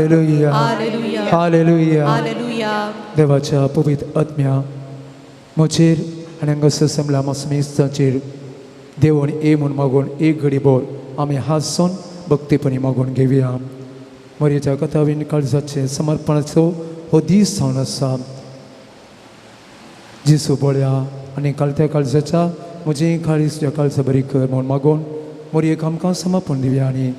Hallelujah, हालेलुया, हालेलुया, hallelujah. देवाच्या पवित्र आत्म्या म्हजेर आनी हांगासर जमला मासमेस्ताचेर देवण ए म्हूण मागून एक घडी भर आमी हांसून भक्तीपणी मागून घेवया. मरयेच्या कथावीन काळजाचें समर्पणाचो हो दीस जावन आसा. जेजू बळ्या आनी कालत्या काळजाच्या म्हजें काळीज तुज्या काळजा बरी कर म्हूण मागून मरयेक आमकां समर्पण दिवया. आनी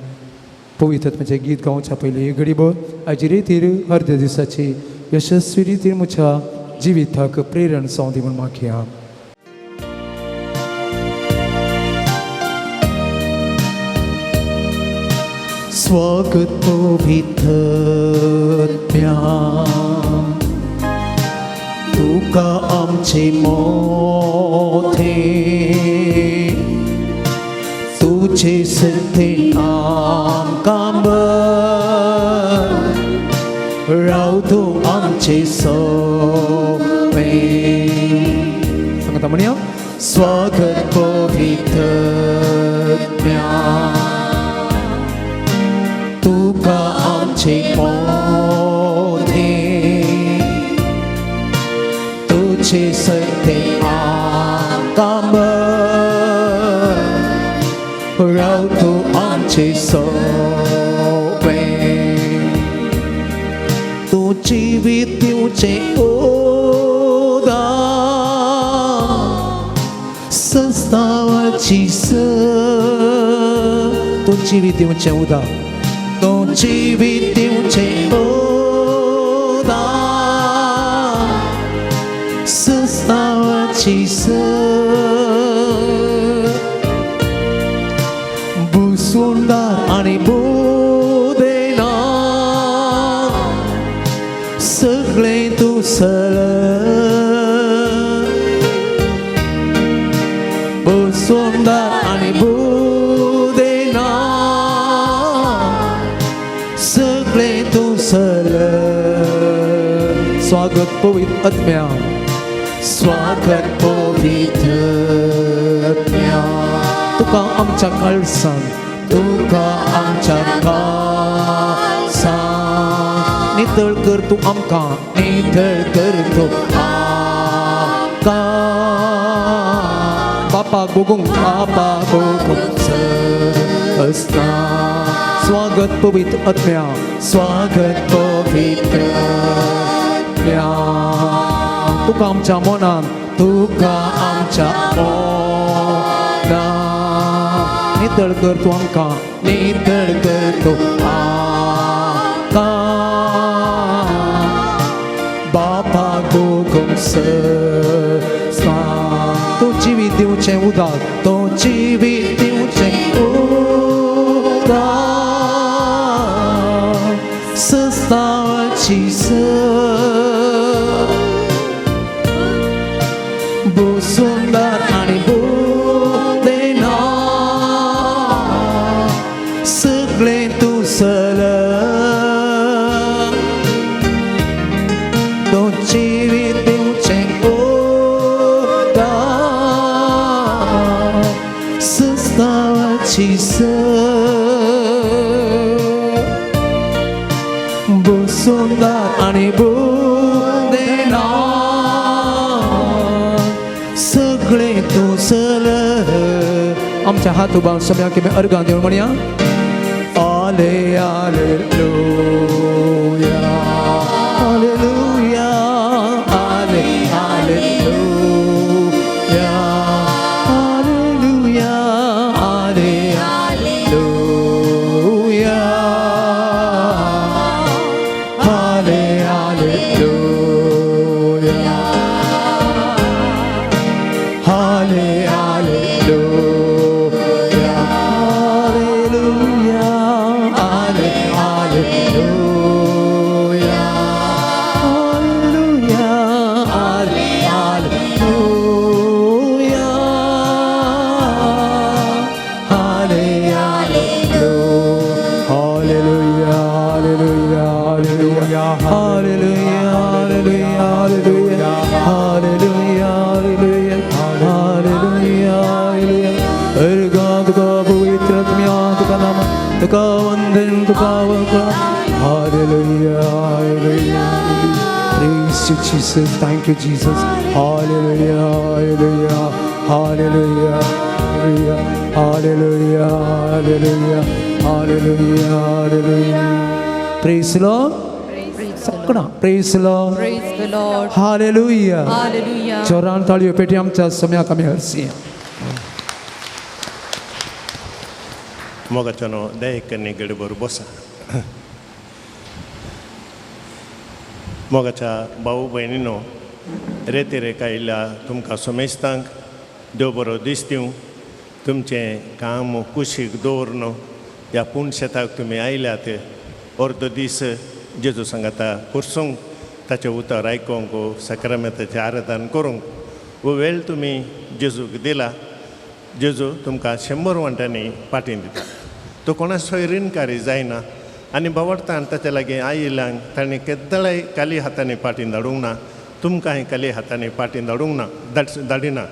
पवित्र आत्म्याचें गीत गावच्या पयलीं एक घडी भर आयचे रितीर अर्द्या दिसाची यशस्वी रितीर म्हज्या जिविताक प्रेरण जावं दी म्हूण मागया. स्वागत पवित्र आत्म्या, तुका आमचे मोठे, तुझे सत्य आमकां भर, राव तूं आमचे सोपे. सांगता म्हणया. स्वागत पवित्र आत्म्या, तुका आमचे मोठे, तुझे सत्य आमकां भर, राव तूं आमचे सोपे. तूं जिवीत दिवचें उदार, संस्थावाची स, तूं जिवीत दिवचें उदार, तूं जिवीत दिवचें उदार, संस्थावाची स, भुसुंदार आनी बुदेना सगळें तूं सल, भुसुंदार आनी बुदेना सगळें तूं सल. स्वागत पवित्र आत्म्या, स्वागत पवित्र आत्म्या, तुका आमच्या काळसान, तुका आमच्या काळसान, नितळ कर तूं आमकां, नितळ कर तूं आमकां, बापाक भोगूंक, बापाक भोगूंक सस्ता. स्वागत पवित्र आत्म्या, स्वागत पवित्र आत्म्या, तुका आमच्या मनान, तुका आमच्या मनान, नितळ कर तूं आमकां, नितळ कर तूं आमकां, बापाक भोगूंक सस्ता. तूं जिवीत दिवचें उदार, तूं जिवीत दिवचें उदार, सस्तावाची स, भुसुंदार आनी बुदेना सगळें तूं सल, तूं जिवीत दिवचें उदार, सस्तावाची स, भुसुंदार आनी बुदेना सगळें तूं सल. आमच्या हात उबारून सम्या की अर्गां दिवन म्हणया. आले हालेलुया, हालेलुया, आले हालेलुया, हालेलुया, आले हालेलुया, आले हालेलुया, आले हालेलुया, हालेलुया, आले हालेलुया, हालेलुया, आले हालेलुया, आले हालेलुया, हालेलुया, हालेलुया, हालेलुया, हालेलुया, हालेलुया, हालेलुया, हालेलुया, हालेलुया. अर्गां तुका पवित्र आत्म्या, तुका नाम, तुका वंदन, तुका वंदन. Hallelujah, hallelujah. Praise you, Jesus. Thank you, Jesus. Hallelujah, hallelujah, hallelujah, hallelujah, hallelujah, hallelujah, hallelujah. Praise the Lord. सगळा Praise the Lord. Praise the Lord. Hallelujah. Hallelujah. जोरान ताळयो पेटी आमच्या सम्याक आमी हरसिया. मोगाच्यानो दयेकन्नी गडबर बसा. मोगाच्या भाऊ भयणीनो, रेती रेख आयिल्ल्या तुमकां समेस्तांक देव बरो दीस दिवं. तुमचें काम कुशीक दवरून ह्या पूण शेताक तुमी आयल्यात. अर्दो दीस जेजू सांगाता kurसूंक, ताचें उतर आयकोंक, साक्रामेंताचें आराधन करूंक हो वेळ तुमी जेजूक दिला. जेजू तुमकां 100 वांट्यांनी पाटीं दिता. तो कोणाचोय रिणकारी जायना आनी बावडतान ताच्या लागीं आयिल्ल्यांक ताणें केद्दळाय काली हातांनी पाटीं धाडूंक ना. तुमकांय काली हातांनी पाटीं धाडूंक ना, धाडिना.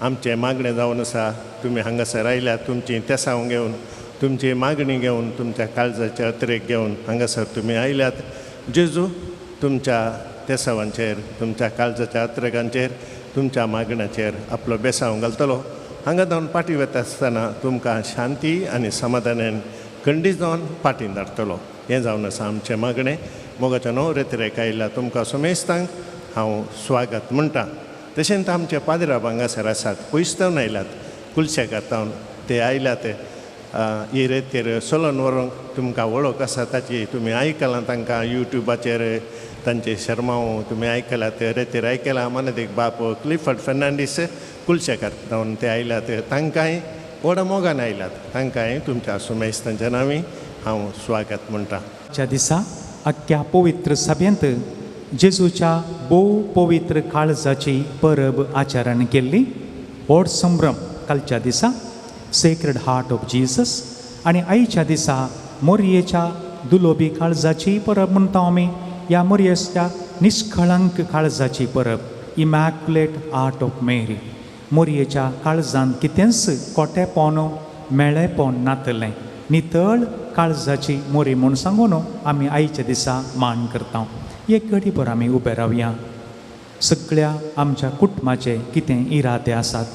आमचें मागणें जावन आसा, तुमी हांगासर आयल्यात तुमचीं तेसांव घेवन, तुमची मागणी घेवन, तुमच्या काळजाचे अत्रेक घेवन हांगासर तुमी आयल्यात. जेजू तुमच्या तेसावांचेर, तुमच्या काळजाच्या अत्रेकांचेर, तुमच्या मागण्याचेर आपलो बेसांव घालतलो. हांगा जावन पाटी वता आसतना तुमकां शांती आनी समाधानान खंडीत जावन पाटीं धाडटलो. हें जावन आसा आमचें मागणें. मोगाच्या न्हव रेतरेक आयिल्ल्या तुमकां समेस्तांक हांव स्वागत म्हणटा. तशेंच आमचे पाद्राब हांगासर आसात, पयस जावन आयल्यात, कुलशेकार जावन ते आयल्यात. ही रेतीर सोलोन व्हरूंक तुमकां वळख आसा ताची, तुमी आयकलां तांकां युट्यूबाचेर तांचे शर्मांव तुमी आयकल्यात, रेतीर आयकलां. मानादीक बाप क्लिफर्ड फेर्नांडीस कुलशेकार जावन ते आयल्यात. तांकांय व्हडा मोगान आयल्यात. तांकांय तुमच्या सुमेस्तांच्या नांवी हांव स्वागत म्हणटा. च्या दिसा आख्ख्या पवित्र सभेंत जेजूच्या भोव पवित्र काळजाची परब आचरण केल्ली. व्हड संभ्रम कालच्या दिसा सेक्रेड हार्ट ऑफ जीसस आनी आयच्या दिसा मोरयेच्या दुलोबी काळजाची परब म्हणटा आमी. ह्या मोरयेच्या निष्कळंक काळजाची परब, इमॅक्युलेट हार्ट ऑफ मेरी. मोरयेच्या काळजान कितेंच कोटेपण मेळेपण नातलें, नितळ काळजाची मोरी म्हूण सांगून आमी आयच्या दिसा मान करता. एक घडीभर आमी उबे रावया. सगळ्या आमच्या कुटुंबाचे कितें इरादे आसात,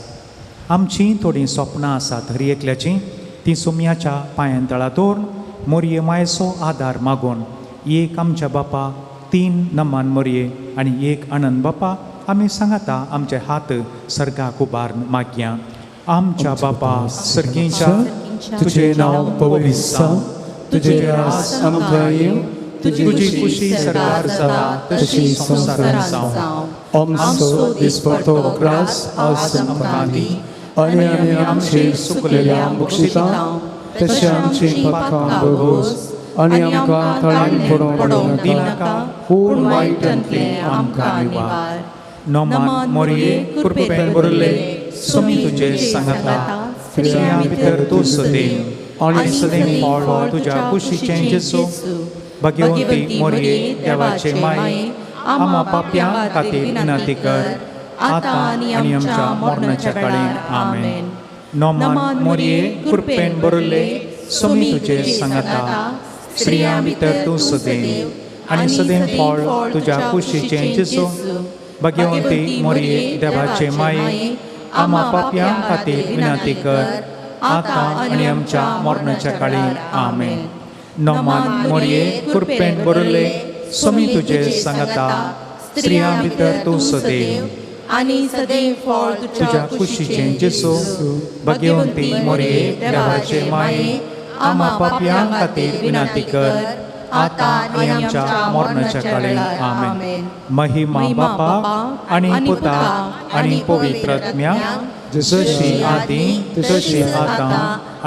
आमचीं थोडीं सपनां आसात हर एकल्याचीं, तीं सुमयाच्या पांयां तळा दवरून मोरये मायेचो आदार मागून एक आमच्या बापा, 3 नमान मोरये आनी 1 आनंद बापा आमी सांगाता आमचे हात सर्गाक उबारून मागया. आमच्या बापा सर्गीच्या, तुझे नांव पवित्र जावं, तुझे राज आमकां येवं, तुजी खुशी सरकार जाता तशी संवसारांत जावं. आमचो दिसपडतो ग्रास आज आमकां दी आनी आमी आमचे सुकलेल्या बक्षिता तशें आमची पातकां भोगोस आनी आमकां ताळेन पडोवंक दिनाका, पूण वायटांतलें आमकां निवार. नमान मोरये कृपेन भरिल्ले, स्वामी तुजे सांगाता, स्त्रियां भितर तूं सदैव आनी सदैव फळ तुज्या कुशीचें जेजू. भाग्यवंती मोरये देवाचे माये, आमा पापयां खातीर विनंती कर आतां आनी आमच्या मरणाच्या काळीन. आमेन. नमान मोरये कृपेन भरिल्ले, स्वामी तुजे सांगाता, स्त्रियां भितर तूं सदैव आनी सदैव फळ तुज्या कुशीचें जेजू. भाग्यवंती मोरये देवाचे माये, आमा पापयां खातीर विनंती कर आतां आनी आमच्या मरणाच्या काळीन. आमेन. नमान मोरये कृपेन भरिल्ले, स्वामी तुजे सांगाता, स्त्रियां भितर तूं सदैव आनी सदैव फळ तुज्या कुशीचें जेजू. भाग्यवंती मोरये देवाचे माये, आमा पापयां खातीर विनंती कर आतां आनी आमच्या मरणाच्या काळीन. आमेन. महिमा बापा आनी पुता आनी पवित्र आत्म्या, जशी आदी तशी आतां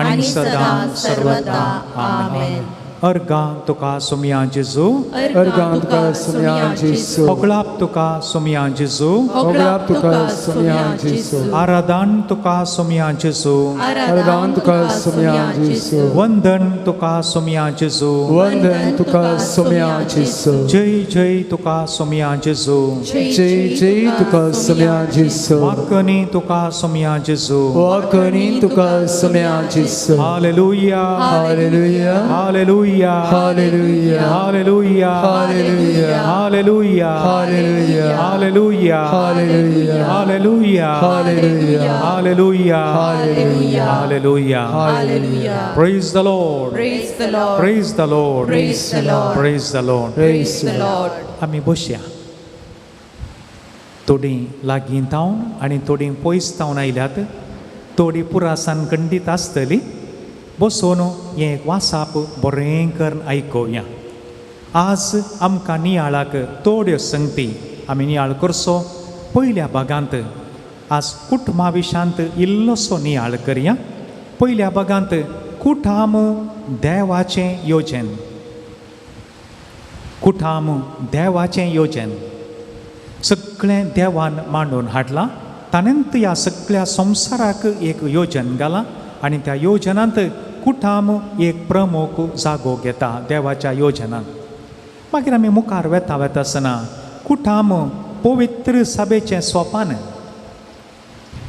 आनी सदां सर्वदा. आमेन. अर्गां तुका सुमया जेजू, अर्गां तुका सुमया जेजू, होगळाप तुका सुमया जेजू, होगळाप तुका सुमया जेजू, आराधन तुका सुमया जेजू, आराधन तुका सुमया जेजू, वंदन तुका सुमया जेजू, वंदन तुका सुमया जेजू, जय जय तुका सुमया जेजू, जय जय तुका सुमया जेजू, वाकनी तुका सुमया जेजू, वाकनी तुका सुमया जेजू. हालेलुया, हालेलुया, hallelujah, Hallelujah. Hallelujah. Hallelujah. Hallelujah. Hallelujah. Hallelujah. Hallelujah. Hallelujah. Hallelujah. Hallelujah. Hallelujah. Hallelujah. Hallelujah. Hallelujah. Praise the Lord. Praise the Lord. Praise the Lord. Praise the Lord. Praise the Lord. Praise the Lord. आमी बसया. थोडीं लागीं तावन आनी थोडीं पयस तावन आयल्यात, थोडीं पुरासान खंडीत आसतली. बसून हें वासाप बरें करून आयकुया. आज आमकां नियाळाक थोड्यो संगती आमी नियाळ करचो. पयल्या भागांत आज कुटुंबा विशांत इल्लोसो नियाळ करया. पयल्या भागांत कुटाम देवाचें योजन. कुटाम देवाचें योजन सगळें देवान मांडून हाडलां. ताणेंत ह्या सगळ्या संवसाराक एक योजन घालां आनी त्या योजनांत कुटाम एक प्रमुख जागो घेता देवाच्या योजनांत. मागीर आमी मुखार वेता वेता आसतना कुटाम पवित्र सभेचें सोपान.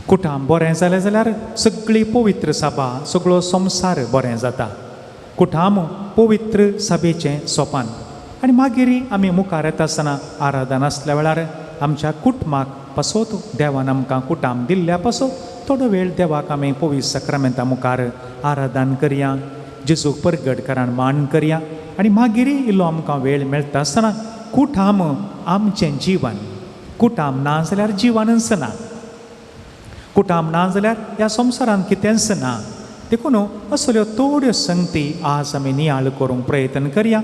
कुटाम बरें जालें जाल्यार सगळी पवित्र सभा, सगळो संवसार बरें जाता. कुटाम पवित्र सभेचें सोपान. आनी मागीर आमी मुखार येता आसतना आराधन आसल्या वेळार आमच्या कुटुंबाक पासत देवान आमकां कुटाम दिल्ल्या पासत थोडो वेळ देवाक आमी पवित्र साक्रामेंता मुखार आराधन करया, जेजूक परगट करान मान करया. आनी मागीर इल्लो आमकां वेळ मेळटा आसतना कुटाम आमचें जिवन. कुटाम ना जाल्यार जिवनच ना. कुटाम ना जाल्यार ह्या संवसारांत कितेंच ना. देखून असल्यो थोड्यो संगती आज आमी नियाळ करूंक प्रयत्न करया.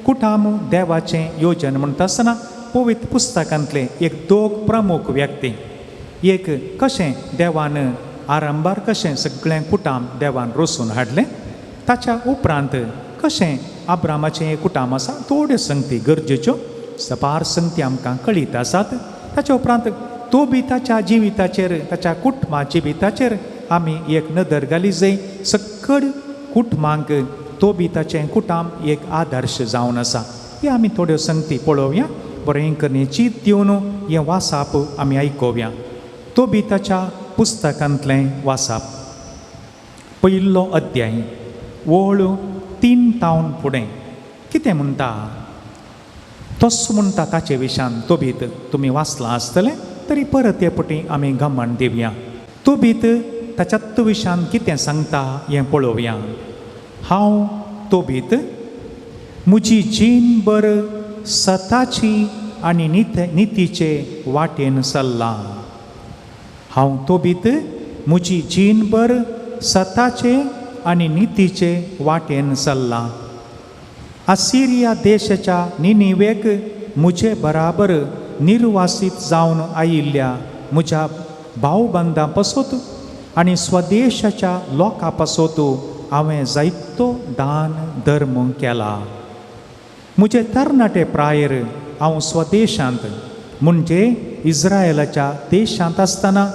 कुटाम देवाचें योजन म्हणटा आसतना पवित्र पुस्तकांतले एक दोग प्रमुख व्यक्ती, एक कशें देवान आरंभार कशें सगळें कुटाम देवान रोसून हाडलें, ताच्या उपरांत कशें आब्रामाचें एक कुटाम आसा. थोड्यो संगती गरजेच्यो सपार संगती आमकां कळीत आसात. ताच्या उपरांत तोबिताच्या जिविताचेर, ताच्या कुटुंबा जिविताचेर आमी एक नदर घाली जाय. सकड कुटुंबांक तोबिताचें कुटाम एक आदर्श जावन आसा. हे आमी थोड्यो संगती पळोवया. बरें करणी चीत दिवन हें वासाप आमी आयकुया. तोबिताच्या पुस्तकांतलें वासाप, पयलो अध्याय, ओळ 3 तावन फुडें कितें म्हणटा. तसो म्हणटा ताचे विशान तोबीत तुमी वाचलां आसतलें, तरी परत हे पटी आमी गमन दिवया. तोबीत ताच्या विशान कितें सांगता हें पळोवया. हांव तोबीत म्हजी जीणभर सताची आनी नितीचे वाटेन चल्लां. हांव तोबीत म्हजी जीणभर सताचे आनी नितीचे वाटेन चल्लां. आसिरिया देशाच्या निनिवेक म्हजे बराबर निर्वासीत जावन आयिल्ल्या म्हज्या भावबंदां पासत आनी स्वदेशाच्या लोकां पासत हांवें जायतो दान धर्म केला. म्हजे तरणाटे प्रायर हांव स्वदेशांत म्हणजे इस्रायलाच्या देशांत आसतना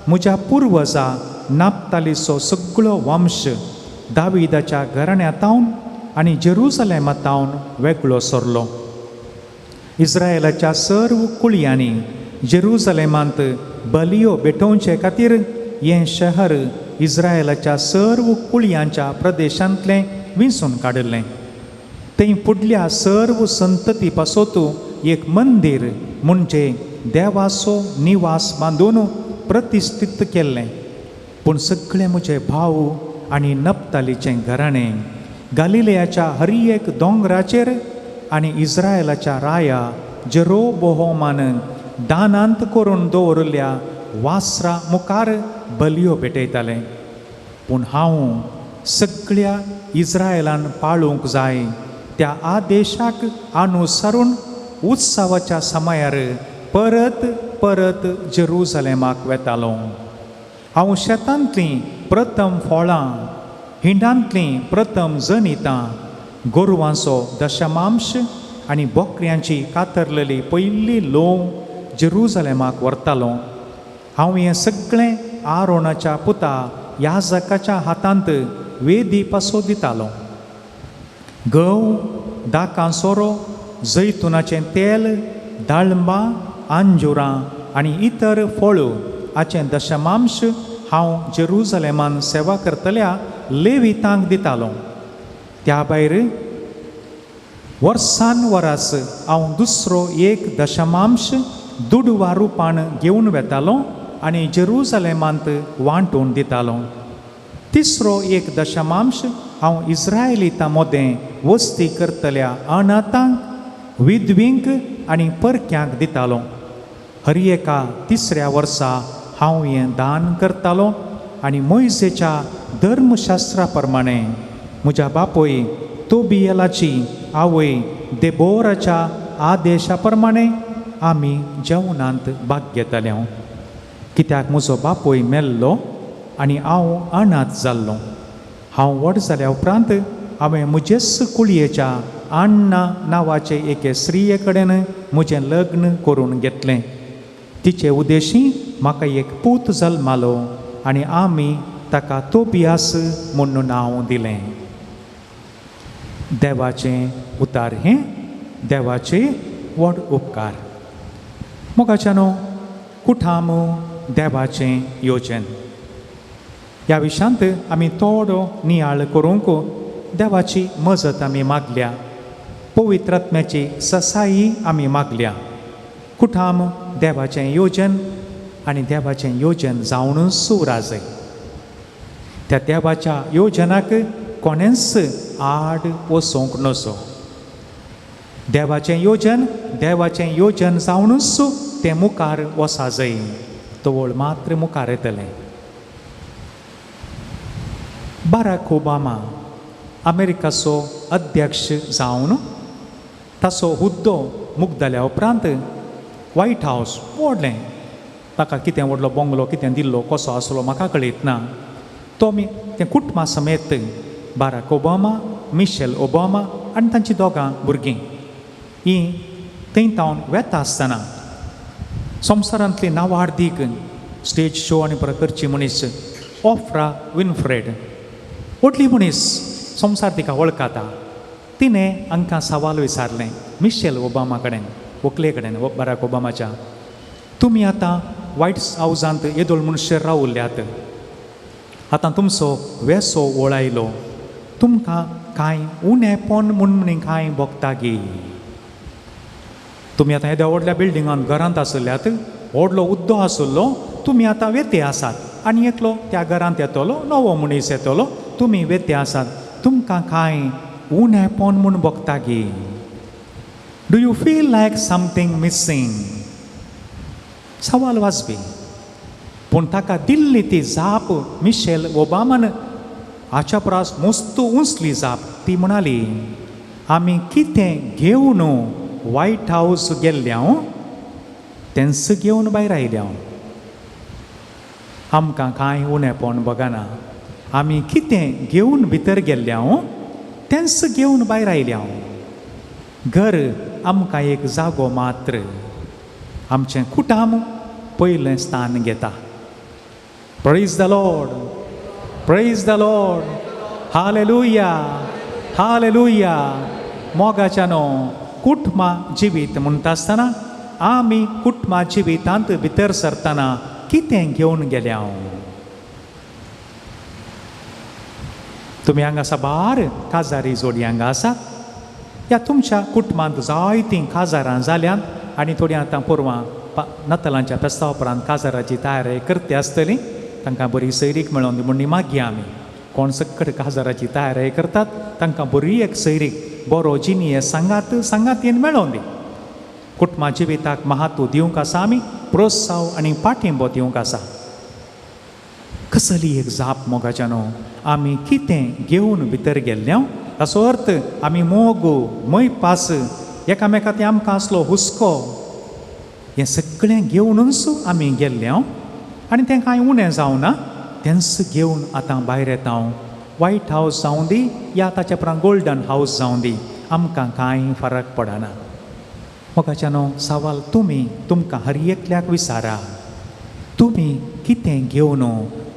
म्हज्या पुर्वजा नाप्तालीचो सगळो वंश दाविदाच्या घराण्यांत आनी जेरुसलेमांत वेगळो सरलो. इस्रायलाच्या सर्व कुळयांनी जेरुसलेमांत बलियो भेटोवचे खातीर हें शहर इस्रायलाच्या सर्व कुळयांच्या प्रदेशांतलें विंचून काडिल्लें. थंय फुडल्या सर्व संतती पासत एक मंदीर म्हणजे देवाचो निवास बांदून प्रतिश्ठीत केल्लें. पूण सगळे म्हजे भाव आनी नप्तालीचें घराणें गालिलेयाच्या हर एक दोंगराचेर आनी इस्रायलाच्या राया जेरोबोहोमान दानांत करून दवरिल्ल्या वासरा मुखार बलयो भेटयताले. पूण हांव सगळ्या इस्रायलान पाळूंक जाय त्या आदेशाक अनुसरून उत्सवाच्या समयार परत परत जेरुसलेमाक वेतालो. हांव शेतांतलीं प्रथम फळां, हिंडांतलीं प्रथम जनितां, गोरवांचो दशमांश आनी बोकऱ्यांची कातरलेली पयली लोव जेरुसलेमाक व्हरतालो. हांव हें सगळें आरोनाच्या पुता याजकाच्या हातांत वेदी पासो दितालो. गंव, दाकां सोरो, जैतुनाचें तेल, दाळंबां, आंजुरां आनी इतर फळां हाचें दशमांश हांव जेरुसलेमान सेवा करतल्या लेवितांक दितालो. त्या भायर वर्सान वरास हांव दुसरो एक दशमांश दुडवा रुपान घेवन वेतालो आनी जेरुजलेमांत वांटून दितालो. तिसरो एक दशमांश हांव इस्रायलितां मदें वस्ती करतल्या अनाथांक, विधवींक आनी परक्यांक दितालो. हर एका तिसऱ्या वर्सा हांव हें दान करतालो आनी मोयजेच्या धर्मशास्त्रा प्रमाणे म्हज्या बापूय तोबियलाची आवय देबोराच्या आदेशा प्रमाणे आमी जेवणांत भाग घेताले. कित्याक म्हजो बापूय मेल्लो आनी हांव अनाथ जाल्लो. हांव व्हड जाल्या उपरांत हांवें म्हजेच कुळयेच्या अण्णा नांवाचे एके स्त्रिये कडेन म्हजें लग्न करून घेतलें. तिचे उद्देशी म्हाका एक पूत जल्मालो आनी आमी ताका तोबियास म्हूण नांव दिलें. देवाचें उतार हें देवाचे व्हड उपकार. मोगाच्यानो, कुठाम देवाचें योजन ह्या विशयांत आमी थोडो नियाळ करूंक देवाची मजत आमी मागल्या, पवित्र आत्म्याची ससाई आमी मागल्या. कुठाम देवाचें योजन आनी देवाचें योजन जावनूच उराजय. त्या देवाच्या योजनाक कोणेंच आड वचोंक नजो. देवाचें योजन देवाचें योजन जावनूच तें मुखार वसा जाय, तवळ मात्र मुखार येतलें. बाराक ओबामा अमेरिकाचो अध्यक्ष जावन ताचो हुद्दो मुगदल्या उपरांत व्हायट हावस व्हडलें, ताका कितें व्हडलो बंगलो कितें दिल्लो कसो आसलो म्हाका कळयत ना. तो मी तें कुटुंबा समेत बाराक ओबामा, मिशेल ओबामा आनी तांची दोगां भुरगीं ही थंय तावन वेता आसतना संवसारांतली नावार्दीक स्टेज शो आनी परत करची मनीस ओफ्रा विनफ्रेड व्हडली मनीस, संवसार तिका वळखता. तिणें हांकां सवाल विचारलें मिशेल ओबामा कडेन, व्हंकले कडेन बाराक ओबामाच्या, तुमी आतां व्हायट हावजांत येदोळ मनशां रावल्यात, आतां तुमचो वेसो वळायलो, तुमकां कांय उणेपण म्हूण कांय भोगता गी? तुमी आतां येद्या व्हडल्या बिल्डिंगांत घरांत आसल्यात, व्हडलो उद्दो आसलो, तुमी आतां वेते आसात आनी एकलो त्या घरांत येतलो, नवो मनीस येतलो, तुमी वेते आसात, तुमकां कांय उणेपण म्हूण भोगता गी? Do you feel like something missing? सवाल वाजपी. पूण ताका दिल्ली ती जाप मिशेल ओबामान हाच्या परस मस्त उंचली जाप. ती म्हणाली, आमी कितें घेवन व्हायट हावस गेल्ले हांव तेंच घेवन भायर आयले हांव, आमकां कांय उणेपण बगना, आमी कितें घेवन भितर गेल्ले हांव तेंच घेवन भायर आयले हांव. घर आमकां एक जागो मात्र, आमचें कुटाम पयलें स्थान घेता. Praise the Lord, praise the Lord, hallelujah, hallelujah. मोगाच्यानो, कुटुंबा जिवीत म्हणटा आसतना आमी कुटुंबा जिवितांत भितर सरतना कितें घेवन गेल्या? तुमी हांगा साबार काजारी जोडी हांगा आसात. ह्या तुमच्या कुटुंबांत जायतीं काजारां जाल्यांत आनी थोडीं आतां पोरवां नातालांच्या फेस्ता उपरांत काजाराची तयारी करता आसतली. तांकां बरी सैरीक मेळोन दी म्हूण मागया आमी. कोण सक्कड काजाराची तयारी करतात तांकां बरी एक सैरीक, बरो जिनिये सांगात सांगातीन मेळोन दी. कुटुंबा जिविताक महत्व दिवंक आसा आमी, प्रोत्साव आनी पाठिंबो दिवंक आसा. कसली एक जाप मोगाच्यानो, आमी कितें घेवन भितर गेल्ले ताचो अर्थ आमी मोग, मयपास, एकामेका ते आमकां आसलो हुस्को, हें सगळें घेवनूच आमी गेल्ले आनी तें कांय उणें जावना, तेंच घेवन आतां भायर येता. व्हायट हावस जावं दी या ताच्या उपरांत गोल्डन हावस जावं दी, आमकां कांय फरक पडना. मोगाच्यानो, सवाल तुमी तुमकां हर एकल्याक विचारा, तुमी कितें घेवन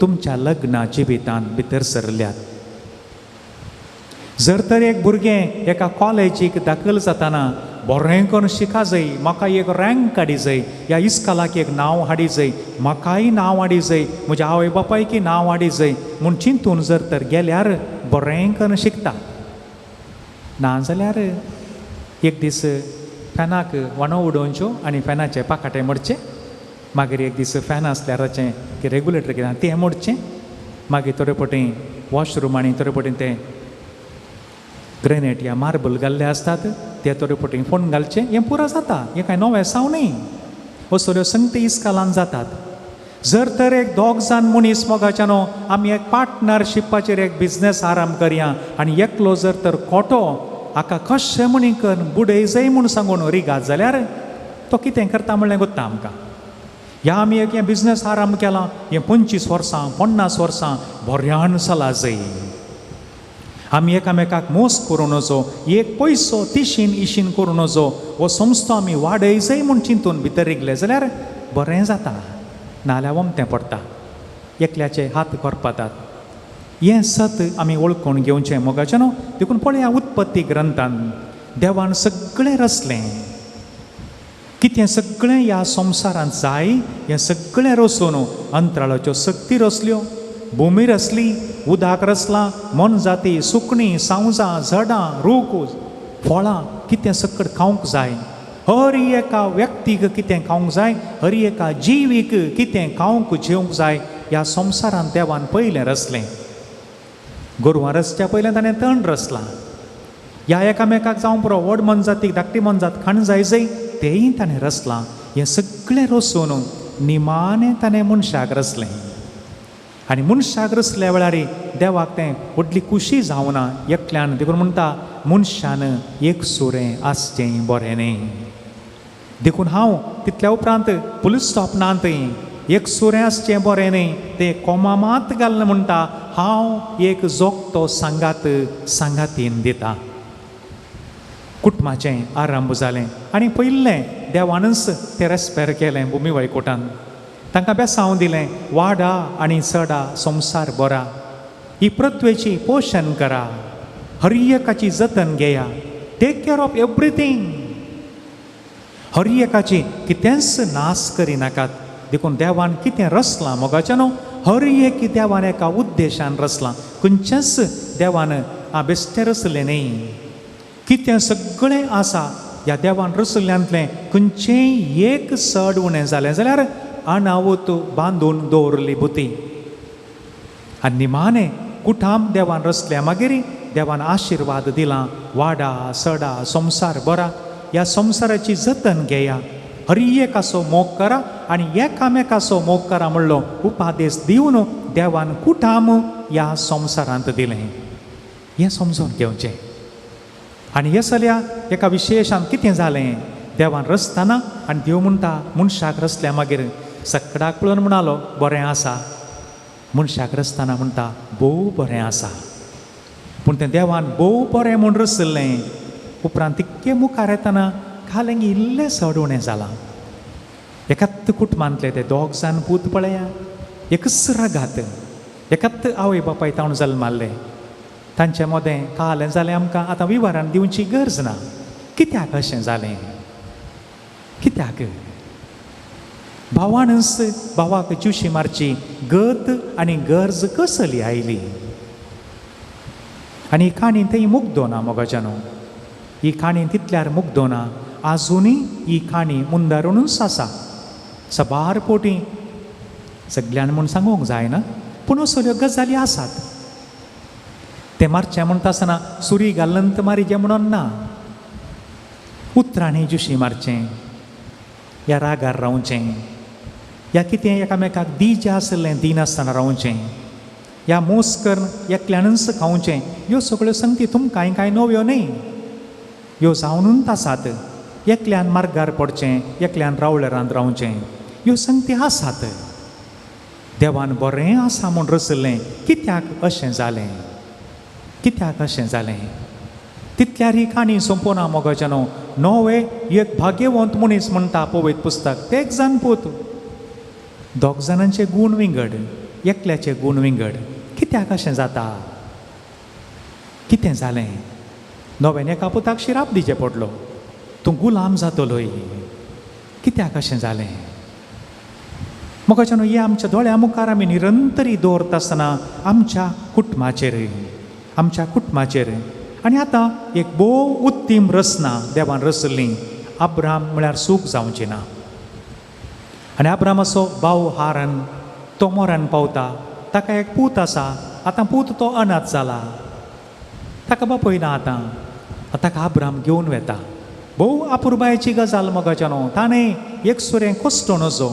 तुमच्या लग्ना जिवितांत भितर सरल्यात? जर तर एक भुरगें एका कॉलेजीक दाखल जाताना बरें करून शिका जाय, म्हाका एक रँक हाडी जाय, ह्या इस्कॉलाक एक नांव हाडी जाय, म्हाकाय नांव हाडी जाय, म्हज्या आवय बापायकी नांव हाडी जाय म्हूण चिंतून जर तर गेल्यार बरें करून शिकता, ना जाल्यार एक दीस फॅनाक वणो उडोवच्यो आनी फॅनाचे पाकाटे मोडचे, मागीर एक दीस फॅन आसल्यार ताचें की रेगुलेटर कितें तें मोडचें, मागीर थोडे पटी वॉशरूम आनी थोडे पटी तें ग्रेनेट या मार्बल घाल्ले आसतात ते थोडे पटी फोण घालचें, हें पुरो जाता. हें कांय नवें साव न्ही, असल्यो संगती इस्कालान जातात. जर तर एक दोग जाण मनीस मोगाच्या न्हू आमी एक पार्टनरशिपाचेर एक बिजनेस आराम करया आनी एकलो जर तर खोटो हाका कशें म्हणी कर बुडय जाय म्हूण सांगून रिगात जाल्यार तो कितें करता म्हणलें गोत्ता आमकां. ह्या आमी एक हें बिजनेस आराम केला, हें 25 वर्सां 50 वर्सां बऱ्यान चला जाय, आमी एकामेकाक मोस करूं नजो, एक पयसो तिशीन इशीन करूं नजो, हो संस्थो आमी वाडय जाय म्हूण चिंतून भितर रिगले जाल्यार बरें जाता, नाल्यार वमतें पडटा, एकल्याचे हात करपातात. हें सत आमी वळखून घेवचें मोगाचें न्हू. देखून पळया उत्पत्ती ग्रंथान देवान सगळें रचलें, कितें सगळें ह्या संवसारांत जाय हें सगळें रचून अंतराळाच्यो शक्ती रचल्यो, भुमी रचली, उदक रचलां, मोनजाती, सुकणीं, सावजां, झडां, रूख, फळां, कितें सगळें खावंक जाय. हर एका व्यक्तीक कितें खावंक जाय, हर एका जिवीक कितें खावंक जेवंक जाय ह्या संवसारांत देवान पयलें रचलें. गोरवां रचच्या पयलें ताणें तण रचलां. ह्या एकामेकाक जावं पुरो, व्हड मोनजातीक धाकटी मोनजात खाण जाय जाय तेंय ताणें रचलां. हें सगळें रचून निमाणें ताणें मनशाक रचलें. आनी मनशाक रचल्या वेळार देवाक तें व्हडली खुशी जावना एकल्यान. देखून म्हणटा मनशान एक सुरें आसचें बरें न्ही. देखून हांव तितल्या उपरांत पुलीस स्टॉपनांत एक सुरें आसचें बरें न्ही तें कोमा मात घालना म्हणटा हांव एक जोगतो सांगात सांगातीन दिता. कुटुंबाचें आरंभ जालें आनी पयलें देवानच तें रेस्पेर केलें भुमी वैकुटान. तांकां बेसांव दिलें, वाडा आनी चडा संवसार बरा, ही पृथ्वेची पोशण करा, हर एकाची जतन घेया, टेक केर ऑफ एवरीथींग, हर एकाची कितेंच नाश करिनाकात. देखून देवान कितें रचलां मोगाचें न्हू, हर एक देवान एका उद्देशान रचलां, खंयचेंच देवान बेश्टें रचलें न्ही. कितें सगळें आसा ह्या देवान रचल्ल्यांतलें खंयचेंय एक चड उणें जालें जाल्यार अनावत बांदून दवरली बुती. आनी निमाणें कुठाम देवान रचल्या मागीर देवान आशिर्वाद दिला, वाडा सडा संवसार बरा, ह्या संवसाराची जतन घेया, हर एकाचो मोग करा आनी एकामेकाचो मोग करा म्हणलो उपादेश दिवन देवान कुठाम ह्या संवसारांत दिलें. हें समजून घेवचें. आनी हे सल्या एका विशेशान कितें जालें, देवान रचतना आनी देव म्हणटा मनशाक रचल्या मागीर सकडाक पळोवन म्हणालो बरें आसा, मनशाक रचतना म्हणटा भोव बरें आसा. पूण तें देवान भोव बरें म्हूण रचल्लें उपरांत तितकें मुखार येतना कालें इल्लें चड उणें जालां. एकाच कुटुंबांतले ते दोग जाण पूत पळया, एकच रगात, एकाच आवय बापाय ताणून जल्माल्ले, तांचे मदें कालें जालें आमकां आतां विवरण दिवची गरज ना. कित्याक अशें जालें, कित्याक भावानच भावाक ज्युशी मारची गत आनी गरज कसली आयली. आनी ही काणी थंय मुग्दो ना मोगाच्या न्हू, ही काणी तितल्यार मुग्दो ना, आजुनूय ही काणी मुंदारुनूच आसा. सबार पोटी सगळ्यान म्हूण सांगूंक जायना, पूण असल्यो गजाली आसात. तें मारचें म्हणटा आसतना सुरी घालून मारिचें म्हणून ना, उतरांनी ज्युशी मारचें, ह्या रागार रावचें, ह्या कितें एकामेकाक दिजें आसलें दिनासतना रावचें, ह्या मोस करून एकल्यानूच खावचें, ह्यो सगळ्यो संगती तुमकां कांय नव्यो न्ही, ह्यो जावनूच आसात. एकल्यान मार्गार पडचें, एकल्यान रावळेरांत रावचें, ह्यो संगती आसात. देवान बरें आसा म्हूण रचल्लें, कित्याक अशें जालें, कित्याक अशें जालें. तितल्यार ही काणी सोंपोना मोगाच्या न्हू. नवे एक भाग्यवंत मनीस म्हणटा पवित्र पुस्तक, ते एक जाण पूत, दोग जाणांचे गूण विंगड, एकल्याचे गूण विंगड, कित्याक अशें जाता, कितें जालें. नव्यान एका पुताक शिराप दिचें पडलो, तूं गुलाम जातलोय, कित्याक अशें जालें. मोगाच्या न्हू, हें आमच्या दोळ्या मुखार आमी निरंतरी दवरता आसतना आमच्या कुटुंबाचेर, आमच्या कुटुंबाचेर आनी आतां एक भोव उत्तीम रचना देवान रचल्ली. अब्राहम म्हळ्यार सूख जावची ना. आनी अब्राहमाचो भाव हारन तो मरण पावता. ताका एक पूत आसा. आतां पूत तो अनाथ जाला, ताका बापूय ना. आतां ताका अब्राहम घेवन वेता. भोव अपुरबायेची गजाल मोगाच्या न्हू. ताणें एक सुरें कश्टो नजो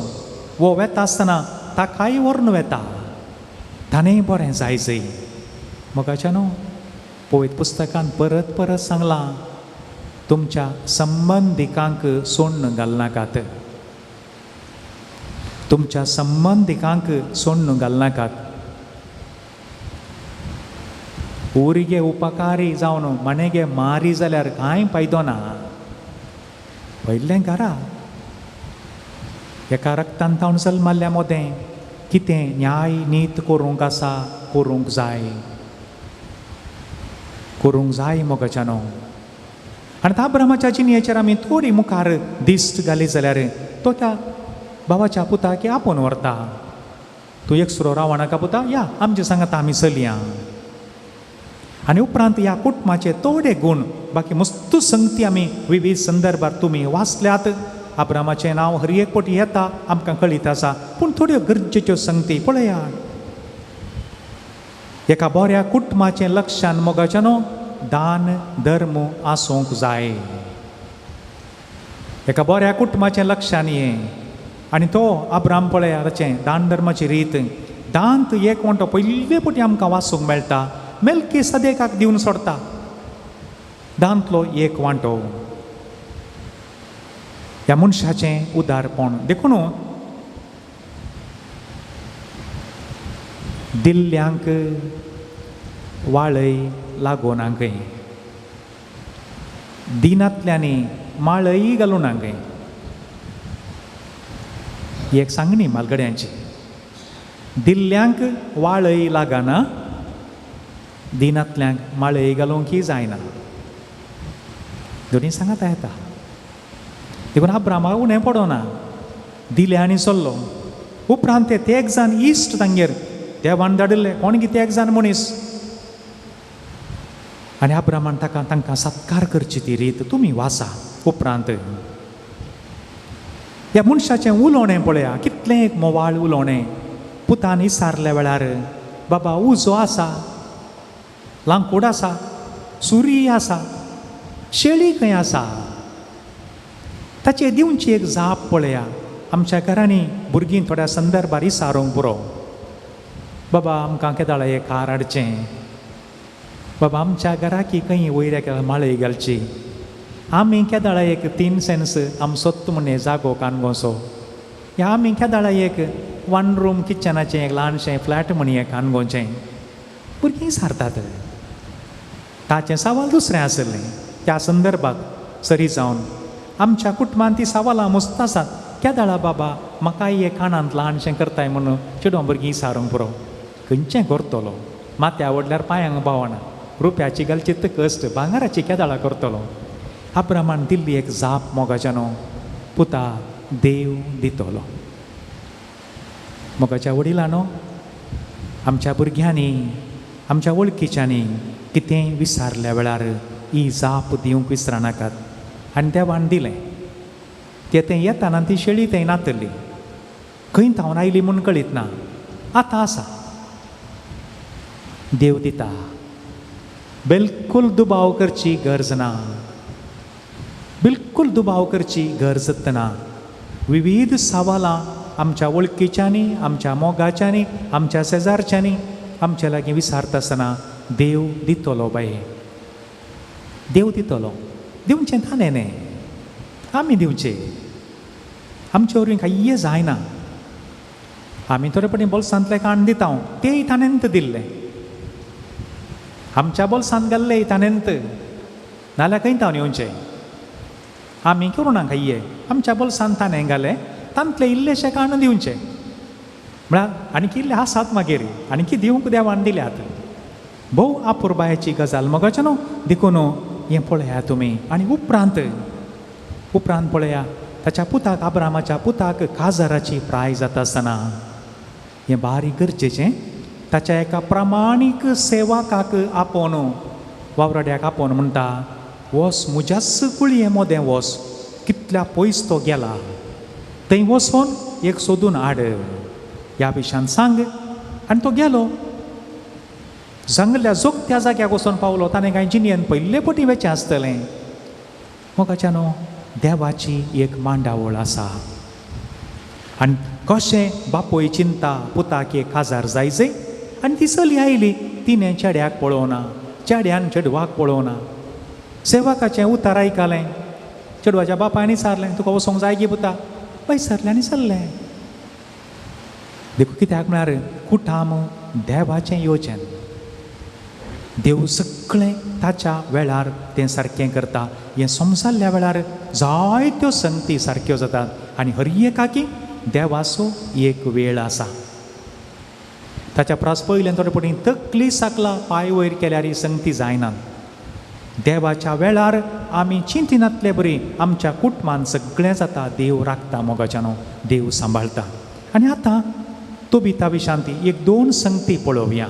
वो वेता आसतना ताकाय व्हरून वेता. ताणें बरें जाय जय मोगाच्या न्हू. पवित्र पुस्तकान परत परत सांगलां, तुमच्या संबंदिकांक सोण्ण घालनाकात, तुमच्या संबंदिकांक सोण्ण घालनाकात. उरिगे उपकारी जावन मणेगे मारी जाल्यार कांय फायदो ना. पयलें घरा एका रक्तान तावन जल्मल्ल्या मोदें कितें न्याय नीत करूंक आसा, करूंक जाय, करूंक जाय मोगाच्या न्हू. आनी त्या अब्राहमाच्या जिणेचेर आमी थोडी मुखार दिश्ट घाली जाल्यार तो त्या भावाच्या पुताक आपोवन व्हरता. तूं एकसुरो रावनाका पुता, या आमचे सांगाता आमी चलया. आनी उपरांत ह्या कुटुंबाचे थोडे गूण, बाकी मस्तू संगती आमी विविध संदर्भार तुमी वाचल्यात. अब्राहमाचें नांव हर एक पटी येता, आमकां कळीत आसा. पूण थोड्यो गरजेच्यो संगती पळया. एका बऱ्या कुटुंबाचें लक्षान मोगाच्या न्हू दान धर्म आसूंक जाय. एका बऱ्या कुटुंबाचें लक्षान हें. आनी तो अब्राहम पळया ताचें दान धर्माची रीत. दांत एक वंटो पयले पटी आमकां वाचूंक मेळटा. मेलकी सदेकाक दिवन सोडटा दांतलो एक वांटो. ह्या मनशाचें उदारपण. देखून दिल्ल्यांक वाळय लागोनाकय, दिनांतल्यांनी माळय घालूं नाकय. एक सांगणी म्हालगड्यांची, दिल्ल्यांक वाळय लागना, दिनांतल्यांक माळय घालूंक जायना. दोनी सांगाता येता. देखून अब्राहमाक उणें पडोना, दिलें आनी चल्लो. उपरांत ते तेग जाण इश्ट तांगेर देवान धाडिल्ले कोण की तेग जाण मनीस. आनी अब्राहमान ताका तांकां सत्कार करची ती रीत तुमी वाचा. उपरांत ह्या मनशाचें उलोवणें पळया, कितलें एक मोवाळ उलोवणें. पुतान विचारल्या वेळार, बाबा उजो आसा, लांकूड आसा, सुरी आसा, शेळी खंय आसा? ताचे दिवची एक जाप पळया. आमच्या घरांनी भुरगीं थोड्या संदर्भार विचारूंक पुरो, बाबा आमकां केदाळा एक कार हाडचें, बाबा आमच्या घराकी खंय वयर एका माळय घालची, आमी केदाळा एक 3 सेन्स आमचोच म्हण जागो कानगोसो, ह्या आमी केदाळा एक 1 रूम किचनाचें एक ल्हानशें फ्लॅट म्हण एक कानगोचें. भुरगीं सारतात. ताचें सवाल दुसरें आसलें त्या संदर्भात सरी जावन आमच्या कुटुंबान ती सवालां मस्त आसात. केदाळा बाबा म्हाकाय एक कानांत ल्हानशें करताय म्हणून चेडवां भुरगीं सारूंक पुरो. खंयचें करतलो, माथ्या आवडल्यार पांयांक पावना, रुप्याची घालची कश्ट, भांगराची केदाळा करतलो. अब्राहमान दिल्ली एक जाप मोगाच्या न्हू, पुता देव दितलो. मोगाच्या वडिलांनो, आमच्या भुरग्यांनी आमच्या वळखीच्यांनी कितेंय विचारल्या वेळार ही जाप दिवंक विसरनाकात. आनी देवान दिलें. ते थंय येताना ती शेळी थंय नातली, खंय धांवन आयली म्हूण कळीत ना. आतां आसा, देव दिता. बिलकुल दुबाव करची गरज ना, बिलकुल दुबाव करची गरज ना. विविध सवालां आमच्या वळखीच्यांनी, आमच्या मोगाच्यांनी, आमच्या शेजारच्यांनी आमच्या लागीं विचारता आसतना देव दितलो बाये, देव दितलो. दिवचें ताणें न्ही, आमी दिवचें. आमचे वरवीं कांय जायना. आमी थोडे पटी बोल्सांतलें काण दिता, तेय ताणेंत दिल्लें. आमच्या बोल्सांत घाल्लें ताणेंत, नाल्यार खंय तावन येवचें? आमी करूं ना खायये, आमच्या बोल्सांत ताणें घालें, तांतलें इल्लेशें काण दिवचें. म्हळ्यार आनी इल्ले आसात मागीर आनी दिवंक देवान दिल्यात. भोव अपुरबायेची गजाल मोगाचें न्हू. देखून हें पळया तुमी. आनी उपरांत उपरांत पळया ताच्या पुताक, अब्राहमाच्या पुताक काजाराची प्राय जाता आसतना हें बारीक गरजेचें. ताच्या एका प्रामाणीक सेवकाक आपोवन वावराड्याक आपोवन म्हणटा, वोस म्हज्याच कुळये मोदें वोस, कितल्या पयस तो गेला थंय वचोन एक सोदून हाड, ह्या विशयान सांग. आनी तो गेलो जंगल्या जोगत्या जाग्याक वचोन पावलो. ताणें कांय जिणेन पयले पटी वेचें आसतलें. मोगाच्यानो, देवाची एक मांडावळ आसा. आनी कशें बापूय चिंता पुताक एक काजार जायचे, आनी ती चली आयली, तिणें चेड्याक पळोवना, चेड्यान चेडवाक पळोवना. सेवकाचें उतार आयकलें, चेडवाच्या बापायन विचारलें, तुका वचोंक जाय गी पुता? पय सरलें आनी सरलें. देखून कित्याक म्हळ्यार कुटाम देवाचें योजन, देव सगळें ताच्या वेळार तें सारकें करता. हें समजाल्ल्या वेळार जायत्यो संगती सारक्यो जातात. आनी हर एकाकी देवाचो एक वेळ आसा. ताच्या प्रास पयल्यान थोडे पटी तकली साकला पांय वयर केल्यार ही संगती जायना. देवाच्या वेळार आमी चिंतिनातले बरी आमच्या कुटुंबान सगळें जाता. देव राखता मोगाच्यानो, देव सांबाळटा. आनी आतां तोबिता विशांती एक दोन संगती पळोवया,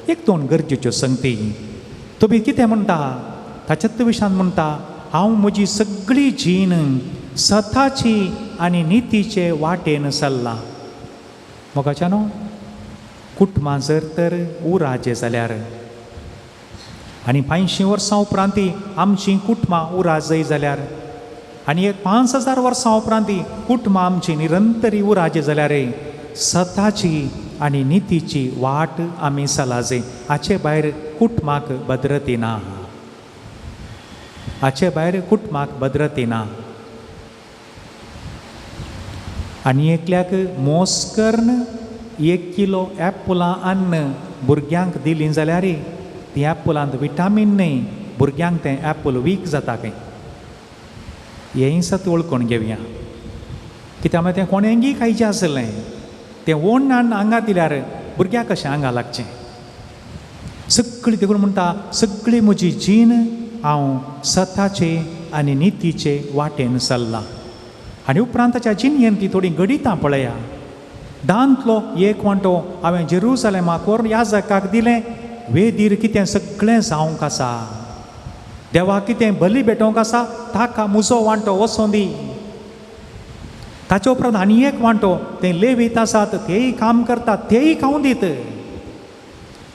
एक दोन गरजेच्यो संगती. तोबीत कितें म्हणटा ताच्याच विशांत म्हणटा, हांव म्हजी सगळी जीण सताची आनी नितीचे वाटेन चल्लां. मोगाच्यानो, कुटुंबां जर तर उराचें जाल्यार आनी 500 वर्सां उपरांती आमचीं कुटुंबां उराजय जाल्यार, आनी एक 5000 वर्सां उपरांती कुटुंबां आमची निरंतरी उराजे जाल्यार सताची आनी नितीची वाट आमी चलाजे. हाचे भायर कुटुंबाक भद्रती ना, हाचे भायर कुटुंबाक भद्रती ना. आनी एकल्याक मोस करून 1 किलो एपलां अन्न भुरग्यांक दिलीं जाल्यार ती एपलांत विटामीन न्हय, भुरग्यांक तें एपल वीक जाता खंय. हेंय सत वळखून घेवया. कित्याक म्हळ्यार तें कोणेंगी खायचें आसलें, तें ओण हाडून हांगा दिल्यार भुरग्याक कशें आंगा लागचें. सगळी देखून म्हणटा, सगळी म्हजी जीण हांव सताचे आनी नितीचे वाटेन चल्लां. आनी उपरांत ताच्या जिणेन ती थोडी गणितां पळया. दांतलो एक वांटो हांवें जेरुजलेमाक व्हरून याजकाक दिलें. वेदीर कितें सगळें जावंक आसा, देवा कितें बली भेटोवंक आसा, ताका म्हजो वांटो वचों दी. ताचे उपरांत आनी एक वांटो ते लेवीत आसात तेय काम करतात तेय खावूं दीत.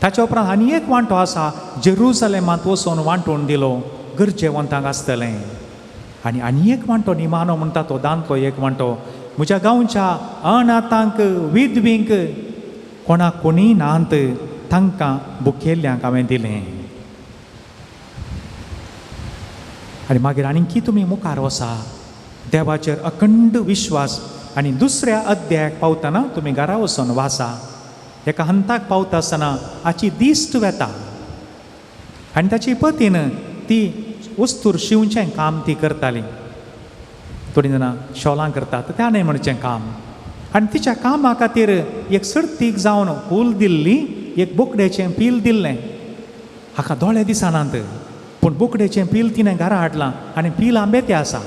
ताचे उपरांत आनी एक वांटो आसा जेरुजलेमांत वचून वांटून दिलो गरजेवंतांक आसतलें. आनी आनी एक वांटो निमानो म्हणटा तो दांतलो एक वांटो म्हज्या गांवच्या अनाथांक विधवींक कोणाक कोणीय नात तांकां भुकेल्ल्यांक हांवें दिलें. आनी मागीर आनीकी तुमी मुखार वसा देवाचेर अखंड विश्वास. आनी दुसऱ्या अध्यायाक पावतना तुमी घरा वचून वाचा. एका हंताक पावता आसतना हाची दिश्ट वेता आनी ताची पतीन ती वस्तूर शिंवचें काम ती करताली. थोडीं जाणां शॉलां करतात त्या न्हय म्हणचें काम. आनी तिच्या कामा खातीर एक सर्तीक जावन फूल दिल्ली, एक बोकडेचें पील दिल्लें. हाका दोळे दिसनात पूण बोकडेचें पील तिणें घरा हाडलां आनी पील आंबेते आसा.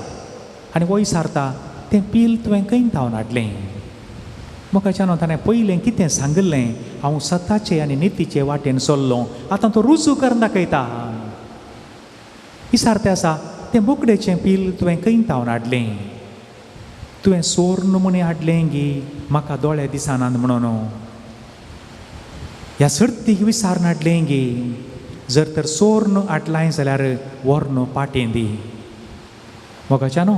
आनी वय सारता तें पील तुवें खंय धांवन हाडलें? मोगाच्यानो, ताणें पयलें कितें सांगिल्लें, हांव सताचे आनी नितीचे वाटेन चल्लो. आतां तो रुजू करून दाखयता. विसारतें आसा तें बोकडेचें पील तुवें खंय धांवन हाडलें? तुवें सोर्ण म्हणी हाडलें गी म्हाका दोळे दिसनात म्हणून? ह्या सर्तीक विसारून हाडलें गी? जर तर सोर्ण हाडलाय जाल्यार वर्ण पाटें दी. मोगाच्यानो,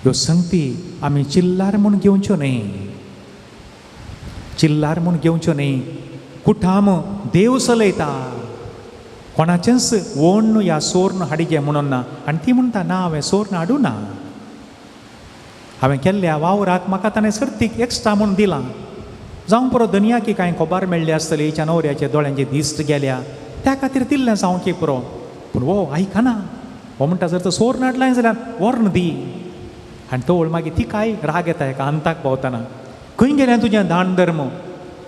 ह्यो संगती आमी चिल्लार म्हूण घेवच्यो न्हय, चिल्लार म्हूण घेवच्यो न्हय. कुठाम देव चलयता, कोणाचेंच ओण्ण ह्या सोर्ण हाडिगे म्हणून ना. आनी ती म्हणटा, ना हांवें सोर्ण हाडूं ना, हांवें केल्ल्या वावराक म्हाका ताणें सर्तीक एक्स्ट्रा म्हूण दिलां. जावं पुरो दनयाकी कांय खबर मेळ्ळी आसतली, हिच्या नवऱ्याचे दोळ्यांची दिश्ट गेल्या त्या खातीर दिल्लें जावं की पुरो. पूण हो आयकना, हो म्हणटा जर तो सोर्ण हाडलाय जाल्यार वर्ण दी. आनी तवळ मागीर तिकाय राग येता एका अंताक पावतना, खंय गेल्या तुजें दान धर्म,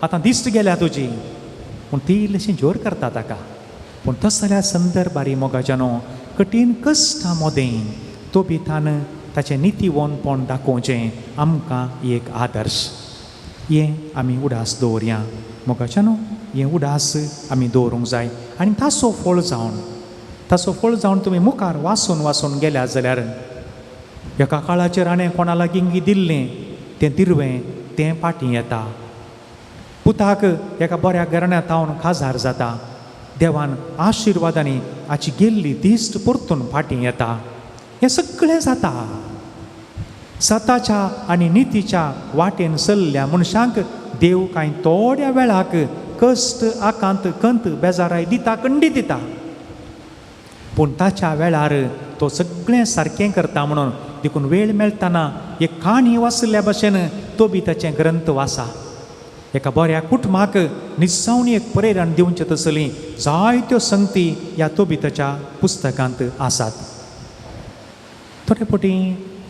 आतां दिश्ट गेल्या तुजी. पूण ती इल्लीशी जोर करता ताका. पूण तसल्या संदर्भार मोगाच्यानो, कठीण कश्टां मदें तोबितान ताचें नितीवंतपण दाखोवचें आमकां एक आदर्श. हें आमी उडास दवरया मोगाच्या न्हू, हें उडास आमी दवरूंक जाय. आनी ताचो फळ जावन, ताचो फळ जावन तुमी मुखार वासून वासून गेल्या जाल्यार एका काळाचेर हाणें कोणा लागीं दिल्लें तें दिरवें तें फाटीं येता. पुताक एका बऱ्या घराण्यांत हांव काजार जाता, देवान आशिर्वादांनी हाची गेल्ली दिश्ट परतून फाटीं येता. हें सगळें जाता. सताच्या आनी नितीच्या वाटेन चल्ल्या मनशांक देव कांय थोड्या वेळाक कश्ट आकांत कंत बेजाराय दिता, कंडी दिता, पूण ताच्या वेळार तो सगळें सारकें करता. म्हणून देखून वेळ मेळटना एक काणी वाचल्या भशेन तो बी ताचें ग्रंथ वाचा. एका बऱ्या कुटुंबाक निजावणी एक प्रेरण दिवचें तसली जायत्यो संगती ह्या तोबिताच्या पुस्तकांत आसात. थोडे फावटी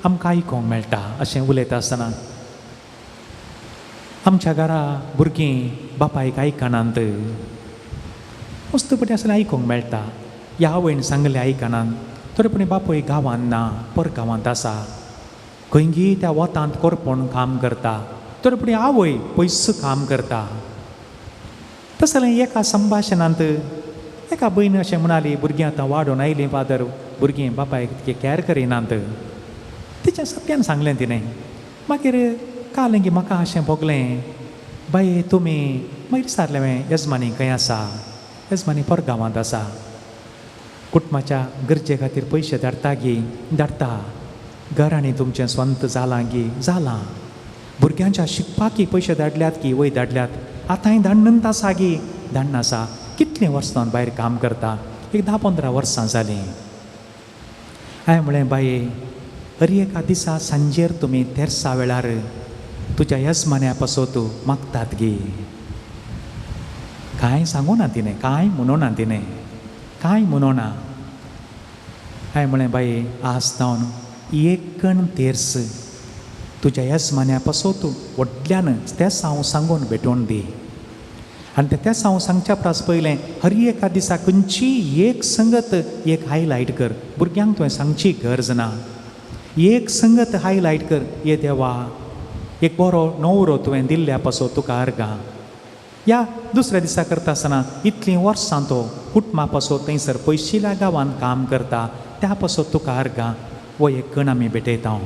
आमकां आयकूंक मेळटा अशें उलयता आसतना आमच्या घरा भुरगीं बापायक आयकनात, मस्त फावटी आसलें आयकूंक मेळटा. ह्या आवयन सांगलें आयकनात. थोडे फावटी बापूय गांवांत ना, परगांवांत आसा, खंयगी त्या वतांत कोरपोण काम करता. थोडे फावटी आवय पयस काम करता. तशें जाल्यार एका संभाशणांत एका भयण अशें म्हणाली, भुरगीं आतां वाडून आयलीं फादर, भुरगीं बापायक तितकें कॅर करिनात. तिचें सत्यान सांगलें तिणें. मागीर काल गी म्हाका अशें भोगलें, बाये तुमी मागीर विचारलें हांवें, येजमानी खंय आसा? येजमानी परगांवांत आसा. कुटुंबाच्या गरजे खातीर पयशे धाडटा गी? धाडटा. घर आनी तुमचें स्वंत जालां गी? जालां. भुरग्यांच्या शिकपाकी पयशे धाडल्यात की? वय धाडल्यात. आतांय धाडणत आसा गी? धाडण आसा. कितलीं वर्सां भायर काम करता? एक 10-15 वर्सां जालीं. हांवें म्हळें, बाये हर एका दिसा सांजेर तुमी तेर्सा वेळार तुज्या येजमान्या पासत मागतात गी? कांय सांगू ना तिणें, कांय म्हणूं ना तिणें, कांय म्हणूं ना. हांवें म्हळें, बाये आज जावन एकण तेर्स तुज्या येजमान्या पासत व्हडल्यान तेंच हांव सांगून भेटोवन दी. आनी तेंच हांव सांगच्या परस पयलें हर एका दिसा खंयची एक संगत एक हायलायट कर. भुरग्यांक तुवें सांगची गरज ना, एक संगत हायलायट कर. ये देवा, एक बरो नवरो तुवें दिल्ल्या पासत तुका अर्गां. ह्या दुसऱ्या दिसा करता आसतना इतलीं वर्सां तो कुटुंबा पासत थंयसर पयशिल्ल्या गांवांत काम करता, त्या पासत तुका अर्गां. हो एक कण आमी भेटयता.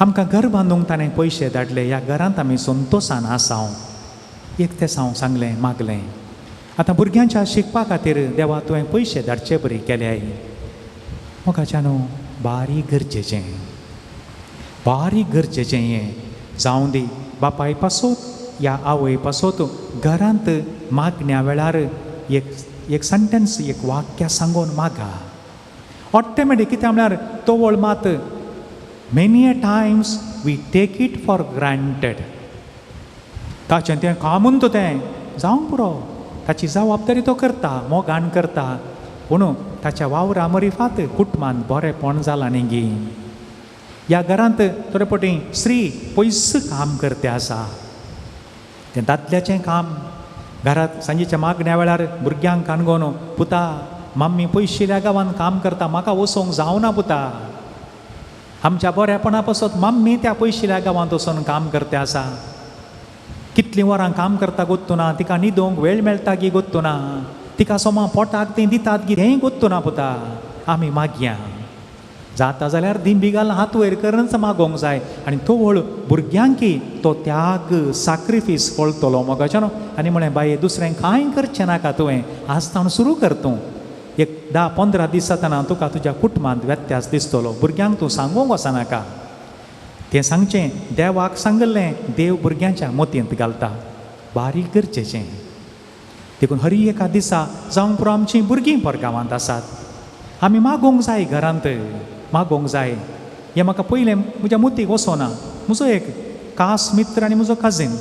आमकां घर बांदूंक ताणें पयशे धाडले, ह्या घरांत आमी संतोशान आसा. एक तें हांव सांगलें, मागलें. आतां भुरग्यांच्या शिकपा खातीर देवा तुवें पयशे धाडचे बरी केल्याय. मोगाच्या न्हू, बारीक गरजेचें, बारीक गरजेचें हें. जावं दी बापाय पासत या आवय पासत घरांत मागण्या वेळार एक एक सेंटेन्स, एक वाक्य सांगून मागा. ऑटोमॅटीक कितें म्हळ्यार तवळ मात many a times we take it for granted. ताचें तें कामून तो तें जावंक पुरो, ताची जबाबदारी तो करता, मोगान करता, पूण ताच्या वावरा मरिफात कुटुंबांत बरेंपण जालां न्ही गी. ह्या घरांत थोडे फावटी स्त्री पयस काम करते आसा, तें दादल्याचें काम. घरांत सांजेच्या मागण्या वेळार भुरग्यांक कानगोन, पुता मम्मी पयशिल्ल्या गांवांत काम करता, म्हाका वचोंक जावना पुता. आमच्या बऱ्यापणा पासत मम्मी त्या पयशिल्ल्या गांवांत वचोन काम करते आसा. कितलीं वरां काम करता गोत्तू ना, तिका न्हिदोंक वेळ मेळटा गी गोत्तू ना, तिका सोमा पोटाक तीं दितात गी हेंय गोत्तू ना पुता. आमी मागया जाता जाल्यार दिंबी घाल हात वयर करूनच मागोंक जाय. आनी तवळ भुरग्यांकी तो त्याग साक्रिफीस कळटलो मोगाच्या न्हू. आनी म्हळें, बाये दुसरें कांय करचें नाका तुवें, आज ताण सुरू कर तूं. एक 10-15 दीस जातना तुका तुज्या कुटुंबांत व्यत्यास दिसतलो. भुरग्यांक तूं सांगूंक वचनाका, तें सांगचें देवाक सांगलें, देव भुरग्यांच्या मोतयेंत घालता. बारीक गरजेचें. देखून हर एका दिसा जावंक पुरो आमचीं भुरगीं परगांवांत आसात, आमी मागोंक जाय, घरांत मागोंक जाय. हें म्हाका पयलें म्हज्या मोतीक वचोना. म्हजो एक खास मित्र आनी म्हजो कजीन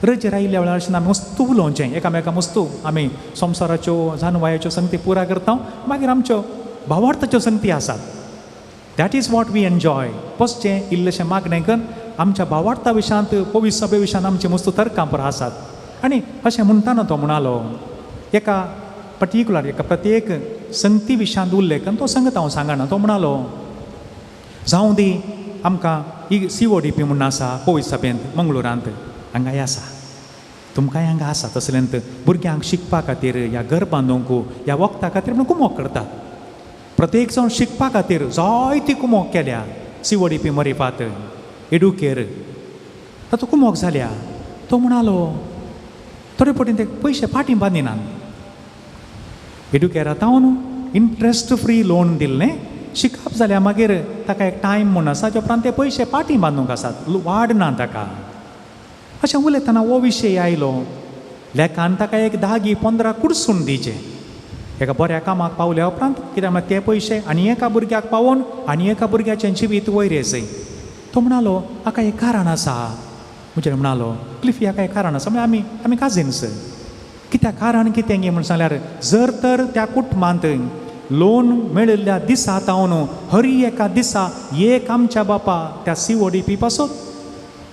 रजेर आयिल्ल्या वेळार अशें आमी मस्तू उलोवचें एकामेका, मस्तू आमी संवसाराच्यो जानवायाच्यो संगती पुरा करता, मागीर आमच्यो भावार्थाच्यो संगती आसात. That is what we enjoy. बसचें इल्लेशें मागणें करून आमच्या भावार्था विशयांत, पवित्र सभे विशयांत आमचे मस्तू तर्कां पुरा आसात. आनी अशें म्हणटाना तो म्हणालो, एका पर्टिक्युलर एका प्रत्येक संगती विशयांत उल्लेख तो सांगता, हांव सांगना. तो म्हणालो, जावं दी आमकां ही CODP म्हूण आसा पवित्र सभेंत मंगळुरांत, हांगाय आसा, तुमकांय हांगा आसा. तसल्यांत भुरग्यांक शिकपा खातीर ह्या घर बांदूंक ह्या वखदा खातीर म्हणून कुमोक करतात. प्रत्येक जाण शिकपा खातीर जायती कुमोक केल्या. सीओडीपी मरिफात एडुकेर ताचो कुमोक जाल्या. तो म्हणालो थोडे पटीन ते पयशे फाटीं बांदिनात. एडुकेरा तावन इंट्रस्ट फ्री लोन दिल्लें. शिकप जाल्यार मागीर ताका एक टायम म्हूण आसा, ज्या उपरांत ते पयशे फाटीं बांदूंक आसात, वाड ना ताका. अशें उलयतना हो विशय आयलो. लेखान ताका एक 10-15 कुडसून दिवचें एका बऱ्या कामाक पावल्या उपरांत, कित्याक म्हळ्यार ते पयशे आनी एका भुरग्याक पावोवन आनी एका भुरग्याचें जिवीत वयर येजय. तो म्हणालो हाका एक कारण आसा. म्हजेर म्हणालो क्लिफी हाका एक कारण आसा. म्हळ्यार आमी काजीन्स. कित्याक कारण कितें गे म्हूण सांगल्यार, जर तर त्या कुटुंबांत लोन मेळिल्ल्या दिसा तावन हरी एका दिसा एक आमच्या बापा त्या सीओडीपी पासत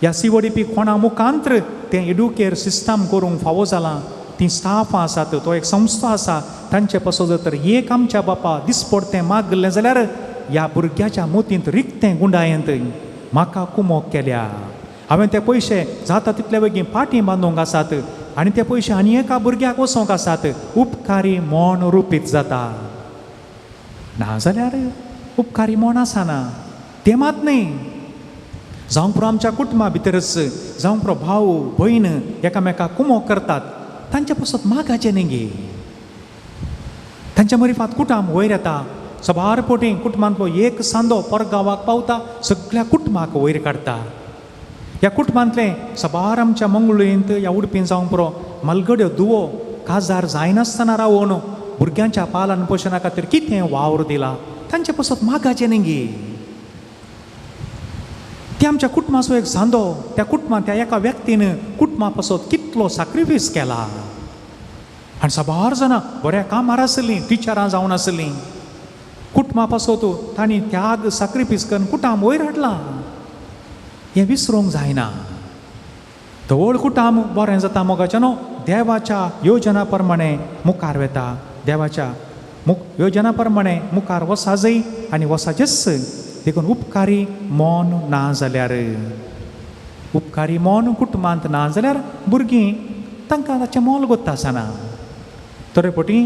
ह्या सीओडीपी कोणा मुखांत्र तें एडुकेर सिस्टम करूंक फावो जालां, तीं स्टाफां आसात, तो एक संस्था आसा, तांचे पासत जर तर एक आमच्या बापा दिसपडतें मागलें जाल्यार ह्या भुरग्याच्या मोतींत रिकतें गुंडायेंत म्हाका कुमोक केल्या, हांवें ते पयशे जाता तितले बेगीन फाटीं बांदूंक आसात आनी ते पयशे आनी एका भुरग्याक वचोंक आसात. उपकारी मोन रुपीत जाता. नाजाल्यार उपकारी मोन आसना. तें मात न्ही, जावंक पुरो आमच्या कुटुंबा भितरच, जावंक पुरो भाव भयण एकामेकाक कुमोक करतात, तांचे पासत मागाचें न्ही गे. तांच्या मरिफात कुटुंब वयर येता. सबार पोटी कुटुंबांतलो एक सांदो परगांवाक पावता, सगळ्या कुटुंबाक वयर काडटा. ह्या कुटुंबांतलें सबार आमच्या मंगळूरींत ह्या उडपीन जावंक पुरो मलगड्यो दुवो काजार जायनासतना रावोन भुरग्यांच्या पालन पोशणा खातीर कितें वावर दिला, तांचे पासत मागाचें न्ही गे. ते आमच्या कुटुंबाचो एक सांदो, त्या कुटुंबांत त्या एका व्यक्तीन कुटुंबा पासत कितलो साक्रिफीस केला. आनी साबार जाणां बऱ्या कामार आसलीं, टिचरां जावन आसलीं, कुटुंबा पासत तांणी त्याग साक्रिफीस करून कुटुंब वयर हाडलां. हें विसरूंक जायना. धवळ कुटुंब बरें जाता मोगाचें न्हू, देवाच्या योजना प्रमाणे मुखार वेता, देवाच्या योजना प्रमाणे मुखार वसाजय आनी वसाचेच. देखून उपकारी मौन ना जाल्यार, उपकारी मौन कुटुंबांत ना जाल्यार भुरगीं तांकां ताचें मोल गोत्ता आसना. थोडे पटी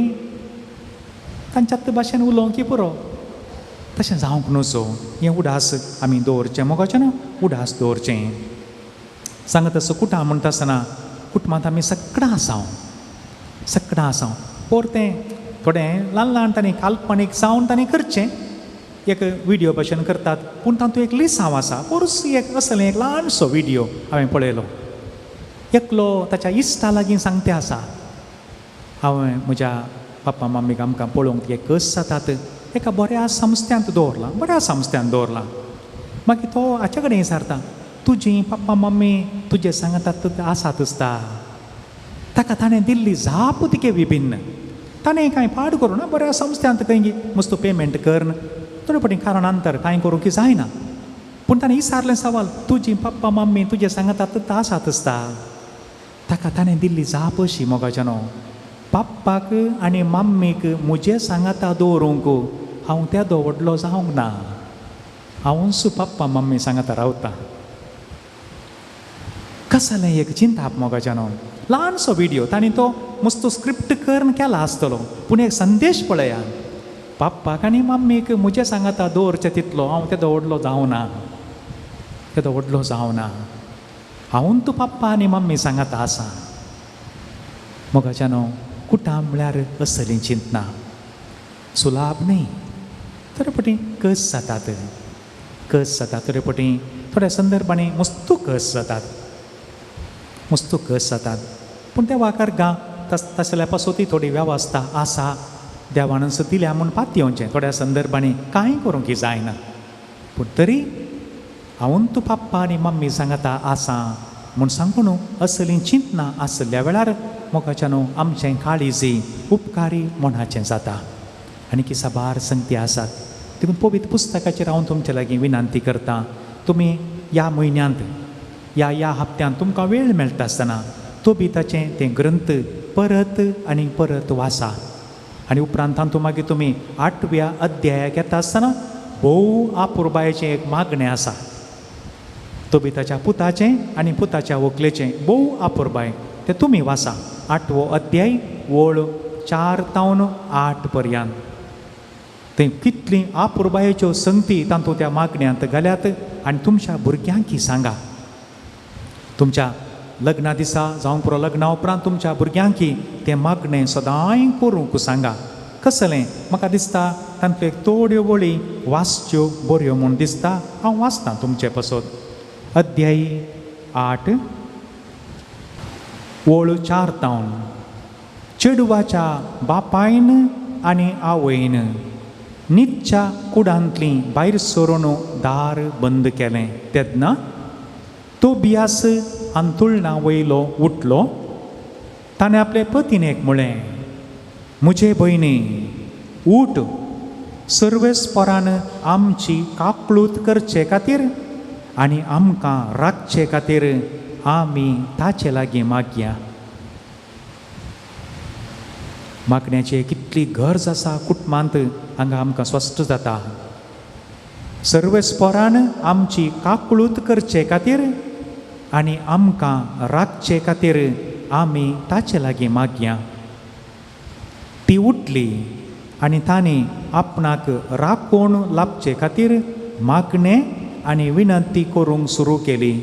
तांच्यात भाशेन उलोवंक की पुरो, तशें जावंक नजो. हें उडास आमी दवरचें मोगाचें न्हू, उडास दवरचें. सांगत आसा कुटां म्हणटा आसतना कुटुंबांत आमी सगळां आसा, सगळां आसा. पोरतें थोडें ल्हान ल्हान तांणी काल्पनीक जावन तांणी करचें, एक विडियो भाशेन करतात, पूण तातूंत एक लिसांव आसा. पोरस एक असलें एक ल्हानसो विडियो हांवें पळयलो. एकलो ताच्या इश्टा लागीं सांगते आसा, हांवें म्हज्या पप्पा मम्मीक आमकां पळोवंक ते कस जातात, एका बऱ्या संस्थ्यांत दवरलां, बऱ्या संस्थ्यांत दवरलां. मागीर तो हाचे कडेन विचारता, तुजी पप्पा मम्मी तुजे सांगतात आसात आसता. ताका ताणें दिल्ली जाप तिके विभिन्न. ताणें कांय पाड करूं ना, बऱ्या संस्थ्यांत खंय मस्त पेमेंट करून थोडे फावटी कारणांतर कांय करूंक की जायना, पूण ताणें विचारलें सवाल, तुजी पप्पा मम्मी तुजे सांगतात आसात आसता. ताका ताणें दिल्ली जाप अशी मोगाच्या न्हू, पप्पाक आनी मम्मीक म्हजे सांगाता दवरूंक हांव तेदो व्हडलो जावंक ना, हांवूच पप्पा मम्मी सांगाता रावता. कसलें एक चिंताप मोगाच्या न्हू. ल्हानसो विडियो तांणी तो मस्त स्क्रिप्ट करून केला आसतलो, पूण एक संदेश पळया, पप्पाक आनी मम्मीक म्हजे सांगाता दवरचें तितलो हांव तेदो व्हडलो जावना, तेदो व्हडलो जावना, हांव तूं पप्पा आनी मम्मी सांगाता आसा. मोगाच्या न्हू, कुटां म्हळ्यार असलीं चिंतना सुलाभ न्ही. थोडे फावटी कस जातात, कस जातात थोडे फावटी थोड्या संदर्भांनी मस्तू कस जातात, मस्तू कस जातात. पूण त्या वाकार गा तसल्या पासून थोडी वेवस्था आसा, देवानच दिल्या म्हूण पातयेवचें. थोड्या संदर्भांनी कांय करूंक जायना, पूण तरी हांव तूं पप्पा आनी मम्मी सांगाता आसा म्हूण सांगून असलीं चिंतना आसल्या वेळार मोगाच्या न्हू आमचें काळीजी उपकारी मनाचें जाता. आनी की साबार संगती आसात. देखून पवित्र पुस्तकाचेर हांव तुमचे लागीं विनंती करता, तुमी ह्या म्हयन्यांत ह्या ह्या हप्त्यांत तुमकां वेळ मेळटा आसतना तो बी ताचें तें ग्रंथ परत आनी परत वाचा. आनी उपरांत तातूंत मागीर तुमी 8व्या अध्यायाक येता आसतना भोव आपुरबायेचें एक मागणें आसा. तोबिताच्या पुताचें आनी पुताच्या व्हंकलेचें भोव आपुरबाय तें तुमी वाचा. 8वो अध्याय वळ 4 तावन 8 पर्यंत थंय कितलीं आपुरबायेच्यो संगती तातूंत त्या मागण्यांत घाल्यात. आनी तुमच्या भुरग्यांकी सांगा, तुमच्या लग्ना दिसा जावंक पुरो लग्ना उपरांत तुमच्या भुरग्यांकी तें मागणें सदांय करूंक सांगा. कसलें म्हाका दिसता तांतल्यो थोड्यो वळी वाचच्यो बऱ्यो म्हूण दिसता, हांव वाचतां तुमचे पासत. अध्याय 8 वळ 4 तावन चेडवाच्या बापायन आनी आवयन न्हिदच्या कुडांतली भायर सरून दार बंद केलें. तेन्ना तोबियास अंतुळणा वयलो उठलो. ताणें आपले पतिनेक म्हळें, म्हजे भयणी उठ, सर्वेस्परान आमची काकळूत करचे खातीर आनी आमकां राखचे खातीर आमी ताचे लागीं मागया. मागण्याची कितली गरज आसा कुटुंबांत हांगा आमकां स्पश्ट जाता. सर्वेस्परान आमची काकळूत करचे खातीर आनी आमकां राखचे खातीर आमी ताचे लागीं मागया. ती उठली आनी तांणी आपणाक राखून लाबचे खातीर मागणें आनी विनंती करूंक सुरू केली.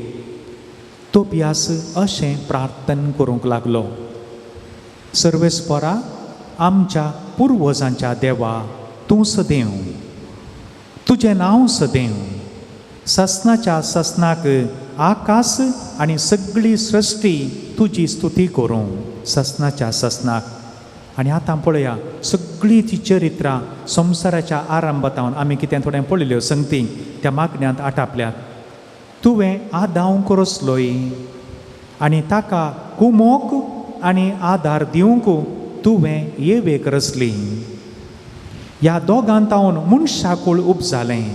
तोबियास अशें प्रार्थना करूंक लागलो, सर्वेस्परा आमच्या पुर्वजांच्या देवा, तूं सदैव, तुजें नांव सदैव ससनाच्या ससनाक आकाश आनी सगळी सृश्टी तुजी स्तुती करूं ससनाच्या ससनाक. आनी आतां पळया सगळीं ती चरित्रां संवसाराच्या आरंभातावन आमी कितें थोडें पळयल्यो संगती त्या मागण्यांत आटापल्यात. तुवें आदावंक रचलोय आनी ताका कुमोक आनी आदार दिवंक तुवें येवेक रचली. ह्या दोगांतावन मनशाकूळ उपजालें.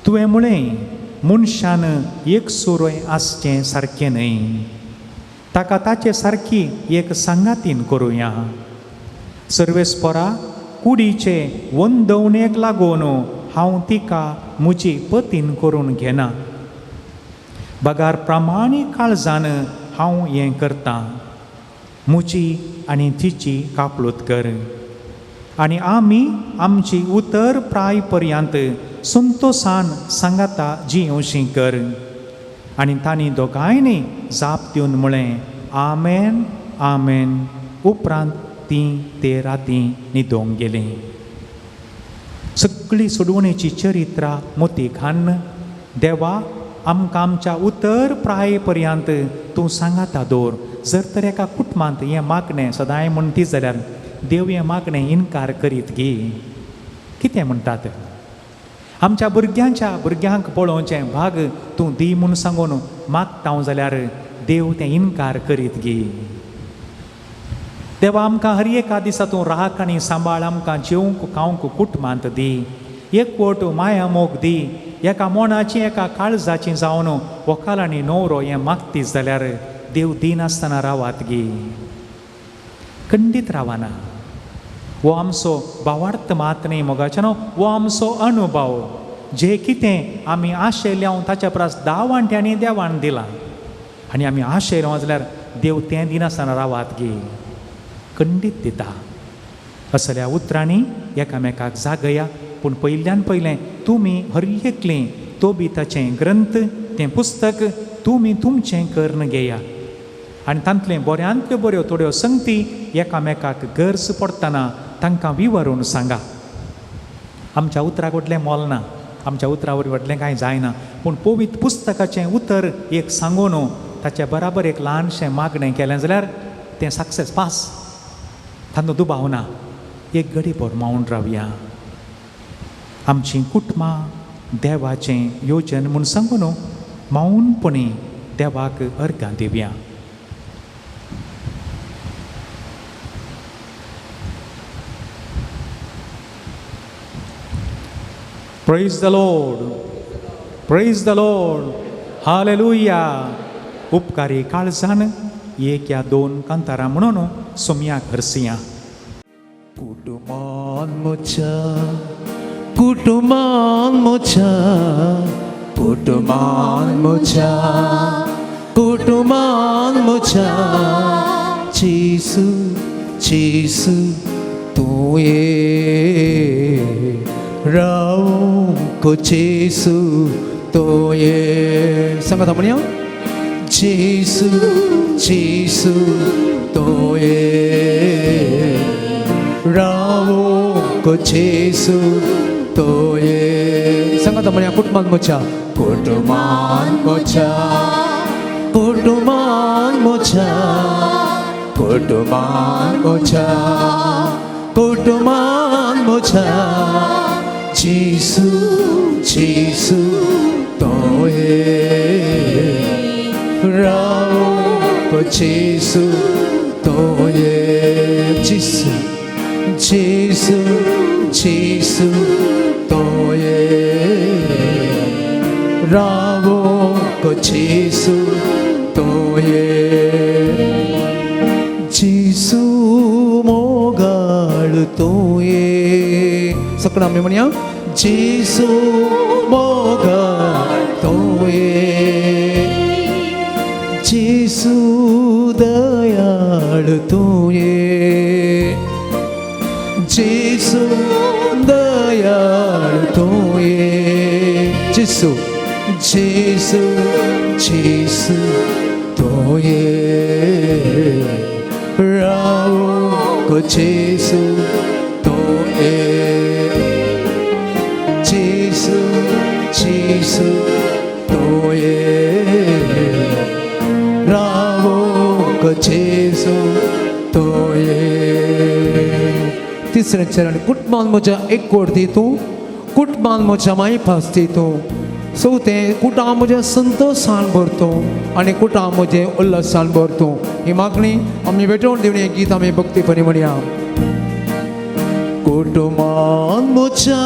तुवें म्हळें, मनशान एकसुरें आसचें सारकें न्हय, ताका ताचे सारकी एक सांगातीन करुया. सर्वेस्परा कुडीचे वंदवणेक लागून हांव तिका म्हजी पतीन करून घेना, बगार प्रामाणीक काळजान हांव हें करतां. म्हजी आनी तिची कापलूत कर आनी आमी आमची उतर प्राय पर्यंत संतोसान सांगाता जियोशी कर. आनी तांणी दोगांयनी जाप दिवन म्हळें, आमेन आमेन. उपरांत तीं ते राती न्हिदोंक गेलीं. सगळी सोडवणेची चरित्रां मोती घान्न देवा आमकां आमच्या उतर प्राय पर्यंत तूं सांगाता दवर. जर तर एका कुटुंबांत हें मागणें सदांय म्हणटी जाल्यार देव हें मागणें इनकार करीत गी कितें म्हणटात? आमच्या भुरग्यांच्या भुरग्यांक पळोवचें भाग तूं दी म्हूण सांगून मागता जाल्यार देव तें इनकार करीत गी. देवा आमकां हर एका दिसा तूं राख आनी सांबाळ, आमकां जेवंक खावंक कुटुंबांत दी, एकवट माया मोग दी, एका मोनाची एका काळजाची जावन व्हंकल आनी न्हवरो हें मागतीस जाल्यार देव दिनासतना रावात गी, खंडीत रावना. हो आमचो भावार्थ मात न्ही मोगाचें न्हू, हो आमचो अनुभव. जे कितें आमी आशेल्या ताच्या परस 10 वांट्यांनी देवान दिलां आनी आमी आशेलो जाल्यार देव तें दिनासतना रावात गी, खंडीत दिता. असल्या उतरांनी एकामेकाक जागया. पूण पयल्यान पयलें तुमी हर एकलें तोबिताचें ग्रंथ तें पुस्तक तुमी तुमचें करून घेया आनी तांतलें बऱ्यांतल्यो बऱ्यो थोड्यो संगती एकामेकाक गरज पडटना तांकां विवरून सांगा. आमच्या उतराक व्हडलें मोल ना, आमच्या उतरा वरवीं व्हडलें कांय जायना, पूण पवित्र पुस्तकाचें उतर एक सांगून ताचे बराबर एक ल्हानशें मागणें केलें जाल्यार तें सक्सेस पास, तातूंत दुबाव ना. एक घडी भर मावन रावया. आमचीं कुटुंबां देवाचें योजन म्हूण सांगून मौनपणी देवाक अर्घां दिवया. Praise the Lord, praise the Lord, hallelujah. उपकारी काळजान एक या दोन कांतारां म्हणून सोमयाक हरसिया. कुटुंबान म्हज्या, कुटुंबान म्हज्या, कुटुंबान म्हज्या. म्हज्या कुटुंबान म्हज्या जेजू जेजू तूं ये रावंक जेजू तूं ये सांगात म्हणया जेजू जेजू तूं ये रावंक जेजू तूं ये सांगात म्हणया कुटुंबान म्हज्या कुटुंबान म्हज्या कुटुंबान म्हज्या कुटुंबान म्हज्या कुटुंबान म्हज्या जेजू जेजू तूं ये रावंक जेजू तूं ये जेजू जेजू जेजू तूं ये रावंक जेजू तूं ये जेजू मोगाळ तूं ये सगळं आमी म्हणया जेजू मोगाळ तूं ये जेजू दयाळ तूं ये जेजू दयाळ तूं ये जेजू जेजू जेजू तूं ये रावंक जेजू तूं ये जेजू जेजू तूं ये रावंक जेजू तूं ये तिसरें चरण कुटुंबान म्हज्या एकवट दी तूं कुटुंबान म्हज्या मायपास दी तूं चवथें कुटां म्हज्या संतोशान भरतूं आनी कुटां म्हजें उल्लासान भरतूं ही मागणी आमी भेटवण दिवन हें गीत आमी भक्तीपणी म्हणया कुटुंबान म्हज्या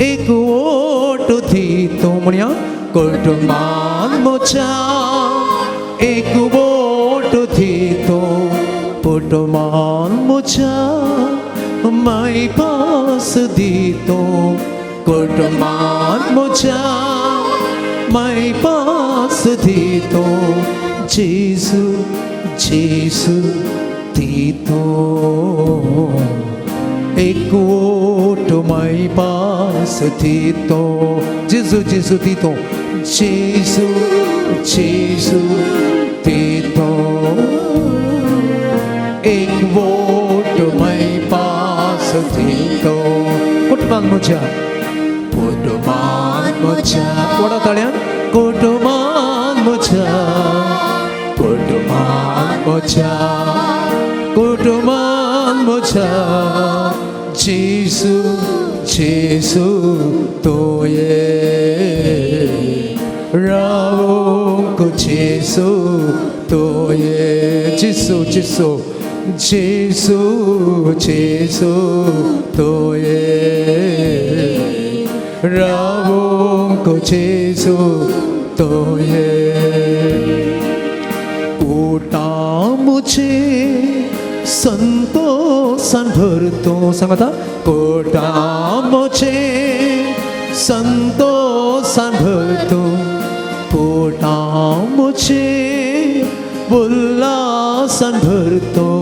एकवट दी तूं म्हणया कुटुंबान म्हज्या एकवट दी तूं कुटुंबान म्हज्या मायपास दी तूं कुटुंबान म्हज्या मायपास दी तूं जेजू जेजू दी तूं एकवट मायपास दी तूं जेजू जेजू दी तूं जेजू जेजू दी तूं एकवट मायपास दी तूं कुटुंबान म्हज्या कुटुंबान म्हज्या व्हडा ताळ्यान कुटुंबान म्हज्या कुटुंबान म्हज्या कुटुंबान म्हज्या जेजू जेजू तूं ये रावंक जेजू तूं ये जेजू जेजू जेजू जेजू तूं ये रावंक जेजू तूं ये कुटां म्हजे संतोषान भरतूं सांगता कुटां म्हजे संतोषान भरतूं कुटां म्हजे उल्लासान भरतूं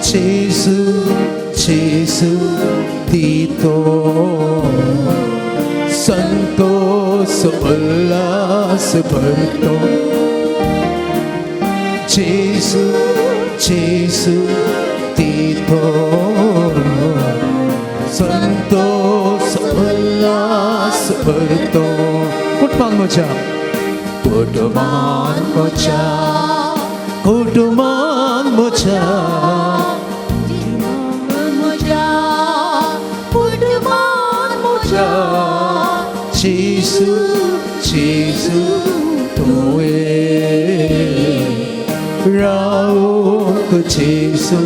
जेजू जेजू दी तूं संतोष उल्लास भरतूं जेजू जेजू दी तूं संतोष उल्लास भरतूं कुटुंबान म्हज्या कुटुंबान म्हज्या कुटुंबान म्हज्या जेजू जेजू तूं ये रावंक जेजू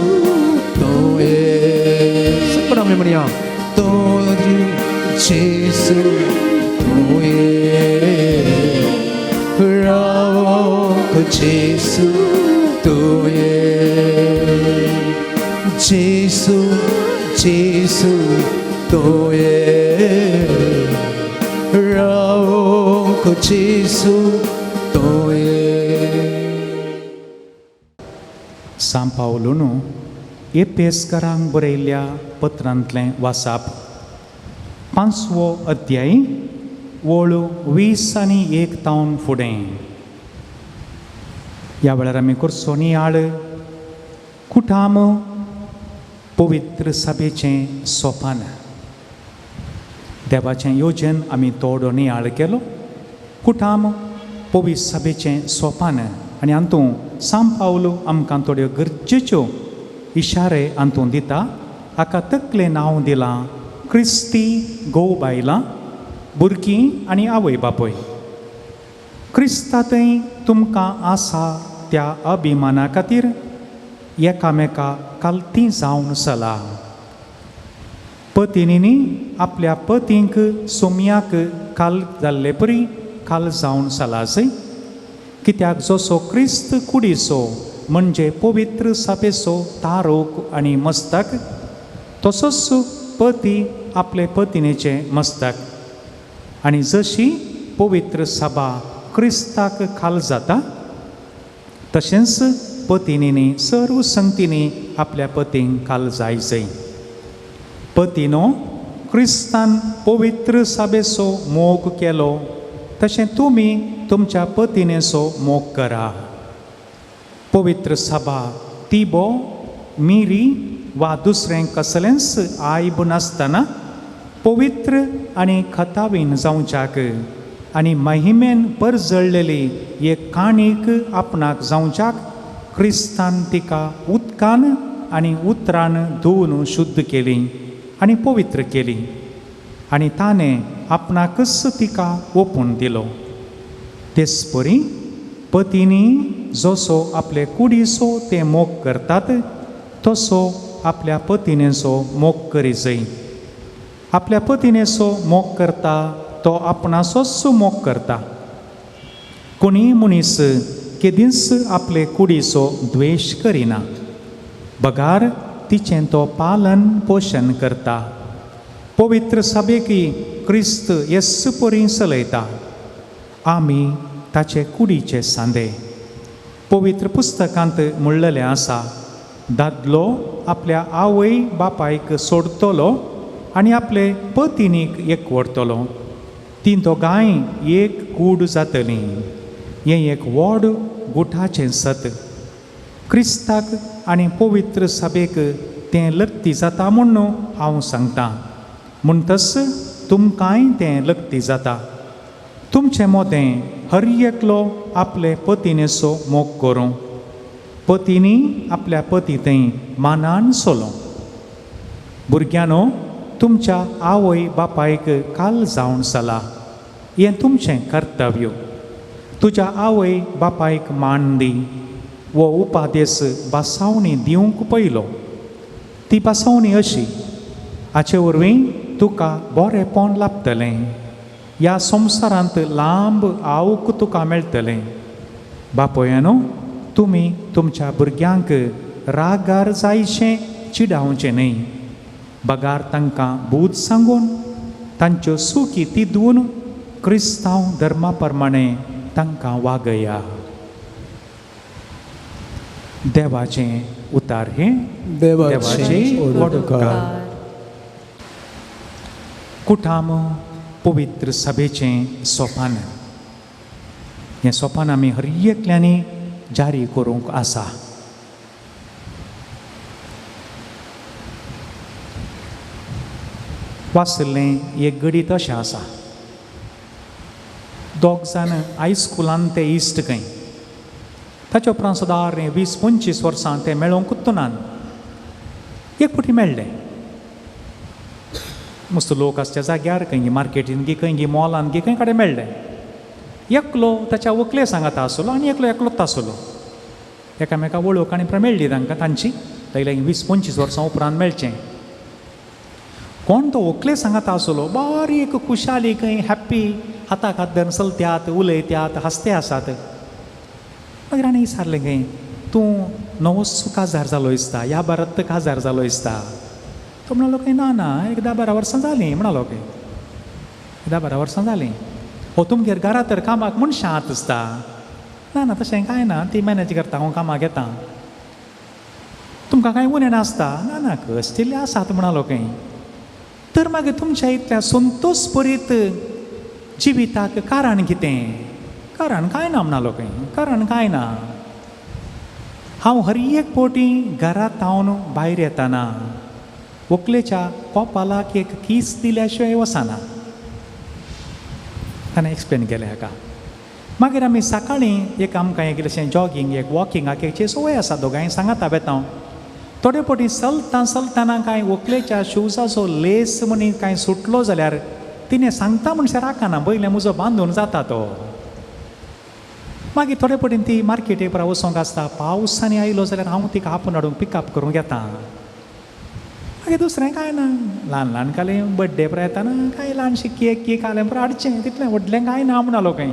तूं ये सगळं आमी म्हणया तूं जेजू तूं ये रावंक जेजू तूं ये जेजू जेजू तुवें रावंक जेजू तुवें. सांव पावलून एपेसकारांक बरयल्ल्या पत्रांतलें वासाप 5वो अध्याय ओळ 20 आनी 1 तावन फुडें. ह्या वेळार आमी करचो नियाळ कुटाम पवित्र सभेचें सोपान. देवाचें योजन आमी थोडो नियाळ केलो. कुटाम पवित्र सभेचें सोपान आनी हातूंत सांव पावलू आमकां थोड्यो गरजेच्यो इशारे हातूंत दिता. हाका तकलें नांव दिलां क्रिस्ती घोव बायलां, भुरगीं आनी आवय बापूय. क्रिस्ता थंय तुमकां आसा त्या अभिमाना खातीर एकामेका कालती जावन चला. पतिनीनी आपल्या पतींक सोम्याक काल जाल्ले परी काल जावन चलासय, कित्याक जसो क्रिस्त कुडीचो म्हणजे पवित्र सभेचो तारोक आनी मस्तक, तसोच पती आपले पतिनेचें मस्तक. आनी जशी पवित्र सभा क्रिस्ताक खाल जाता, तशेंच पतिनीनी सर्व संगतींनी आपल्या पतींक खाल जायजय. पतीनो क्रिस्तान पवित्र सभेचो मोग केलो, तशें तुमी तुमच्या पतिनेचो मोग करा. पवित्र सभा तिबो मिरी वा दुसरें कसलेंच आयब नासतना पवित्र आनी खतावीन जावच्याक आनी महिमेन परजळ्ळेली एक काणीक आपणाक जावच्याक क्रिस्तान तिका उदकान आनी उतरान धुवन शुद्ध केली आनी पवित्र केली आनी ताणें आपणाकच तिका ओपून दिलो. तेच परी पतींनी जसो आपले कुडीचो ते मोग करतात तसो आपल्या पतिनेचो मोग करीजय. आपल्या पतिनेचो मोग करता तो आपणाचोच मोग करता. कोणीय मनीस केदींच आपले कुडीचो द्वेश करिना, बगार तिचें तो पालन पोशण करता. पवित्र सभेकी क्रिस्त येस परी चलयता, आमी ताचे कुडीचे सांदे. पवित्र पुस्तकांत म्हणलेलें आसा, दादलो आपल्या आवय बापायक सोडटलो आनी आपले पतिनीक एकवटतलो, तीं दोगांय एक कूड जातलीं. हें एक व्हड गुठाचें सत. क्रिस्ताक आनी पवित्र सभेक तें लग्ती जाता म्हूण हांव सांगतां, म्हणटच तुमकांय तें लग्ती जाता. तुमचें मोदें हर एकलो आपले पतिनेचो मोग करूं, पतींनी आपल्या पती थंय मानान सोलो. भुरग्यांनो, तुमच्या आवय बापायक काल जावन चला, हें तुमचें कर्तव्य. तुज्या आवय बापायक मान दी हो उपादेस बासावणी दिवंक पयलो. ती बासावणी अशी, हाचे वरवीं तुका बरेंपण लाभतलें, ह्या संवसारांत लांब आवक तुका मेळटलें. बापोयानो, तुमी तुमच्या भुरग्यांक रागार जायशें चिडावचें न्हय, बगार तांकां बूद सांगून तांच्यो सुकी तिदून क्रिस्तांव धर्मा प्रमाणे तांकां वागया. देवाचें उतार हें देवाचें उपकार. कुटाम पवित्र सभेचें सोपान. हें सोपान आमी हर एकल्यांनी जारी करूंक आसा. वाचलें एक गडीत अशें आसा, दोग जाण हायस्कुलान ते इश्ट खंय, ताच्या उपरांत सुदार 20-25 वर्सां ते मेळोंकूच नात. एक फावटी मेळ्ळे, मस्त लोक आसच्या जाग्यार, खंय मार्केटीन गी, खंय मॉलान गी, खंय कडेन मेळ्ळे. एकलो ताच्या व्हंकले सांगाता आसलो आनी एकलो एकलोच आसलो. एकामेका वळख आनी मेळ्ळी तांकां तांची लागीं 20-25 वर्सां उपरांत मेळचें. कोण तो व्हंकले सांगाता आसलो, बारीक खुशाली खंय हॅप्पी, हाताक हात धरून चलत्यात, उलयत्यात, हांसते आसात. मागीर आनी विचारलें खंय, तूं नवोच काजार जालो दिसता, ह्या बारात काजार जालो दिसता. तो म्हणालो काय ना ना एक 10-12 वर्सां जालीं म्हणालो काय 10-12 वर्सां जालीं. हो तुमगेर घरा तर कामाक मनशां आत आसता. ना ना तशें कांय ना, ती मॅनेज करता, हांव कामाक येता. तुमकां कांय उणें नासता? ना ना कसले आसात म्हणालो खंय. तर मागीर तुमच्या इतल्या संतोश परीत जिविताक कारण कितें? कारण कांय ना म्हणालो खंय, कारण कांय ना. हांव हर एक पोटी घरांत हांव भायर येताना व्हंकलेच्या कोपालाक एक कीस दिल्या शिवाय वचना. ताणें एक्सप्लेन केलें हाका. मागीर आमी सकाळीं एक आमकां एक इल्लेशें जॉगींग एक वॉकिंगाक एक संवय आसा, दोगांय सांगाता वेता हांव. थोडे फावटी चलता चलतना कांय व्हंकलेच्या शुजाचो लेस म्हणी कांय सुटलो जाल्यार तिणें सांगता म्हणसर राखना, पयलें म्हजो बांदून जाता तो. मागीर थोडे फावटीन ती मार्केटी परा वचोंक आसता, पावसांनी आयलो जाल्यार हांव तिका आपोवन हाडूंक पिकअप करूंक येता. मागीर दुसरें कांय ना, ल्हान ल्हान काले बड्डे परा येताना कांय ल्हानशी केक केक हालें परा हाडचें, तितलें व्हडलें कांय ना म्हणालो खंय.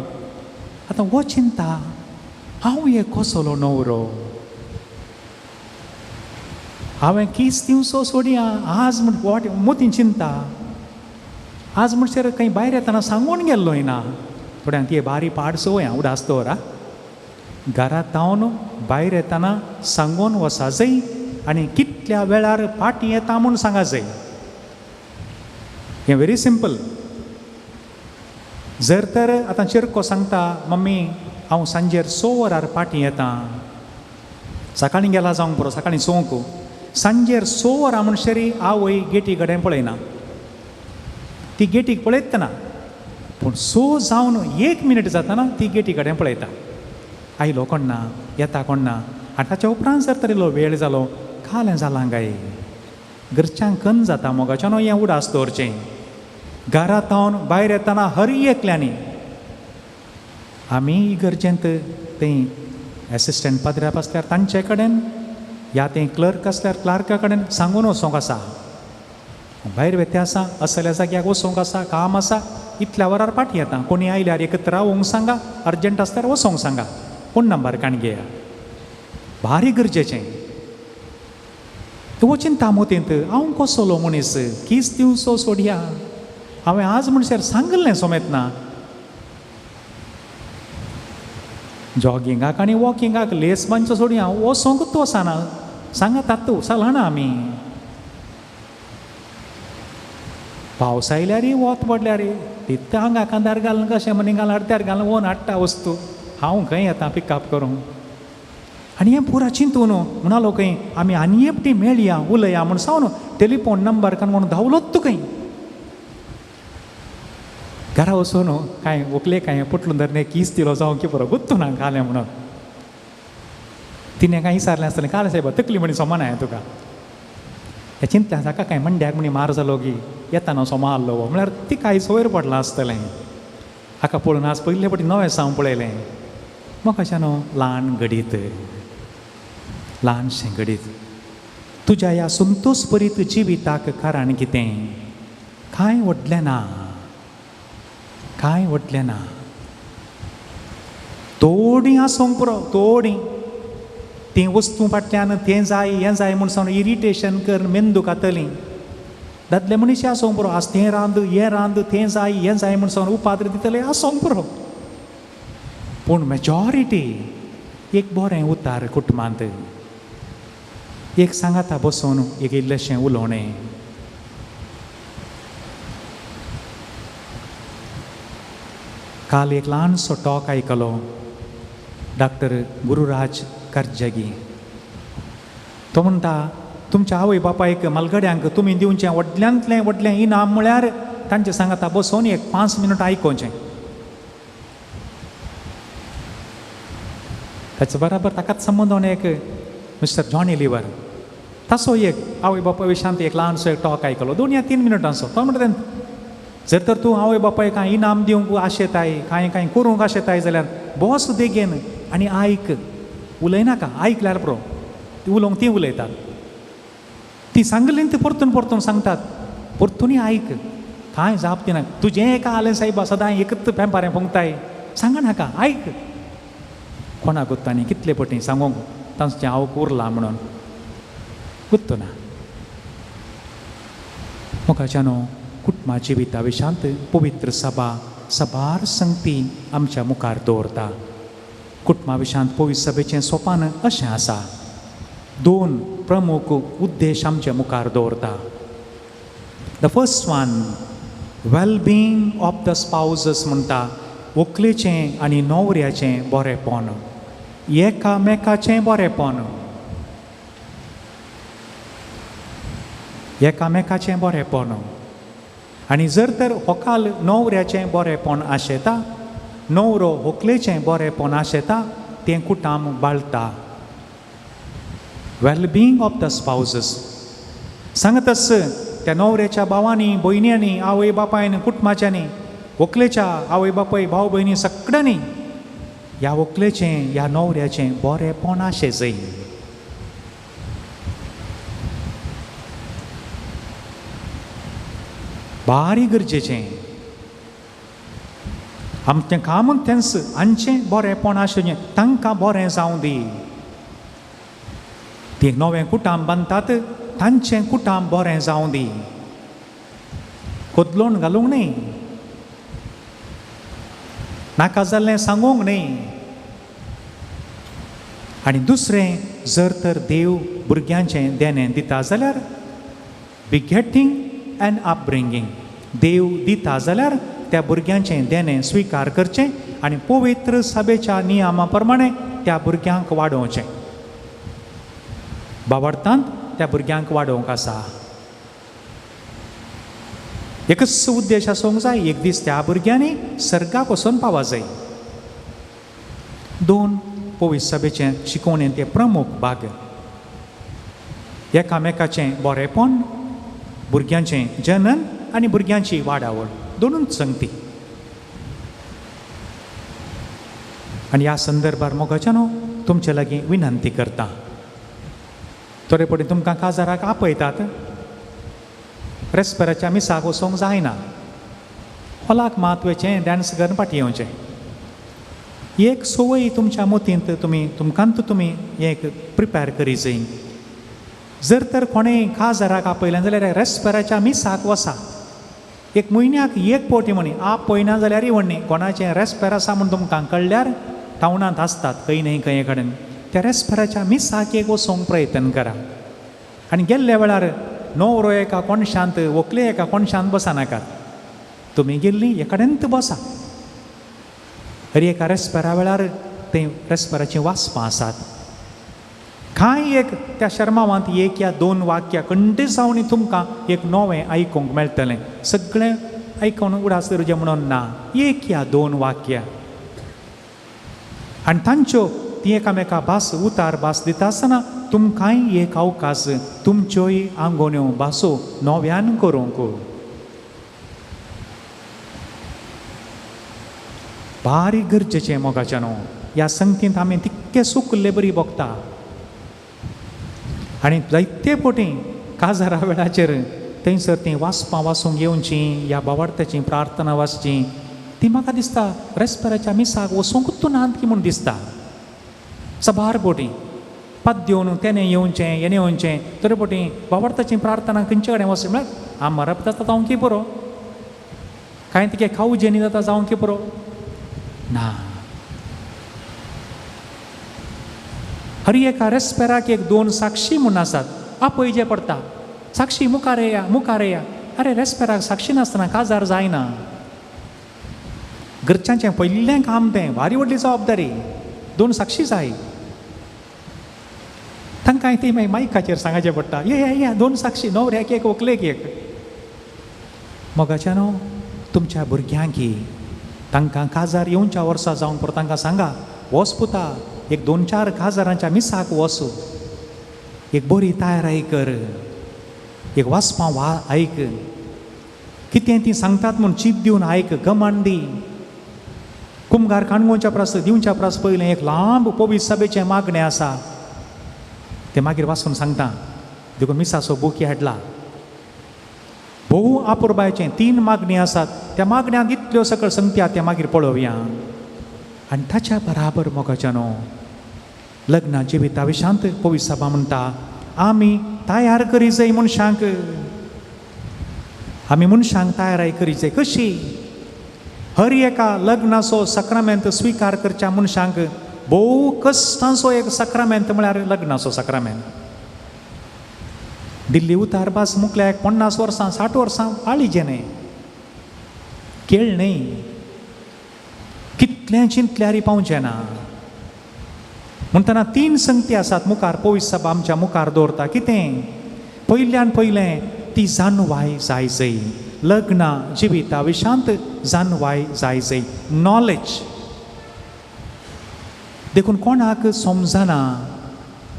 आतां हो चिंता हांव एक कसलो न्हवरो, हांवें कीस दिवचो सोडया आज म्हण what मोती चिंता. आज म्हणसर खंय भायर येताना सांगून गेल्लो ना. थोड्यांक ती बारी पाड संवय उडास दवर आ, घरांत हांव भायर येताना सांगून वचा जाय आनी कितल्या वेळार फाटीं येता म्हूण सांगा जाय. हें व्हेरी सिंपल. जर तर आतां चिरको सांगता मम्मी हांव सांजेर 6 वरार फाटीं येता, सकाळीं गेला जावंक पुरो, सकाळीं 6 सांजेर 6 वरां म्हणसरी आवय गेटी कडेन पळयना, ती गेटीक पळयतना, पूण 6 जावन 1 मिनट जाताना ती गेटी कडेन पळयता, आयलो कोण ना, येता कोण ना. आनी ताच्या उपरांत जर तर इल्लो वेळ जालो कालें जालां काय घरच्यांक कन जाता मोगाच्यान हें उडास दवरचें. घरांत हांव भायर येताना हर एकल्यांनी आमी इगर्जेंत थंय एसिस्टंट पाद्र्याप आसल्यार तांचे कडेन या थंय क्लर्क आसल्यार क्लार्का कडेन सांगून वचोंक आसा, भायर वेते आसा असल्या जाग्याक वचोंक आसा, काम आसा, इतल्या वरार फाटीं येता, कोणी आयल्यार एकत्र रावोंक सांगा, अर्जंट आसल्यार वचोंक सांगा, फोन नंबर काण घेया. भारी गरजेचें. तो चिंता मोतींत हांव कसलो मनीस कीस दिवचो सोडया, हांवें आज म्हणसर सांगलें सोमेत ना. जॉगिंगाक आनी वॉकिंगाक लेस बांदचो सोडया, वचोंकूच वचना, सांगात तूं चलना आमी. पावस आयल्यार वत पडल्यार तितलें हांगा कांदार घालून कशें म्हणी घालून अर्द्यार घालून वोन हाडटा वस्तू, हांव खंय येता पिकअप करूंक. आनी हें पुरा चिंतून म्हणालो खंय आमी आनी एकटी मेळया उलया म्हूण सावन टेलिफोन नंबर कान म्हणून धांवलोच तूं खंय. घरा वचून कांय व्हंकले कांय पुटलून धरून कीस दिलो जावं की बरो गुत्तू ना घालें म्हणून. तिणें कांय विचारलें आसतलें काल सायबा तकली म्हणी सोमा ना तुका, ह्या चिंतल्या ताका कांय मंड्याक म्हणी मार जालो की येताना सोमा आहलो म्हळ्यार तिका वयर पडलां आसतलें. हाका पळोवन आज पयले फावटी नवें सावन पळयलें म्हाका न्हू ल्हान घडीत ल्हानशें घडीत तुज्या ह्या संतोश परीत जिविताक कारण कितें? कांय व्हडलें ना, कांय व्हडलें ना, थोडीं आसूंक पुरो, थोडीं तीं वस्तू फाटल्यान तें जाय हें जाय म्हूण सांगून इरिटेशन कर मेंदू खातलीं. दादले मनीस आसूंक पुरो, आज तें रांद हें रांद तें जाय हें जाय म्हूण सांगून उपाद्र दितले आसूंक पुरो. पूण मेजॉरिटी एक बरें उतार कुटुंबांत एक सांगाता बसून एक इल्लेशें उलोवणें. काल एक ल्हानसो टॉक आयकलो डॉक्टर गुरुराज करजगी. तो म्हणटा तुमच्या आवय बापायक मालगड्यांक तुमी दिवचें व्हडल्यांतलें व्हडलें इनाम म्हळ्यार तांचे सांगाता बसून एक 5 मिनट आयकोवचें. ताचे बराबर ताकाच संबंदून एक मिस्टर जॉनी लिवर ताचो एक आवय बापाय विशांत एक ल्हानसो एक टॉक आयकलो 2 या 3 मिनटांचो. तो म्हणटा जर तर तूं आवय बापाय कांय इनाम दिवंक आशेताय कांय कांय करूंक आशेताय जाल्यार बस देगेन आनी आयक, उलयनाका, आयकल्यार पुरो. ती उलोवंक तीं उलयतात, ती सांगली ती परतून परतून सांगतात, परतूनय आयक, कांय जाप दिना. तुजें एका आलें सायबा सदां एकच पेंपारें फुंकताय, सांगा नाका, आयक. कोणाक गुत्ता न्ही कितले पटी सांगूंक तांचें हांव उरलां म्हणून गुत्तो ना. मोगाच्यानो, कुटुंबा जिविता विशांत पवित्र सभा सबार संगती आमच्या मुखार दवरता. कुटुंबा विशांत पवित्र सभेचें सोपान अशें आसा. दोन प्रमुख उद्देश आमच्या मुखार दवरता. The first one, wellbeing of the spouses म्हणटा, व्हंकलेचें आनी न्हवऱ्याचें बरेंपण, एकामेकाचें बरेंपण, एकामेकाचें बरेंपण. आनी जर तर व्हंकल न्हवऱ्याचें बरेंपण आशेता, न्हवरो व्हंकलेचें बरेंपण आशेता, तें कुटाम बाळटा. वेलबींग ऑफ the spouses सांगतस त्या न्हवऱ्याच्या भावांनी, भयण्यांनी, आवय बापायन, कुटुंबाच्यांनी, व्हंकलेच्या आवय बापाय, भाव भयणी सगळ्यांनी ह्या व्हंकलेचें ह्या न्हवऱ्याचें बरेंपण आशें जाय. भारी गरजेचें आमचें काम तेंच, आमचें बरेंपण आशें, तांकां बरें जावं दी. ती नवें कुटाम बांदतात तांचें कुटाम बरें जावं दी, कोदलोण घालूंक न्हय, नाका जाल्लें सांगूंक न्हय. आनी दुसरें, जर तर देव भुरग्यांचें देणें दिता जाल्यार बिगेटींग एंड अपब्रिंगींग, देव दिता जाल्यार त्या भुरग्यांचें देणें स्विकार करचें आनी पवित्र सभेच्या नियमा प्रमाणे त्या भुरग्यांक वाडोवचें. बावडतांत त्या भुरग्यांक वाडोवंक आसा. एकच उद्देश आसूंक जाय, एक दीस त्या भुरग्यांनी सर्गाक वचून पावा जाय. दोन, पवित्र सभेचें शिकोवणेन ते प्रमुख भाग, एकामेकाचें बरेंपण, भुरग्यांचें जनन आनी भुरग्यांची वाडावळ, दोनूच संगती. आनी ह्या संदर्भार मोगाच्यानो तुमचे लागीं विनंती करता. थोडे पटी तुमकां काजाराक आपयतात, रेस्पेराच्या मिसाक वचोंक जायना, हॉलाक मात वयचें, डांस करून फाटीं येवचें. एक संवय तुमच्या मतींत तुमी तुमकांत तुमी एक प्रिपेर करी जाय. जर तर कोणें काजाराक आपयलें जाल्यार रेस्पेराच्या मिसाक वसा. एक म्हयन्याक एक पावटी म्हणी, आपयना जाल्यारय म्हणणी, कोणाचें रेस्पेर आसा म्हूण तुमकां कळ्ळ्यार टावनांत आसतात खंय न्हय खंय कडेन, त्या रेस्पेराच्या मिसाक एक वचोंक प्रयत्न करा. आनी गेल्ल्या वेळार न्हवरो एका कोणशांत, व्हंकले एका कोणशांत बसनाकात, तुमी गेल्लीं एकाडेनत बसा. हर एका रेस्पेरा वेळार ते रेस्पेराचीं वाचपां आसात. कांय एक त्या शर्मावांत एक या दोन वाक्यां कंटिजावणी तुमकां एक नवें आयकूंक मेळटलें. सगळें आयकून उडास दवरचें म्हणून ना, एक या दोन वाक्यां. आनी तांच्यो ती एकामेका भास उतार भास दिता आसतना तुमकांय एक अवकाश तुमच्योय आंगोन्यो भासो नव्यान करूंक. भारी गरजेचें मोगाच्यानो, ह्या संगतींत आमी तितके सुकल्ले बरी भोगता. आनी जायते फावटी काजारा वेळाचेर थंयसर तीं वाचपां वाचूंक येवचीं, ह्या बावार्थाची प्रार्थना वाचची, ती म्हाका दिसता रेस्पेराच्या मिसाक वचूंकूच नात की म्हूण दिसता. सबार फावटी पद घेवन तेणें येवचें हेणें येवचें, तरी फावटी बावार्थाची प्रार्थना खंयचे कडेन वचूं म्हळ्यार आम मरप जाता जावंक की पुरो, कांय तिके खाऊ जेनी जाता जावंक की पुरो ना. हर एका रेस्पेराक एक दोन साक्षी म्हूण आसात, आपयचे पडटा. साक्षी मुखार येया, मुखार येया. अरे रेस्पेराक साक्षी नासतना काजार जायना. घरच्यांचें पयलें काम तें, भारी व्हडली जबाबदारी. दोन साक्षी जाय, तांकां ती मागीर मायकाचेर सांगचें पडटा, ये ये दोन साक्षी, न्हवऱ्याक एक, व्हंकलेक एक. मोगाच्यानो, तुमच्या भुरग्यांकी तांकां काजार येवच्या वर्सा जावन परत तांकां सांगा, वच पुता एक दोन चार काजारांच्या मिसाक वच, एक बरी तयाराय कर, एक वाचपां वा आयक, कितें ती सांगतात म्हूण चीत दिवन आयक, गमण दी. कुमगार काणकोणच्या प्रास दिवच्या प्रास पयलें एक लांब पवित्र सभेचें मागणें आसा, तें मागीर वाचून सांगता. देखून मिसाचो बुकी हाडला. भोव आपुरबायचें तीन मागणी आसात, त्या मागण्यांत इतल्यो सकळ संगती आसा, तें मागीर पळोवया. आनी ताच्या बराबर मोगाच्यानो, लग्ना जिविता विशांत पवित्र सभा म्हणटा, आमी तयार करी जाय मनशांक. आमी मनशांक तयाराय करीचे कशी? हर एका लग्नाचो साक्रामेंत स्विकार करच्या मनशांक भोव कश्टांचो एक साक्रामेंत म्हळ्यार लग्नाचो साक्रामेंत. दिल्ली उतार भास मुखल्याक 50 वर्सां 60 वर्सां पाळीचें न्हय, केळ न्हय, कितलें चिंतल्यारय पावचें ना. म्हणटना 3 संगती आसात मुखार पवित्र सभा आमच्या मुखार दवरता. कितें? पयल्यान पयलें ती जानवाय जाय जय, लग्ना जिविता विशांत जानवाय जाय जय, नॉलेज. देखून कोणाक समजना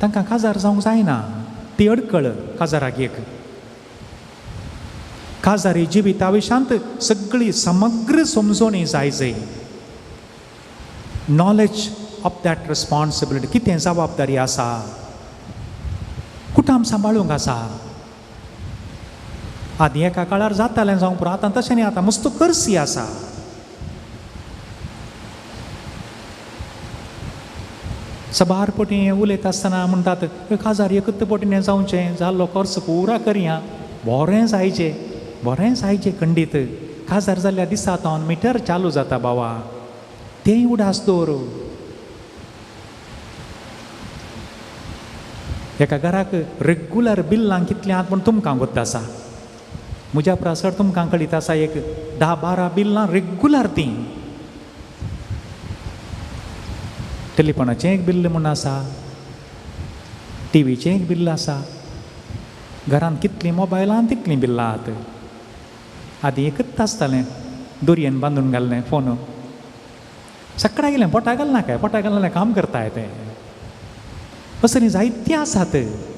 तांकां काजार जावंक जायना, ती अडकळ काजाराक एक. काजारी जिविता विशांत सगळी समग्र समजोणी जाय जय, नॉलेज ऑफ that responsibility. कितें जबाबदारी आसा, कुटुंब सांबाळूंक आसा. आदीं एका काळार जातालें जावंक पुरो, आतां तशें न्ही, आतां मस्त करसी आसा. सबार पटी उलयता आसतना म्हणटात काजार एकच पटीन जावचें, जाल्लो खर्च पुरा करया, बरें जायचें, बरें जायचें खंडीत. काजार जाल्ल्या दिसा तावन मिटर चालू जाता बाबा, तेंय उडास दवर. एका घराक रेगुलर बिल्लां कितलीं आहात म्हूण तुमकां गोत्त आसा, म्हज्या प्रासर तुमकां कळीत आसा, एक 10-12 बिल्लां रेगुलर तीं. टेलिफोनाचें एक बिल्ल म्हूण आसा, टिवीचें एक बिल्ल आसा, घरांत कितलीं मोबायलां तितलीं बिल्लां आहात. आदीं एकच आसतालें, दोरयेन बांदून घाल्लें फोन, सकाळ गेलें पोटा घालना काय, पोटा घालना काम करताय तें. असलीं जायतीं आसात.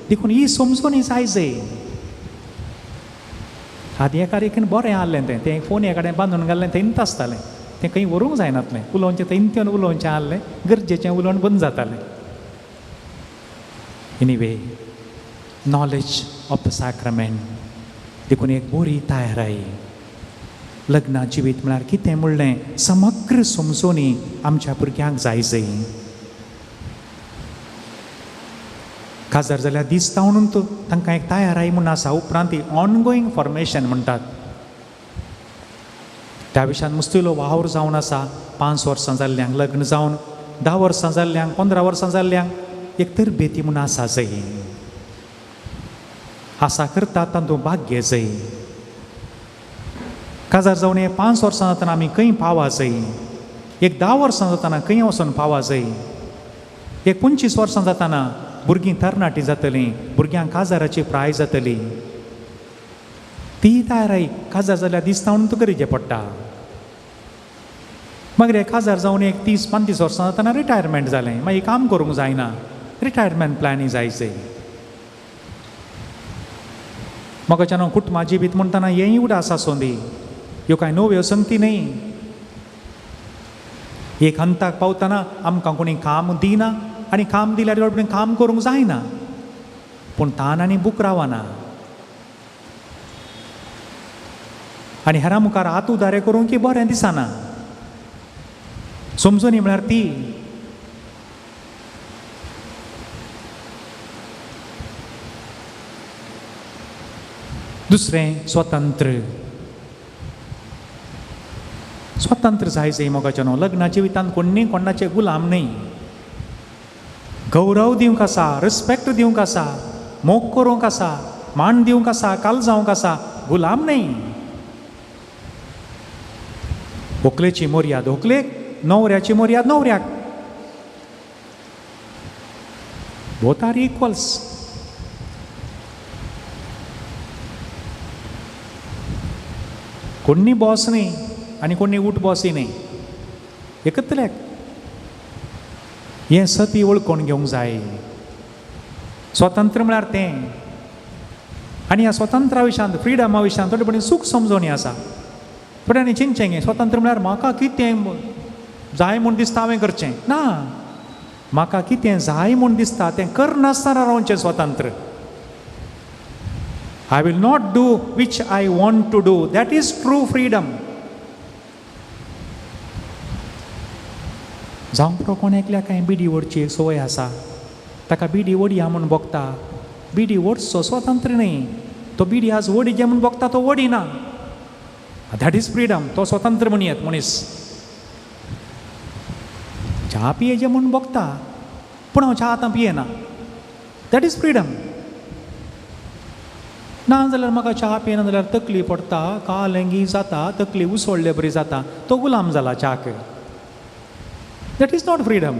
देखून ही समजोणी जाय जय. आदीं एका रेखीन बरें आहलें तें, तें फोन एका कडेन बांदून घाल्लें थंयच आसतालें, तें खंय व्हरूंक जायनातलें, उलोवचें थंयच्यान उलोवचें आहलें, गरजेचें उलोवन बंद जातालें. Anyway, knowledge of the sacrament. देखून एक बरी तयाराय लग्ना जिवीत म्हळ्यार कितें म्हणलें समग्र समजोणी आमच्या भुरग्यांक जाय जय. काजार जाल्यार दिसता म्हणून तांकां एक तयाराय म्हूण आसा. उपरांत ती ऑनगोईंग फॉर्मेशन म्हणटात. त्या विशयान मुस्तीलो वावर जावन आसा. 5 वर्सां जाल्ल्यांक लग्न जावन, 10 वर्सां जाल्ल्यांक, 15 वर्सां जाल्ल्यांक एक तरबेती म्हूण आसा जय. आसा करता तातूंत भाग्य जय. काजार जावन हे 5 वर्सां जातना आमी खंय पावा जय, एक 10 वर्सां जातना खंय वचून पावा जय, एक 25 वर्सां जातना भुरगीं तरणाटीं जातलीं, भुरग्यांक काजाराची प्राय जातली. ती तयाराय काजार जाल्यार दिसता म्हणून तुका गरजे पडटा. मागीर एक काजार जावन एक 30-35 वर्सां जातना रिटायरमेंट जालें, मागीर काम करूंक जायना, रिटायरमेंट प्लॅनूय जाय जय. म्हाका कुटुंबा जिवीत म्हणटना हेंय उडास आसूं दी, ह्यो कांय नव्यो संगती न्हय. एक हंताक पावतना आमकां कोणी काम दिना आनी काम दिल्यार गडबडीन काम करूंक जायना, पूण तान आनी भूक रावना आनी हेरां मुखार हात उदारे करूंक की बरें दिसना. समजून म्हळ्यार ती दुसरें स्वतंत्र. स्वतंत्र जाय जय मोगाचें न्हू. लग्ना जिवितांत कोण्णी कोणाचे गुलाम न्हय. गौरव दिवंक आसा, रिस्पेक्ट दिवंक आसा, मोग करूंक आसा, मान दिवंक आसा, काल जावंक आसा, गुलाम न्हय. होकलेची मर्याद होकलेक, न्हवऱ्याची मर्याद न्हवऱ्याक, बोथ are equals. कोण्णी बॉस न्ही आनी कोण्णी उठ बॉसय न्ही, एकत्रल्याक हें सती वळखून घेवंक जाय. स्वतंत्र म्हळ्यार तें. आनी ह्या स्वतंत्रा विशयांत, फ्रिडमा विशयांत थोडे पणी सूख समजोणी आसा. थोड्यांनी चिंतचें गे स्वतंत्र म्हळ्यार म्हाका कितें जाय म्हूण दिसता हांवें करचें ना, म्हाका कितें जाय म्हूण दिसता तें करनासतना रावचें स्वतंत्र. I will not do which I want to do, that is true freedom. जावं पुरो कोण एकल्या कांय बिडी ओडची एक संवय आसा, ताका बिडी ओडया म्हूण भोगता, बिडी ओडचो स्वतंत्र न्हय, तो बिडी आज ओडीचे म्हूण भोगता, तो ओडिना. That is freedom. तो स्वतंत्र म्हणयत मनीस. च्या पियेचें म्हूण भोगता पूण हांव च्या आतां पियेना. That is freedom. ना जाल्यार म्हाका च्या पियेना जाल्यार तकली पडटा, कालेंगी जाता, तकली उसळ्ळे बरी जाता, तो गुलाम जाला च्याक. That is not freedom.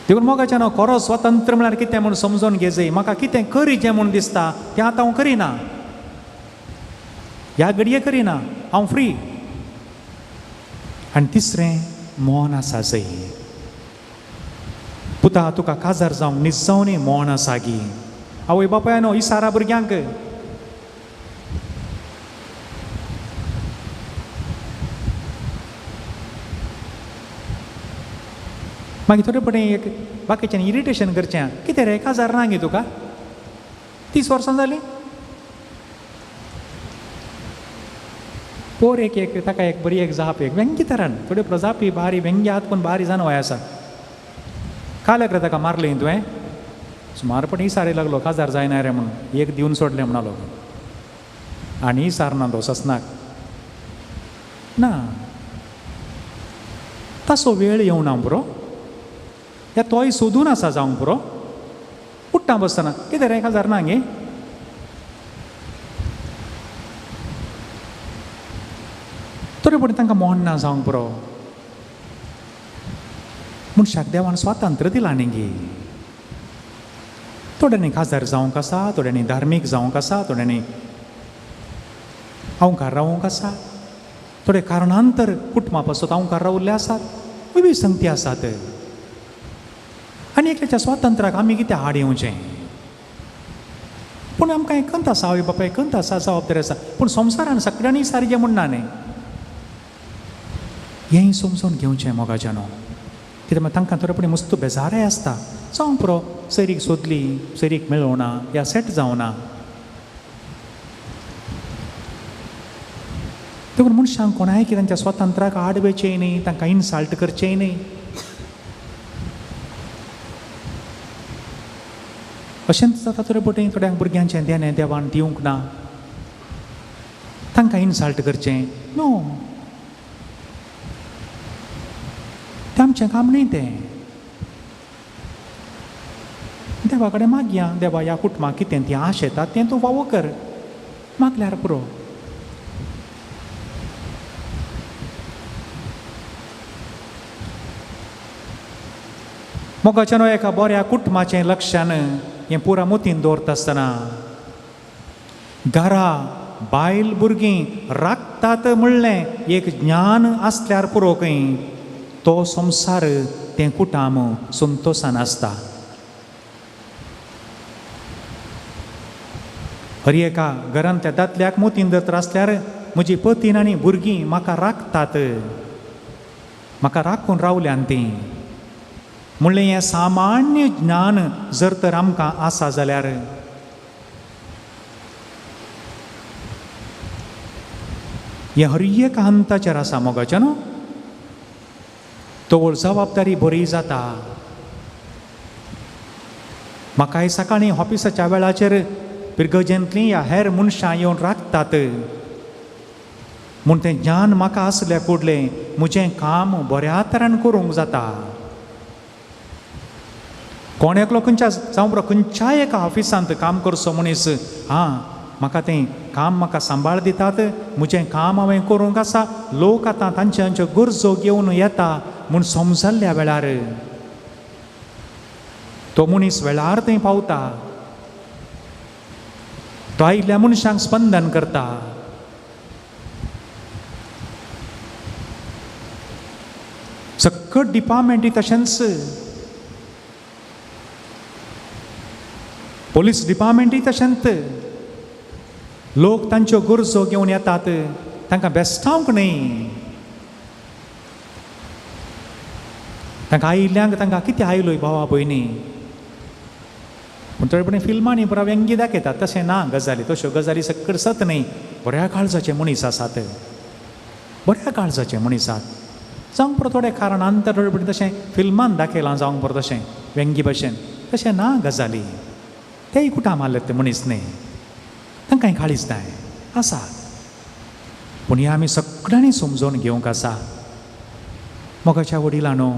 देखून मोगाचें हांव खरो स्वतंत्र म्हळ्यार कितें म्हूण समजून घेजय. म्हाका कितें करीचें म्हूण दिसता तें आतां हांव करिना, ह्या घडये करिना, हांव फ्री. आनी तिसरें मौन आसा जय. पुता तुका काजार जावंक निजावनी मौन आसा गी. आवय बापायनो इसारा भुरग्यांक. मागीर थोडे पटे एक बाकीच्यान इरिटेशन करचें, कितें रे काजार ना गे तुका, 30 वर्सां जालीं. पोर एक एक ताका एक बरी एक जाप, एक व्यंग्य तरान थोड्यो प्रजापी बारी व्यंग्यात पूण बारी जानवाय आसा. काल्याक रे ताका मारलें तुवें, सुमारपण इसारी लागलो काजार जायना रे म्हणून एक दिवन सोडलें म्हणालो आनी इसारना तो ससनाक ना. तसो वेळ येवना पुरो, या तोय सोदून आसा जावंक पुरो. उठ्ठा बसतना कितें रे काजार ना गे. तरी पूण तांकां मोन ना जावंक पुरो. मनशाक देवान स्वातंत्र्य दिलां न्ही गे. थोड्यांनी काजार जावंक आसा, थोड्यांनी धार्मीक जावंक आसा, थोड्यांनी अवकार रावंक आसा, थोडे कारणांतर कुटुंबा पासत अवकार रावल्ले आसात, विविध संगती आसात. आनी एकल्याच्या स्वातंत्र्याक आमी कितें आड येवचें. पूण आमकां एक कंत आसा, आवय बापाय कंत आसा, जबाबदारी आसा. पूण संवसारान सगळ्यांनी सारकें म्हणना न्ही. हेंय समजून घेवचें मोगाच्यानो. कित्याक मागीर तांकां थोडे पणी मस्त बेजारय आसता. जावंक पुरो सैरीक सोदली, सैरीक मेळोना या सेट जावना. देखून मनशांक कोणाय की तांच्या स्वातंत्र्याक आड वयचें न्ही, तांकां इन्सल्ट करचें न्ही. अशेंच जाता थोडे पटी थोड्यांक भुरग्यांचें देणें देवान दिवंक ना, तांकां इन्सल्ट करचें न्हू, तें आमचें काम न्ही. तें देवा कडेन मागया, देवा ह्या कुटुंबाक कितें ती आश येता तें तूं फावो कर, मागल्यार पुरो. मोगाच्यान एका बऱ्या कुटुंबाचें लक्षान हें पुरा मोतीन दवरता आसतना घरा बायल भुरगीं राखतात म्हणलें एक ज्ञान आसल्यार पुरो खंय तो संवसार तें कुटाम संतोसान आसता. हर एका घरांतल्या दादल्याक मोतीन दवरता आसल्यार म्हजी पतीन आनी भुरगीं म्हाका राखतात, म्हाका राखून रावल्यान तीं म्हणलें हें सामान्य ज्ञान जर तर आमकां आसा जाल्यार हें हर एका हंताचेर आसा मोगाचें न्हू. तवळ जबाबदारी बरी जाता. म्हाकाय सकाळीं ऑफिसाच्या वेळाचेर पिरगजेंतलीं या हेर मनशां येवन राखतात म्हूण तें ज्ञान म्हाका आसल्या कुडलें म्हजें काम बऱ्या तरान करूंक जाता. कोण एकलो खंयच्या जावं बरो खंयच्याय एका ऑफिसांत काम करचो मनीस, आं म्हाका तें काम म्हाका सांबाळ दितात, म्हजें काम हांवें करूंक आसा, लोक आतां तांचे तांच्यो गरजो घेवन येता म्हूण समजल्ल्या वेळार तो मनीस वेळार थंय पावता, तो आयिल्ल्या मनशांक स्पंदन करता. सकट डिपार्टमेंटी तशेंच पोलीस डिपार्टमेंटूय तशेंच लोक तांच्यो गरजो घेवन येतात, तांकां बेस्टावंक न्हय, तांकां आयिल्ल्यांक तांकां कितें आयलोय भावा भयणी. पूण थोडे फिल्मांनी पुरा व्यंगी दाखयतात, तशें ना गजाली, तश्यो गजाली सकट सत न्हय. बऱ्या काळजाचे मनीस आसात, बऱ्या काळजाचे मनीस आसात जावंक पुरो थोडे कारणान तर थोडे तशें फिल्मान दाखयलां जावंक पुरो तशें व्यंगी भशेन, तशें ना गजाली. तेय कुटां मारले ते मनीस न्हय, तांकां काळीज नाय. आसा. पूण हें आमी सगळ्यांनी समजून घेवंक आसा. मोगाच्या वडिलांनो,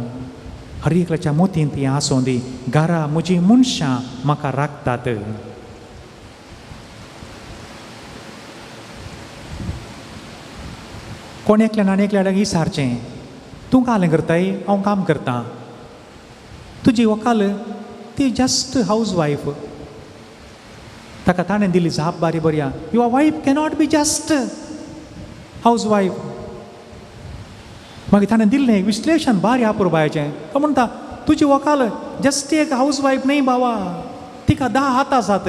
हर एकल्याच्या मोतींत हें आसूं दी, घरा म्हजी मनशां म्हाका राखतात. कोण एकल्यान आनी एकल्याक विचारचें, तूं कालें करताय? हांव काम करतां. तुजी व्हंकल ती जस्ट हावज वायफ, ताका ताणें दिली जाप बारी बरी, your wife cannot be just house wife. मागीर ताणें दिल्लें विश्लेशण बारी अपुरबायेचें. तो म्हणटा, तुजी व्हंकल जस्ट एक हावज वायफ न्हय बाबा, तिका 10 हात आसात,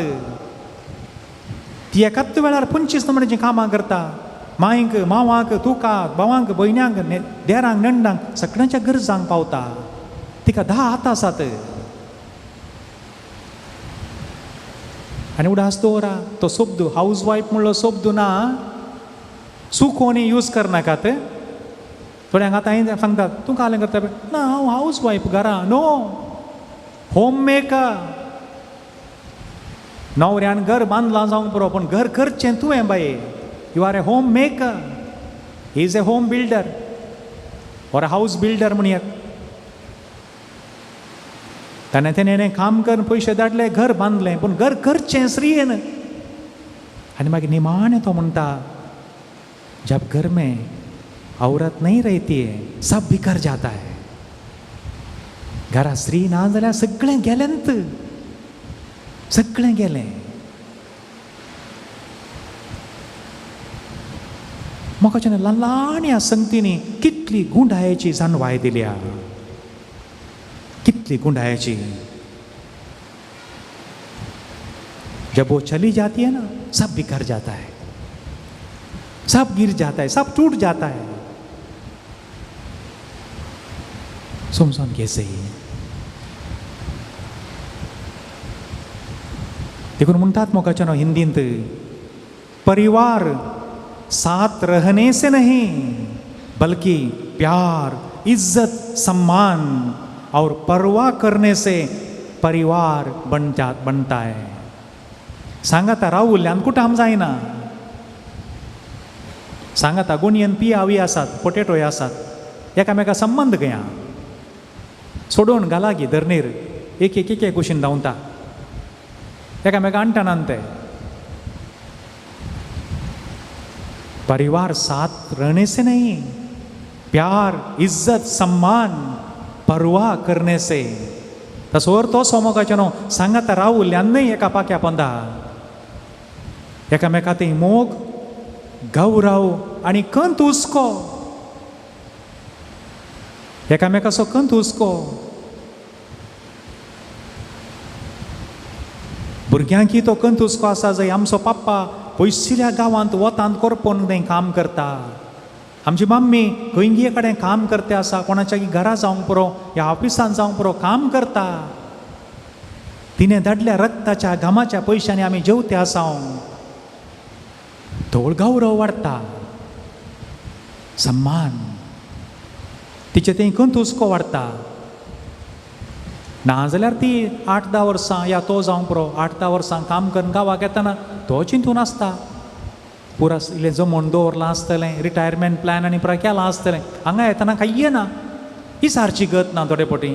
ती एकाच वेळार 25 नंबराचीं कामां करता. मांयक, मावाक, तुका, भावांक, भयण्यांक, देरांक, नंडांक, सगळ्यांच्या गरजांक पावता. तिका 10 हात आसात. आनी उडास दवरा, तो शब्द हावज वायफ म्हणलो शब्द ना, सुकोनी यूज करनाकात. थोड्यांक आतां सांगतात, तूं कालें करता? ना, हांव हावज वायफ घरा. No, homemaker. न्हवऱ्यान घर बांदलां जावंक पुरो, पूण घर करचें तुवें बाये. You are a home maker. He is a home builder or a house builder म्हणयात. ताणें तेणें काम करून पयशे धाडले, घर बांदलें, पूण घर करचें स्त्रियेन. आनी मागीर निमाणें तो म्हणटा, जब घर में औरत नहीं रहती है सब बिखर जाता है. घरा स्त्री ना जाल्यार सगळें गेलेंत, सगळें गेलें. म्हाका ल्हान ल्हान ह्या संगतींनी कितली गुंडायेची जाणवाय दिल्या, कितली गुंडायेची. जब वो चली जाती है ना, सब बिखर जाता है, सब गिर जाता है, सब टूट जाता है. समजून घेसे. देखून म्हणटात मोगाच्यानो हिंदींत, परिवार साथ रहने से नहीं बल्कि प्यार, इज्जत, सम्मान और परवाह करने से परिवार बनता है. सांगाता राहुल्यान कुठं आम जायना. सांगाता गुणयन पियावी आसात, पोटेटोय आसात, एकामेका संबंद गया सोडून घालागी धरणीर एक एक एक कुशीन धांवता, एकामेका अंटनान ते. परिवार साथ रहने से नहीं, प्यार, इज्जत, सम्मान, परवाह करने से. तसोर तो सोमोगाचें न्हू सांगाता रावल्यान न्हय एका पाक्या पोंदा, एकामेका ते मोग, गौरव आनी कंत हुस्को, एकामेकाचो कंत हुस्को. भुरग्यांकी तो कंत हुस्को आसा जंय आमचो पप्पा पयसुल्ल्या गांवांत वतांत कोरपोन थंय काम करता, आमची मम्मी खंयगे कडेन काम करता आसा, कोणाच्या घरा जावंक पुरो ह्या ऑफिसान जावंक पुरो काम करता. तिणें धाडल्या रक्ताच्या घामाच्या पयशांनी आमी जेवते आसा. थोड गौरव वाडटा, सम्मान, तिचे थंय कंत हुस्को वाडटा. नाजाल्यार ती 8-10 वर्सां या तो जावंक पुरो 8-10 वर्सां काम करून गांवाक येतना तो चिंतून आसता, पुरा इल्लें जमोवन दवरलां आसतलें, रिटायरमेंट प्लॅन आनी पुरा केलां आसतलें, हांगा येतना कांय येना, ही सारची गत ना थोडे फावटी.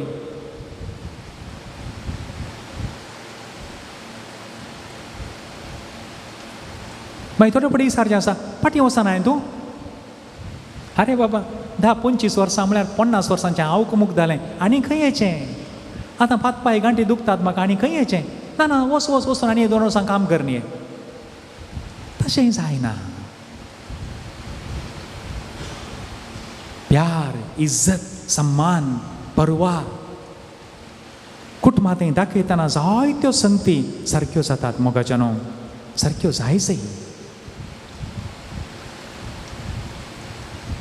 मागीर थोडे फावटी सारचें आसा, फाटीं वचना हांवें तूं, आरे बाबा 10-25 वर्सां म्हळ्यार 50 वर्सांचें हांव मुख जालें आनी खंय येचें, आतां हात पांय गांठी दुखतात म्हाका आनी खंय येचें, ना ना वच वच वचून आनी 2 वर्सां काम कर न्ही. तशें जायना. प्यार, इज्जत, सम्मान, परवा कुटुंबांत दाखयतना जायत्यो संगती सारक्यो जातात मोगाच्या न्हू, सारक्यो जाय जाय.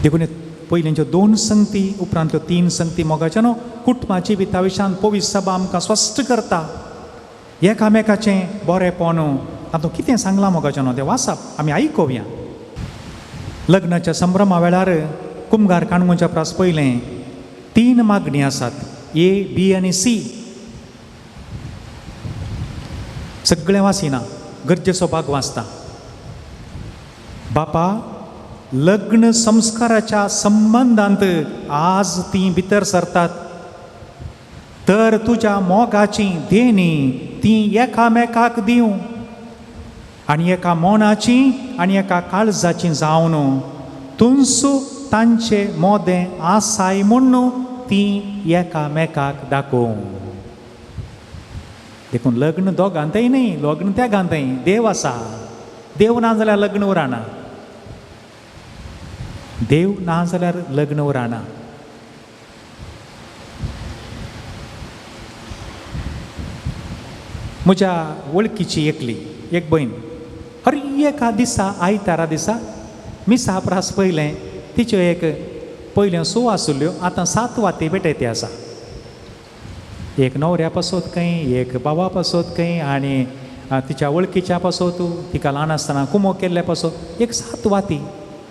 देखून पयलींच्यो 2 संगती, उपरांतल्यो 3 संगती मोगाच्या न्हू कुटुंबा जिविता विशयान पवित्र सभा आमकां स्पश्ट करता. एकामेकाचें बरेंपण तातूंत कितें सांगलां मोगाचें न्हू तें वाचप आमी आयकुया. लग्नाच्या संभ्रमा वेळार कुमगार काणगुंच्या प्रास पयलें 3 मागणी आसात, ए, बी आनी सी. सगळें वाचिना, गरजेचो भाग वाचता. बापा, लग्न संस्काराच्या संबंदांत आज तीं भितर सरतात, तर तुज्या मोगाची देणी ती एकामेकाक दिवं आनी एका मनाची आनी एका काळजाची जावन तुमसो तांचे मोदें आसाय म्हूण ती एकामेकाक दाखोवं. देखून लग्न दोगांतय न्ही, लग्न तेगांतय देव आसा. देव ना जाल्यार लग्न उरना, देव ना जाल्यार लग्न उरना. म्हज्या वळखीची एकली एक भयण हर एका दिसा आयतारा दिसा मिसा प्रास पयलें तिच्यो एक पयल्यो 6 आसुल्ल्यो, आतां 7 वाती भेटयती आसा. एक न्हवऱ्या पासत खंय, एक बाबा पासत खंय, आनी तिच्या वळखीच्या पासत, तिका ल्हान आसतना कुमो केल्ल्या पासत एक 7 वाती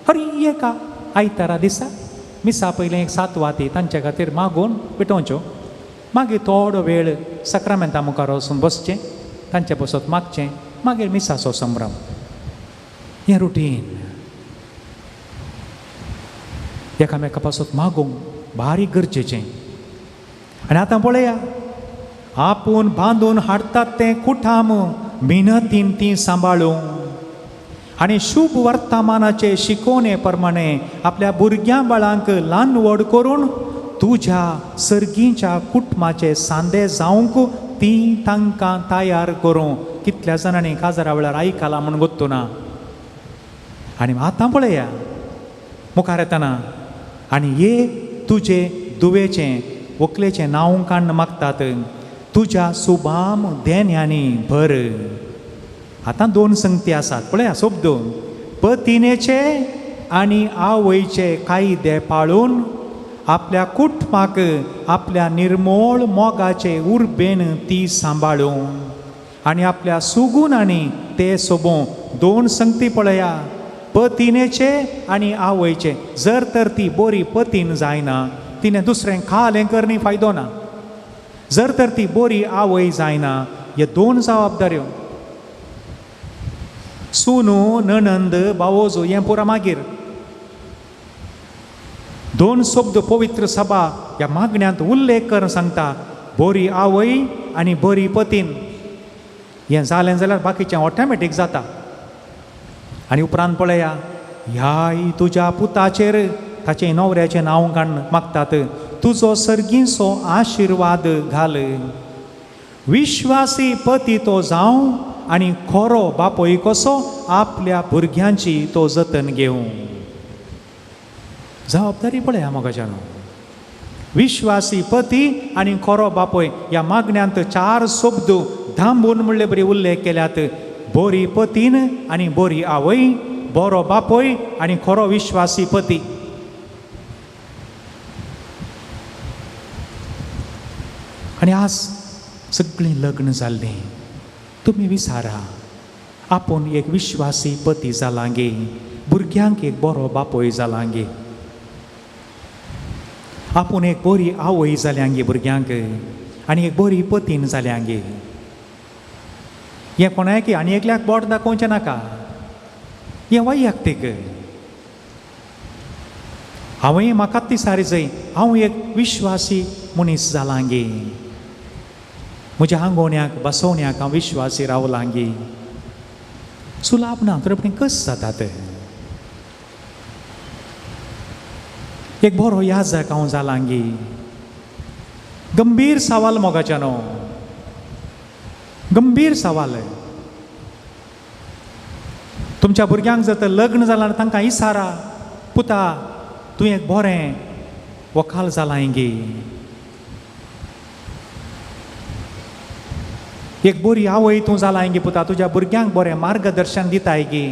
हर एका आयतारा दिसा मिसा पयलें एक 7 वाती तांच्या खातीर मागून पेटोवच्यो. मागीर थोडो वेळ साक्रामेंता मुखार वचून बसचें, तांचे पासत मागचें, मागीर मिसाचो संभ्रम. हें रुटीन. एकामेका पासत मागूंक भारी गरजेचें. आनी आतां पळया, आपूण बांदून हाडटात तें कुठाम मिनतीन ती सांबाळूं आनी शुभ वर्तमानाचे शिकोवणे प्रमाणे आपल्या भुरग्यां बाळांक ल्हान व्हड करून तुज्या सर्गीच्या कुटुंबाचे सांदे जावंक ती तांकां तयार करूं. कितल्या जाणांनी काजारा वेळार आयकलां म्हूण गोत्तू ना. आनी आतां पळया मुखार येतना आनी हे तुजे दुवेचें व्हंकलेचें नांव काडून मागतात, तुज्या सुबाम देण्यांनी भर. आतां 2 संगती आसात पळया, शब्द पतिनेचे आनी आवयचे कायदे पाळून आपल्या कुटुंबाक आपल्या निर्मोळ मोगाचे उर्बेन ती सांबाळून आनी आपल्या सुगून आनी ते सोबों. 2 संगती पळया, पतिनेचे आनी आवयचे. जर तर ती बोरी पतीन जायना, तिणें दुसरें खालें करणी फायदो ना. जर तर ती बोरी आवय जायना, हे 2 जबाबदाऱ्यो. सुनू नणंद भावोजो हें पुरा मागीर. 2 शब्द पवित्र सभा ह्या मागण्यांत उल्लेख करून सांगता, बोरी आवय आनी बरी पतीन. हें जालें जाल्यार बाकीचें ऑटोमॅटीक जाता. आनी उपरांत पळया, ह्याय तुज्या पुताचेर ताचें न्हवऱ्याचें नांव काडून मागतात, तुजो सर्गीचो आशिर्वाद घाल. विश्वासी पती तो जावं आनी खरो बापूय कसो आपल्या भुरग्यांची तो जतन घेवं. जबाबदारी पळया मोगाच्यानो, विश्वासी पती आनी खरो बापूय. ह्या मागण्यांत 4 शब्द धांबून म्हणले बरी उल्लेख केल्यात, बोरी पतीन आनी बोरी आवय, बरो बापूय आनी खरो विश्वासी पती. आनी आज सगळीं लग्न जाल्लीं तुमी विचारा, आपूण एक विश्वासी पती जालांगे, भुरग्यांक एक बरो बापूय जालांगे, आपूण एक बरी आवय जाल्यांगे भुरग्यांक आनी एक बरी पतीन जाल्यांगे. हें कोणाक आनी एकल्याक बोट दाखोवचें नाका, हें वैयक्तीक. हांवें म्हाका ती सारी जाय, हांव एक विश्वासी मनीस जालांगे, म्हज्या आंगोवण्याक बसोवण्याक हांव विश्वासी रावलांगी. सुलाभ ना तर पूण कस जाता तें. एक बरो याजक हांव जालांगी. गंभीर सवाल मोगाच्यानो, गंभीर सवाल. तुमच्या भुरग्यांक जर तर लग्न जालां तांकां इसारा, पुता तूं एक बरें वखाल जालांगी, एक बरी आवय तूं जालांगी पुता, तुज्या भुरग्यांक बरें मार्गदर्शन दिताय गी.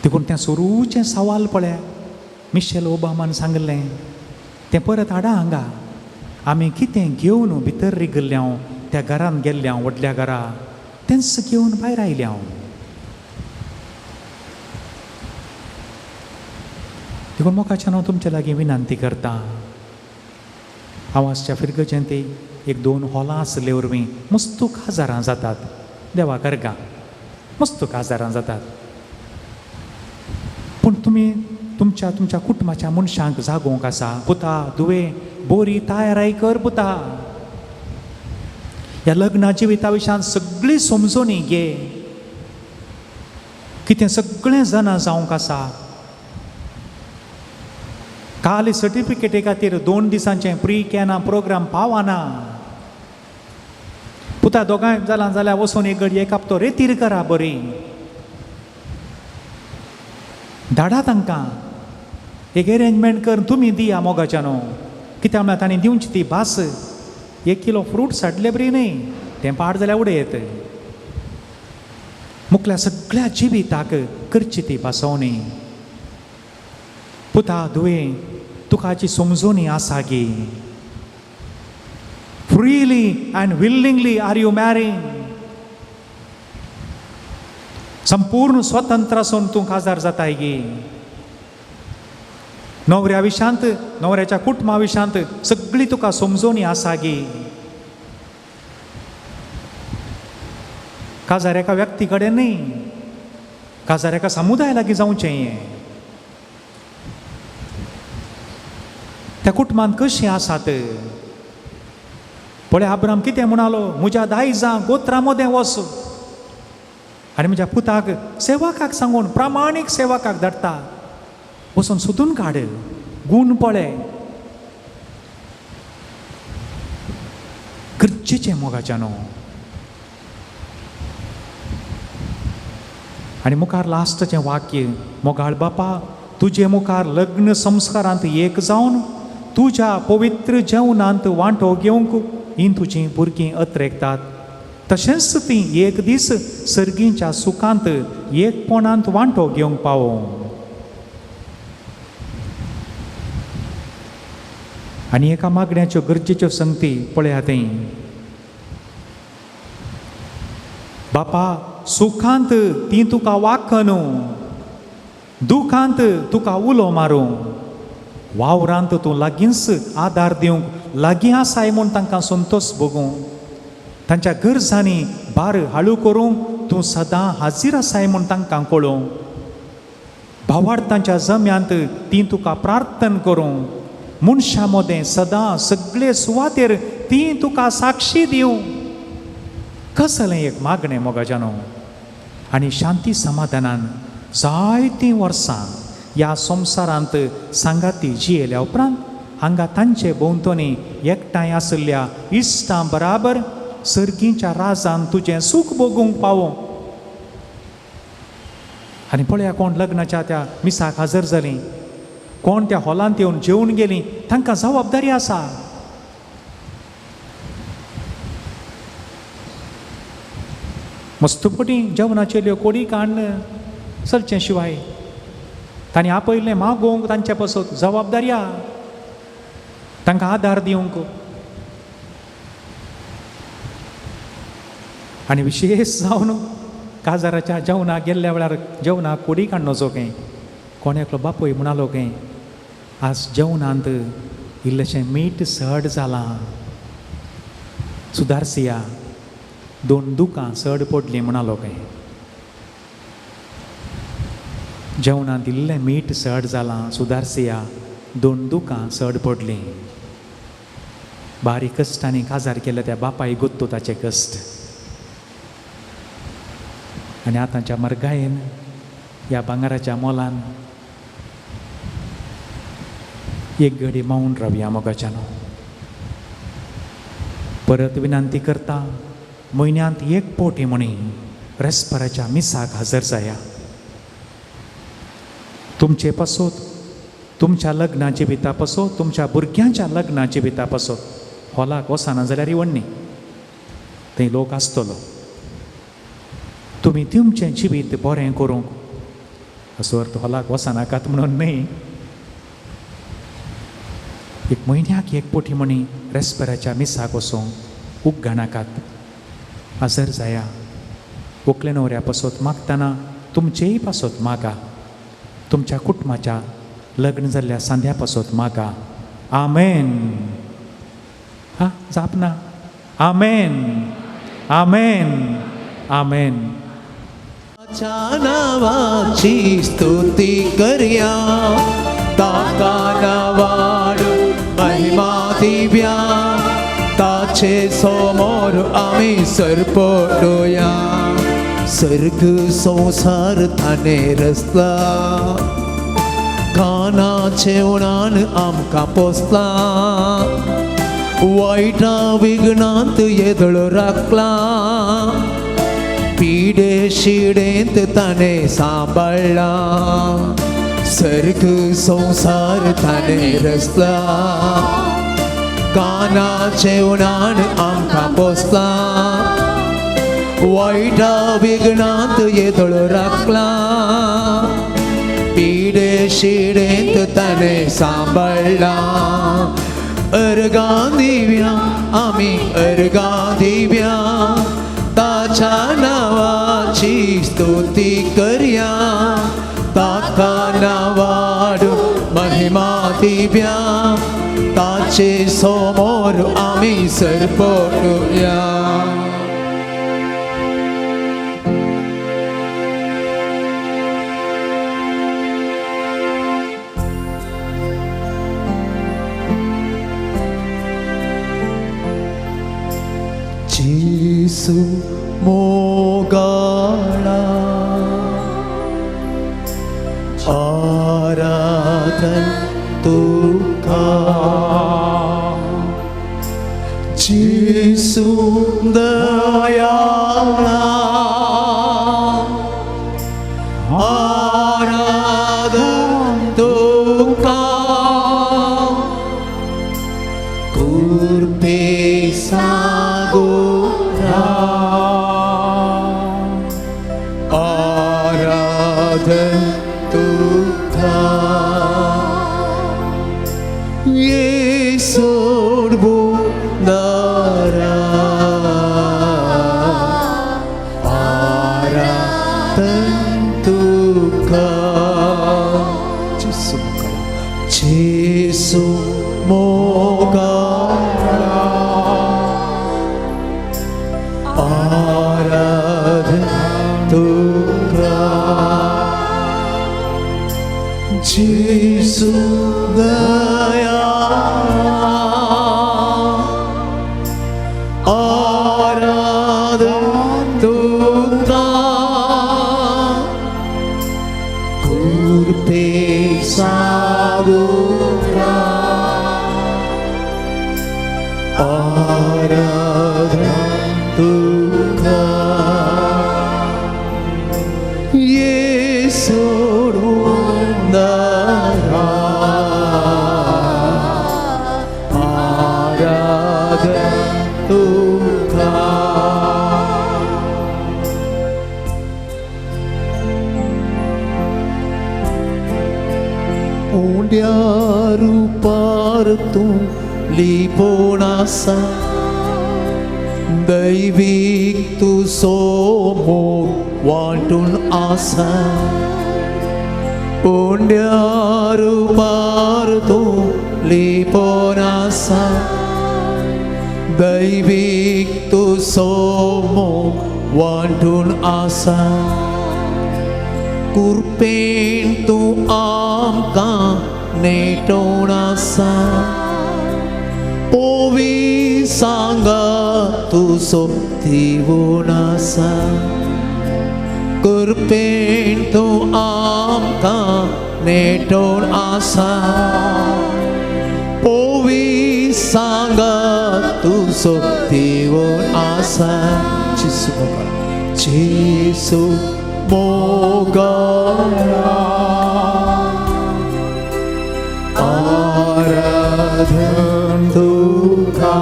देखून तें सुरूचें सवाल पळय मिशेल ओबामान सांगलें तें परत हाडा हांगा. आमी कितें घेवन भितर रिगल्ले हांव, त्या घरान गेल्ले हांव, व्हडल्या घरा तेंच घेवन भायर आयलें हांव. देखून मोगाच्यान हांव तुमचे लागीं विनंती करता, हांव आसच्या फिरगजेंत 1-2 हॉलां आसले वरवीं मस्तूक हजारां जातात. देवा करगा मस्त काजारां जातात. पूण तुमी तुमच्या तुमच्या कुटुंबाच्या मनशांक जागोवंक आसा. पुता दुवे बोरी तयाराय कर पुता. ह्या लग्ना जिविता विशयान सगळी समजोनी घे. कितें सगळें जाणा जावंक आसा. काल सर्टिफिकेटी खातीर 2 दिसांचें प्री कॅना प्रोग्राम पावना. पुता दोगांय जालां जाल्यार वचून एक घडये एक हप्तो रेतीर करा बरी. धाडा तांकां एक एरेंजमेंट कर तुमी दिया मोगाच्या न्हू. कित्याक म्हळ्यार तांणी दिवची ती भास. 1 किलो फ्रुट्स हाडले बरी न्हय तें पाड जाल्यार उडयत. मुखल्या सगळ्या जिविताक करची ती भासोवणी. पुता दुवे तुका हाची समजोणी आसा गी. Freely and willingly are you marrying. संपूर्ण स्वतंत्र आसून तूं काजार जाताय गी. नवऱ्या विशांत नवऱ्याच्या कुटुंबा विशांत सगळी तुका समजोणी आसा गी. काजार एका व्यक्ती कडेन न्हय, काजार एका समुदाय लागीं जावचें हें. त्या कुटुंबांत कशीं आसात पळय. आब्राम कितें म्हणालो, म्हज्या दायजां गोत्रां मदें वच आनी म्हज्या पुताक सेवकाक सांगून प्रामाणीक सेवकाक धाडटा. वचून सोदून काड, गूण पळय. गरजेचें मोगाच्या न्हू. आनी मुखार लास्टचें वाक्य, मोगाळ बापा तुजे मुखार लग्न संस्कारांत एक जावन तुज्या पवित्र जेवणांत वांटो घेवंक हीं तुजीं भुरगीं अत्रेकतात. तशेंच तीं एक दीस सर्गींच्या सुखांत एकपणांत वांटो घेवंक पावो. आनी एका मागण्याच्यो गरजेच्यो संगती पळयात थंय. बापा सुखांत तीं तुका वाखनू, दुखांत तुका उलो मारूं, वावरांत तूं लागींच आदार दिवंक लागीं आसाय म्हूण तांकां संतोश भोगूं. तांच्या गरजांनी भार हाळू करूंक तूं सदां हाजीर आसाय म्हूण तांकां कळोवं. भावार्थांच्या जम्यांत तीं तुका प्रार्थन करूं. मनशां मदें सदां सगळे सुवातेर तीं तुका साक्षी दिवं. कसलें एक मागणें मोगाच्या न्हू. आनी शांती समाधानान जायतीं वर्सां ह्या संवसारांत सांगाती जियेल्या उपरांत हांगा तांचे भोंवतणी एकठांय आशिल्ल्या इश्टां बराबर सर्गीच्या राजान तुजें सूख भोगूंक पावो. आनी पळया कोण लग्नाच्या त्या मिसाक हजर जालीं, कोण त्या हॉलांत येवन जेवन गेलीं, तांकां जबाबदारी आसा. मस्तपटी जेवणाचेल्यो कोडी काडून चलचें शिवाय तांणी आपयलें मागोवंक तांचे पासत जबाबदारी आहा, तांकां आदार दिवंक. आनी विशेश जावन काजाराच्या जेवणाक गेल्ल्या वेळार जेवणाक कोडी काडनचो खंय कोण एकलो बापूय म्हणालो खंय आज जेवणांत इल्लेशें मीठ चड जालां, सुदारसिया, 2 दुकां चड पडलीं म्हणालो खंय. जेवणांत इल्लें मीठ चड जालां, सुदारसिया, 2 दुकां चड पडलीं. बारीक कश्टांनी काजार केल्या त्या बापाय गोत्तो ताचे कश्ट. आनी आतांच्या मरगायेन ह्या भांगराच्या मोलान एक घडी मावन रावया मोगाच्यान. परत विनंती करता, म्हयन्यांत एक पोटी म्हणी रेस्पराच्या मिसाक हजर जाया. तुमचे पासत, तुमच्या लग्ना जिविता पासत, तुमच्या भुरग्यांच्या लग्ना जिविता पासत हॉलाक वचना जाल्यार वण्णी थंय लोक आसतलो. तुमी तुमचें जिवीत बरें करूंक असो अर्थ हॉलाक वचनाकात म्हणून न्हय. एक म्हयन्याक एक पोटी म्हणी रेस्पेराच्या मिसाक वचूंक उगणाकात, हजर जाया. व्हंकले न्हवऱ्या पासत मागतना तुमचेय पासत मागा, तुमच्या कुटुंबाच्या लग्न जाल्ल्या सांद्या पासत मागा. आमेन. हा जाप ना. आमेन, आमेन, आमेन. नावाची स्तुती करया, ताका नावाड महिमा दिव्या, ताचे समोर आमी सरपडोया. सर्ग संसार ताणे रचला, कानाचे उणान आमकां पोसला, वायटा विघ्नांत येदळ राखला, पिडे शिडेंत ताणे सांबाळ्ळा. सर्ग संसार ताणे रचला, कानाचे उणान आमकां पोसला, वायटा विघ्नांत येदळ राखला, पिडे शिडेंत ताणे सांबाळ्ळा. अर्गां दिव्या आमी अर्गां दिव्या, ताच्या नावाची स्तुती करया, ताका नावाड महिमा दिव्या, ताचे समोर आमी सरपडुया. जेसू मोगाळा आराधन तुका, जेसू दयाळा आराधन तुका, कृपे सागोरा आराधन तुका, येसू दारा आराधन तुका. जेसू मोगाळा, जेसू मोगाळा आराधन तुका, जेसू दयाळा आराधन तुका, कृपे सागोरा आराधन तुका, येसू दारा आराधन तुका. उंड्या रुपार तूं लिपोण आसा, दैवीक तुजो मोग वांटून आसा, उंड्या रुपार तूं लिपोण आसा, दैवीक तुजो मोग वांटून आसा, कृपेन तूं आमकां नेटोवन आसा, पोवी सांगा तुजो दिवून आसा, कृपेन तूं आमकां नेटोवन आसा, पोवी सांगा तुजो दिवून आसा. जेसू मोगाळा, जेसू मोगाळा आराधन तुका,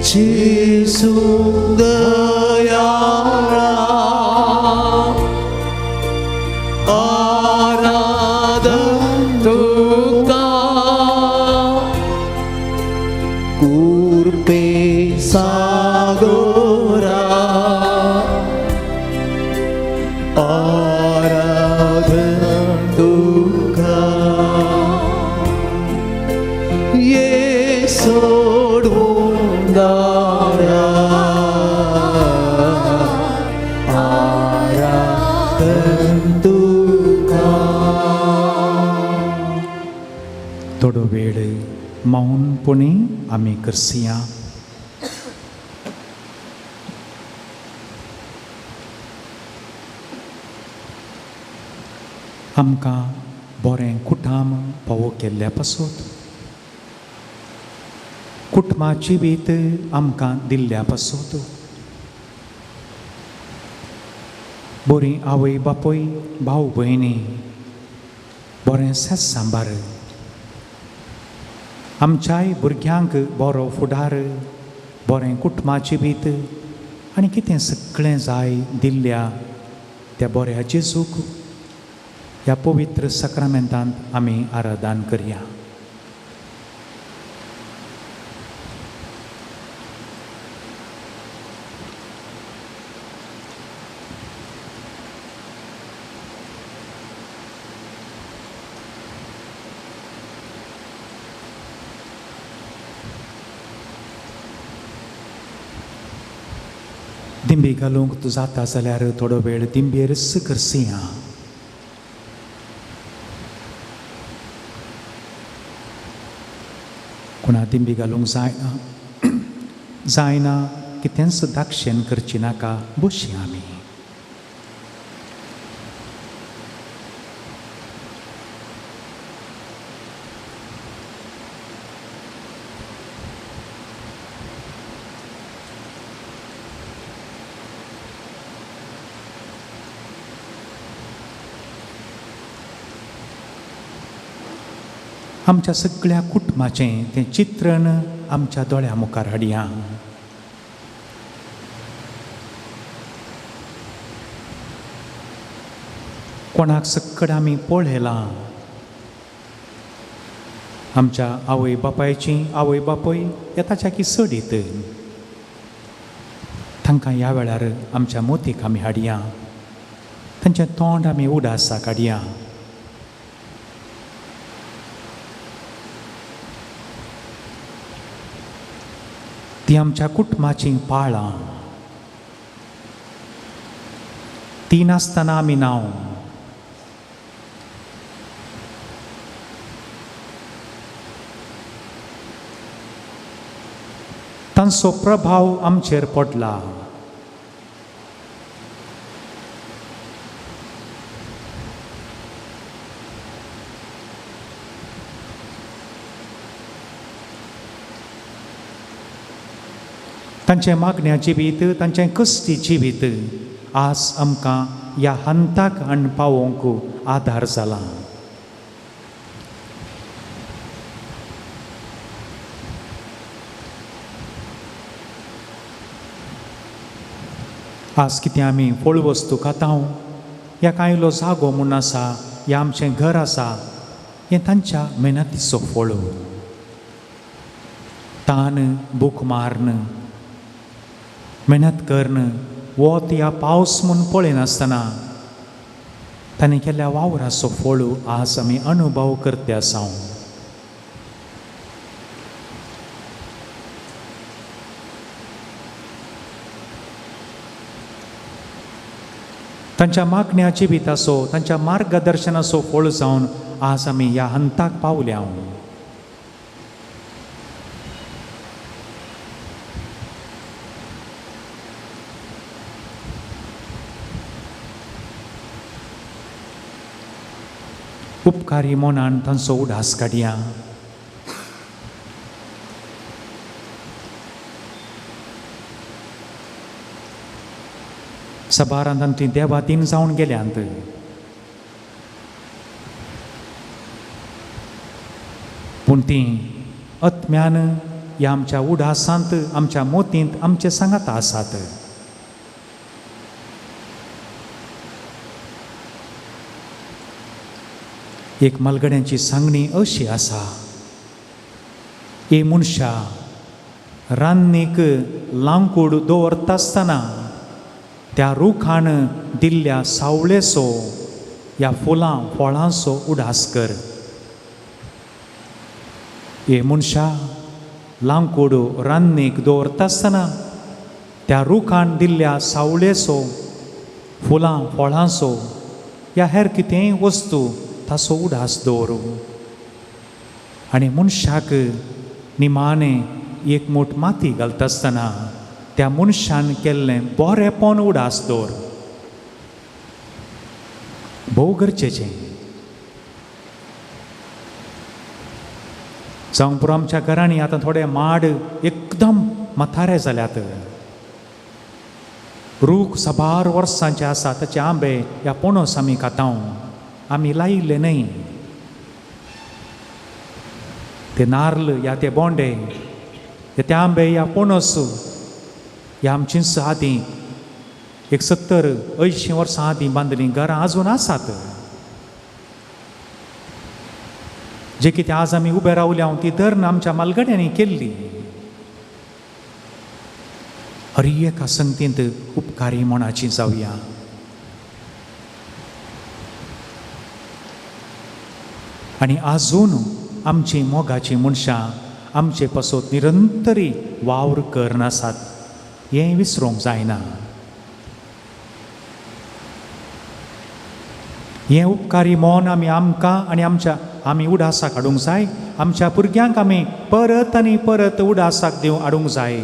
जेसू दयाळा आराधन तुका, कृपे सागोरा आराधन तुका, येसू दारा आमी करसिया. आमकां बरें कुटाम फावो केल्ल्या पासत, कुटुंबा जिवीत आमकां दिल्ल्या पासत, बरी आवय बापूय भाव भयणी बरें सेस सांबार, आमच्याय भुरग्यांक बरो फुडार, बरें कुटुंबा जिवीत आनी कितें सगळें जाय दिल्ल्या त्या बऱ्या जेजूक ह्या पवित्र साक्रामेंतांत आमी आराधन करया. दिंबी घालूंक तूं जाता जाल्यार थोडो वेळ दिंबेर करसिया. कोणा दिंबी घालूंक जायना जायना कितेंच दाक्षेण करची नाका, बशी आमी. आमच्या सगळ्या कुटुंबाचें तें चित्रण आमच्या दोळ्या मुखार हाडया. कोणाक सक्कड आमी पळयलां, आमच्या आवय बापायची आवय बापूय येताच्या की चडीत, तांकां ह्या वेळार आमच्या मोतीक आमी हाडया, तांचें तोंड आमी उडासाक हाडया. ती आमच्या कुटुंबाचीं पाळां, ती नासतना आमी नांव. तांचो प्रभाव आमचेर पडला. तांचें मागण्या जिवीत, तांचें कश्टी जिवीत आज आमकां ह्या हंताक हाडून पावोवंक आदार जाला. आज कितें आमी फळ वस्तू खाता, ह्या कांयलो जागो म्हूण आसा, ह्या आमचें घर आसा, हें तांच्या मेहनतीचो फळ. तान भूक मारन, मेहनत करन, वत या पावस म्हूण पळयनासतना ताणें केल्ल्या वावराचो फळ आज आमी अनुभव करते आसा. तांच्या मागण्या जिविताचो, तांच्या मार्गदर्शनाचो फळ जावन आज आमी ह्या हंताक पावल्या. उपकारी मनान तांचो उडास काडया. सबारांत आमची देवादीन जावन गेल्यांत. पूण तीं आत्म्यान ह्या आमच्या उडासांत, आमच्या मोतींत आमचे सांगात आसात. एक मालगड्यांची सांगणी अशी आसा, ए मनशा, रान्नीक लांकूड दवरता आसतना त्या रुखान दिल्ल्या सावळेचो ह्या फुलां फळांचो उडास कर. ए मनशा, लांकूड रान्नीक दवरता आसतना त्या रुखान दिल्ल्या सावळेचो, फुलां फळांचो ह्या हेर कितेंय वस्तू ताचो उडास दवरूं. आनी मनशाक निमाणें एक मोट माती घालता आसतना त्या मनशान केल्लें बरेंपण उडास दवर, भोव गरजेचें. जावं पुरो आमच्या घरांनी आतां थोडे माड एकदम म्हातारे जाल्यात, रूख साबार वर्सांचे आसा, ताचे आंबे ह्या पणस आमी खाता, आमी लायिल्ले न्हय. ते नार्ल या ते बोंडे या ते आंबे या पणस ह्या आमचींच आदीं एक 70-80 वर्सां आदीं बांदलीं घरां आजून आसात. जे कितें आज आमी उबे रावल्या ती धरण आमच्या मालगड्यांनी केल्ली. हर एका संगतींत उपकारी मनाची जावया. आनी आजून आमची मोगाची मनशां आमचे पासत निरंतरी वावर करनासात हें विसरूंक जायना. हें उपकारी मन आमी आमकां आनी आमच्या आमी उडासाक हाडूंक जाय, आमच्या भुरग्यांक आमी परत आनी परत उडासाक दिवं हाडूंक जाय.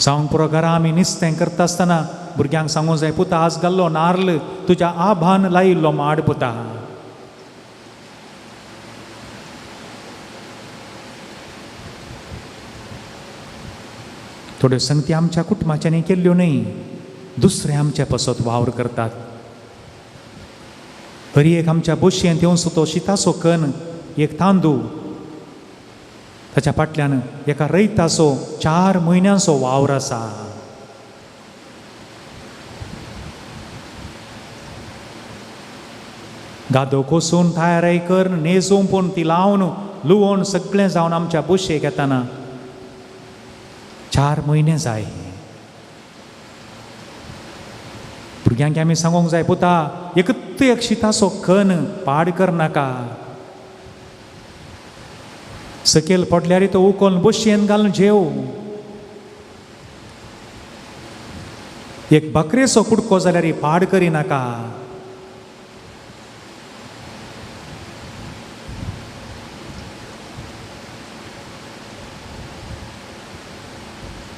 जावंक पुरो घरा आमी निस्तें करता आसतना भुरग्यांक सांगूंक जाय, पुता आज घाल्लो नार्ल तुज्या आभान लायिल्लो माड पुता. थोड्यो संगती आमच्या कुटुंबाच्यांनी केल्ल्यो न्हय, दुसरे आमच्या पासत वावर करतात. हर एक आमच्या बोशयेंत येवन तो शिताचो कण, एक तांदूळ, ताच्या फाटल्यान एका रयताचो 4 म्हयन्यांचो वावर आसा. गादो कोसून तयाराय कर, नेजून पूण ती लावन लुवोन सगळें जावन आमच्या बोशयेक येताना 4 म्हयने जाय. भुरग्यांक आमी सांगूंक जाय, पुता एकूच एक शिताचो कण पाड करनाका, सकयल पडल्यार तो उकोल बोशयेन घालून जेव. एक बकरेचो कुडको जाल्यार पाड करिनाका.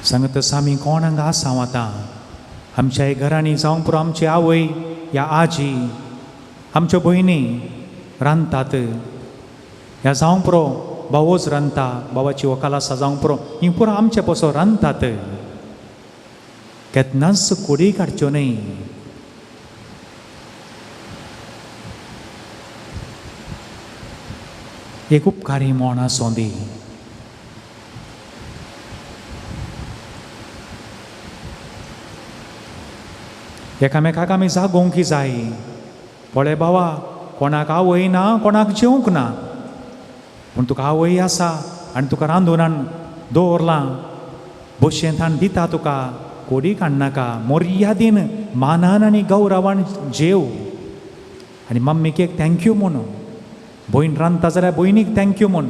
सांगत आसा आमी कोण हांगा आसा आतां आमच्या घरांनी, जावं पुरो आमची आवय या आजी, आमच्यो भयणी रांदतात, ह्या जावं पुरो भावोच रांदता, भावाची वकाल आसा, जावं पुरो ही पुरो आमचे पसो रांदतात. केन्नाच कोडी काडच्यो न्हय. एक उपकारी म्हण आसूं दी. एकामेकाक आमी जागोवंक जाय. पळय बाबा, कोणाक आवय ना, कोणाक जेवंक ना, पूण तुका आवय आसा आनी तुका रांदून हाडून दवरलां, बशेंत हाडून दिता तुका, कोडी काडनाका, मर्यादीन मानान आनी गौरवान जेव. आनी मम्मीक एक thank you म्हूण, भयण रांदता जाल्यार भयणीक thank you म्हूण,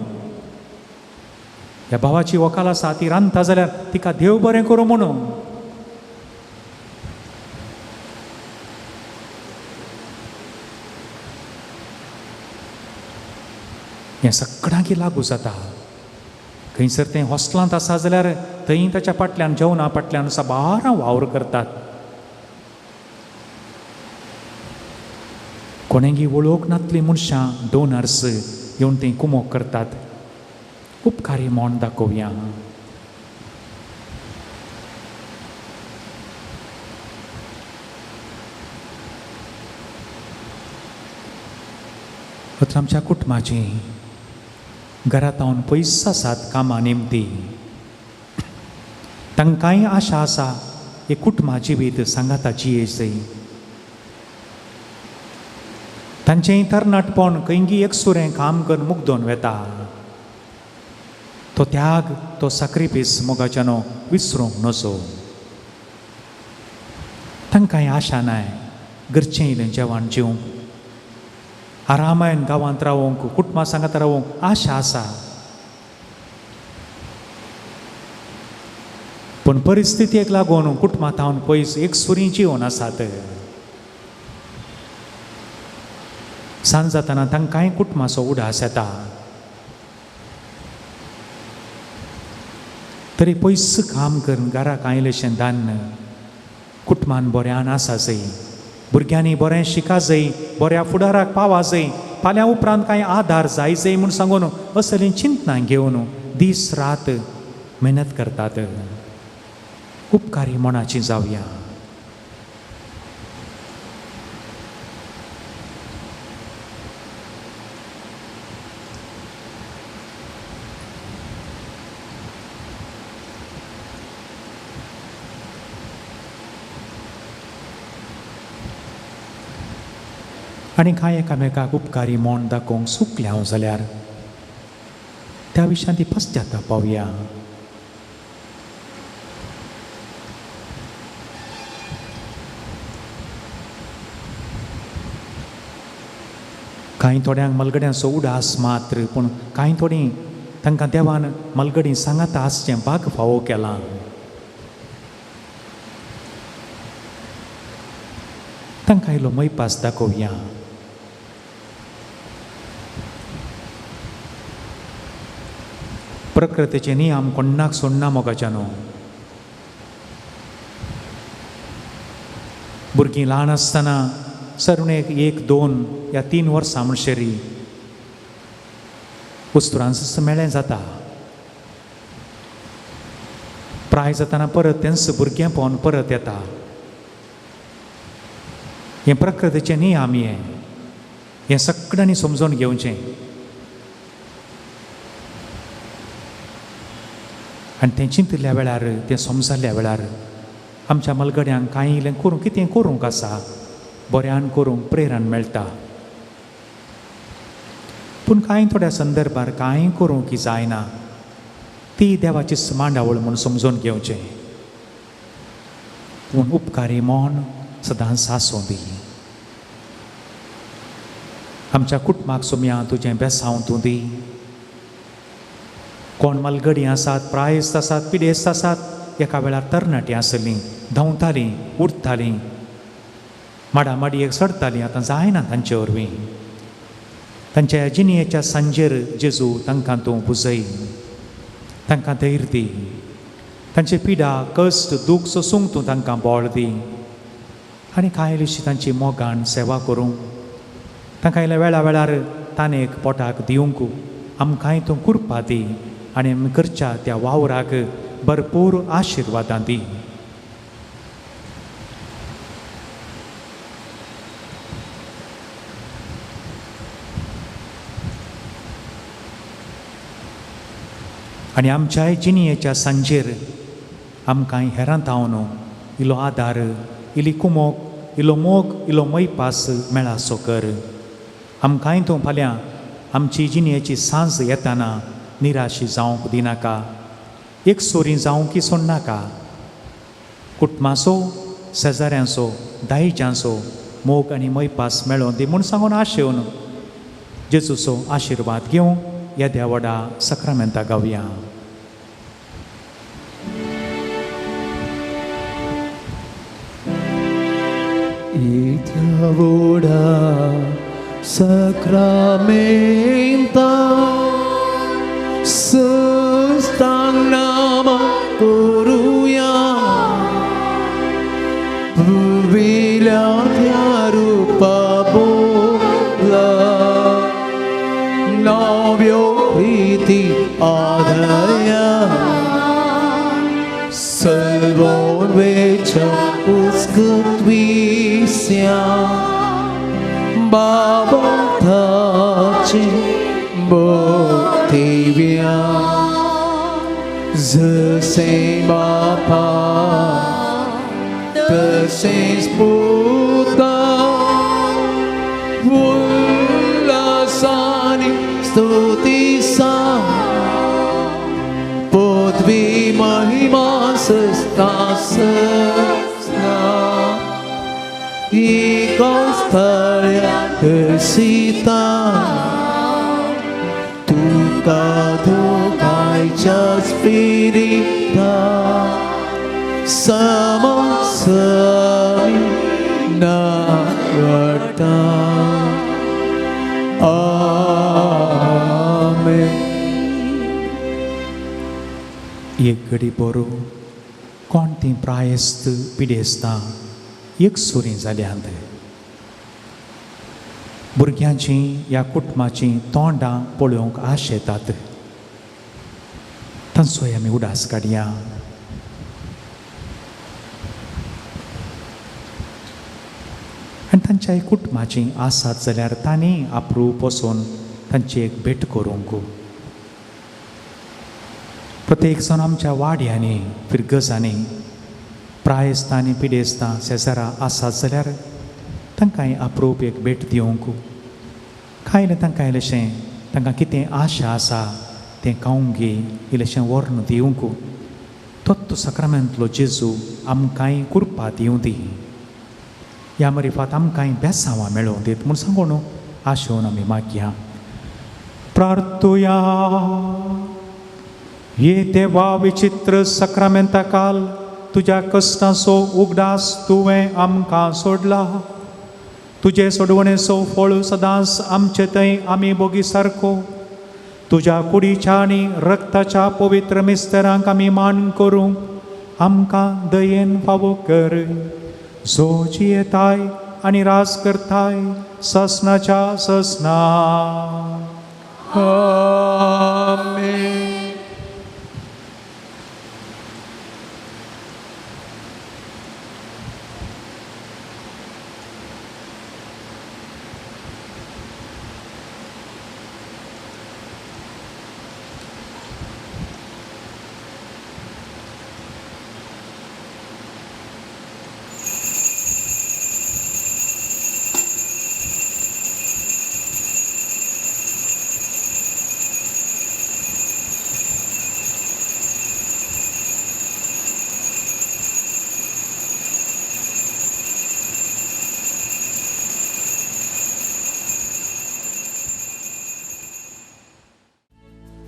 ह्या भावाची वकाल आसा ती रांदता जाल्यार तिका देव बरें करूं म्हणून. हें सगळ्यांक लागू जाता. खंयसर तें हॉस्टेलांत आसा जाल्यार थंय ताच्या फाटल्यान जेवणा फाटल्यान साबारां वावर करतात. कोणेगी वळख नातली मनशां डोनर्स येवन थंय कुमोक करतात. उपकारी म्हण दाखोवया. आतां आमच्या कुटुंबाची घरांत पयस आसात कामां निमती, तांकांय आशा आसा एक कुटुंबा जिवीत सांगाता जियेचें. तांचें तरणाटपण खंयगी एकसुरें काम करून मुगदोन वेता. तो त्याग, तो साक्रिफीस मोगाच्यानो विसरूंक नजो. तांकांय आशा नाय घरचें इल्लें जेवण जेवंक, आरामायन गांवांत रावोंक, कुटुंबा सांगात रावोंक आशा आसा, पूण परिस्थितीक लागून कुटुंबां थावन पयस एकसुरी जिवन आसात. सांज जाताना तांकांय कुटुंबाचो उडास येता. तरी पयस काम करून घराक आयलेशें धान्न कुटुंबान बऱ्यान आसा जय, भुरग्यांनी बरें शिका जय, बऱ्या फुडाराक पावा जय, फाल्यां उपरांत कांय आदार जाय जय म्हूण सांगून असलीं चिंतनां घेवन दीस रात मेहनत करतात. उपकारी मनाची जावया. आनी कांय एकामेकाक उपकारी म्हूण दाखोवंक चुकलें हांव जाल्यार त्या विशयान ती पश्चाताप पावया. कांय थोड्यांक मलगड्यांचो उडास मात्र, पूण कांय थोडीं तांकां देवान मलगडी सांगाता आसचें भाग फावो केलां. तांकां इल्लो मैपास दाखोवया. प्रकृतीचे नियम कोण्णाक सोडना मोगाच्यानो. भुरगीं ल्हान आसतना सरुणेक 1, 2 या 3 वर्सां म्हणशेरी उस्तुरांस मेळ्ळें जाता. प्राय जातना परत तेंच भुरगें पळोवन परत येता. हें प्रकृतीचें नियम, हें सगळ्यांनी समजून घेवचें. आनी तें चिंतिल्ल्या वेळार, तें समजल्ल्या वेळार आमच्या मलगड्यांक कांय इल्लें करूंक, कितें करूंक आसा बऱ्यान करूंक प्रेरण मेळटा. पूण कांय थोड्या संदर्भार कांय करूंक जायना, ती देवाची मांडावळ म्हूण समजून घेवचें. पूण उपकारी मन सदांच आसूं दी. आमच्या कुटुंबाक सोम्या तुजें बेसांव तूं दी. कोण मलगडी आसात, प्रायस्त आसात, पिडेस्त आसात, एका वेळार तरणाटीं आसलीं, धांवतालीं, उठतालीं, माडामाडयेक चडतालीं, आतां जायना तांचे वरवीं. तांच्या जिणयेच्या सांजेर जेजू तांकां तूं पुजय, तांकां धैर्य दी, तांचे पिडा कश्ट दूख सोसूंक तूं तांकां बळ दी आनी कांय इल्लीशी तांची मोगान सेवा करूंक, तांकां इल्ल्या वेळा वेळार ताणेक पोटाक दिवंक आमकांय तूं कृपा दी आनी आमी करच्या त्या वावराक भरपूर आशिर्वादां दी. आनी आमच्याय जिणयेच्या सांजेर आमकां हेरां तावन इल्लो आदार, इल्ली कुमोक, इल्लो मोग, इल्लो मैपास मेळासो कर. आमकांय तूं फाल्यां आमची जिणयेची सांज येताना निराशी जावंक दिनाका, एक सोरी जावंक सोडनाका. कुटुंबाचो, शेजाऱ्यांचो, दायज्यांचो मोग आनी मैपास मेळोवन दी म्हूण सांगून आशेवन जेजूचो आशिर्वाद घेवन येद्या व्हडा सक्रामेंता गावया. येद्या व्हडा सक्रामेंता सुस्तांग नामा करुया, पुविल्या त्या रुपा बोला, नव्यो प्रीती आदरया, सर्वोन्वेच्या उस्कत्विस्या बाबाचे बोधिव्या, जसे बापा तसेच पुता, उल्हासाने स्तुतीसा पृथ्वी महिमा सस्ता सस्ना, एका सीता तुका धोकायच्या स्पिरिता समसमी नावडटा. एक घडी बरो कोण तीं प्रायस्त पिडेस्तां एकसुरीं जाल्यांत. भुरग्यांची ह्या कुटुंबाचीं तोंडां पळोवंक आश येतात. तांचोय आमी उडास काडया. आनी तांच्या कुटुंबाचीं आसात जाल्यार तांणी आपरूप वचून तांची एक भेट करूंक. प्रत्येक जाण आमच्या वाड्यांनी फिरगजांनी प्रायस्तां आनी पिडेस्तां शेजारा आसात जाल्यार तांकांय आपरूप एक भेट दिवंक. कांय तांकां इल्लेशें तांकां कितें आशा आसा तें खावंक गे इल्लेशें व्हरून दिवंक. तत्व साक्रामेंतलो जेजू आमकांय कृपा दिवं दी. ह्या मरिफात आमकांय बेसांवां मेळोवं दीत म्हूण सांगून आशेवन आमी मागया. प्रार्थुया. ये देवा विचित्र साक्रामेंता काल तुज्या कश्टांचो उगडास तुवें आमकां सोडला. तुजे सोडवणेचो फळ सदांच आमचे थंय आमी बोगी सारको. तुज्या कुडीच्या आनी रक्ताच्या पवित्र मिस्तरांक आमी मान करूंक आमकां दयेन फावो कर. जो जियेताय आनी राज करताय ससनाच्या ससना. आमेन.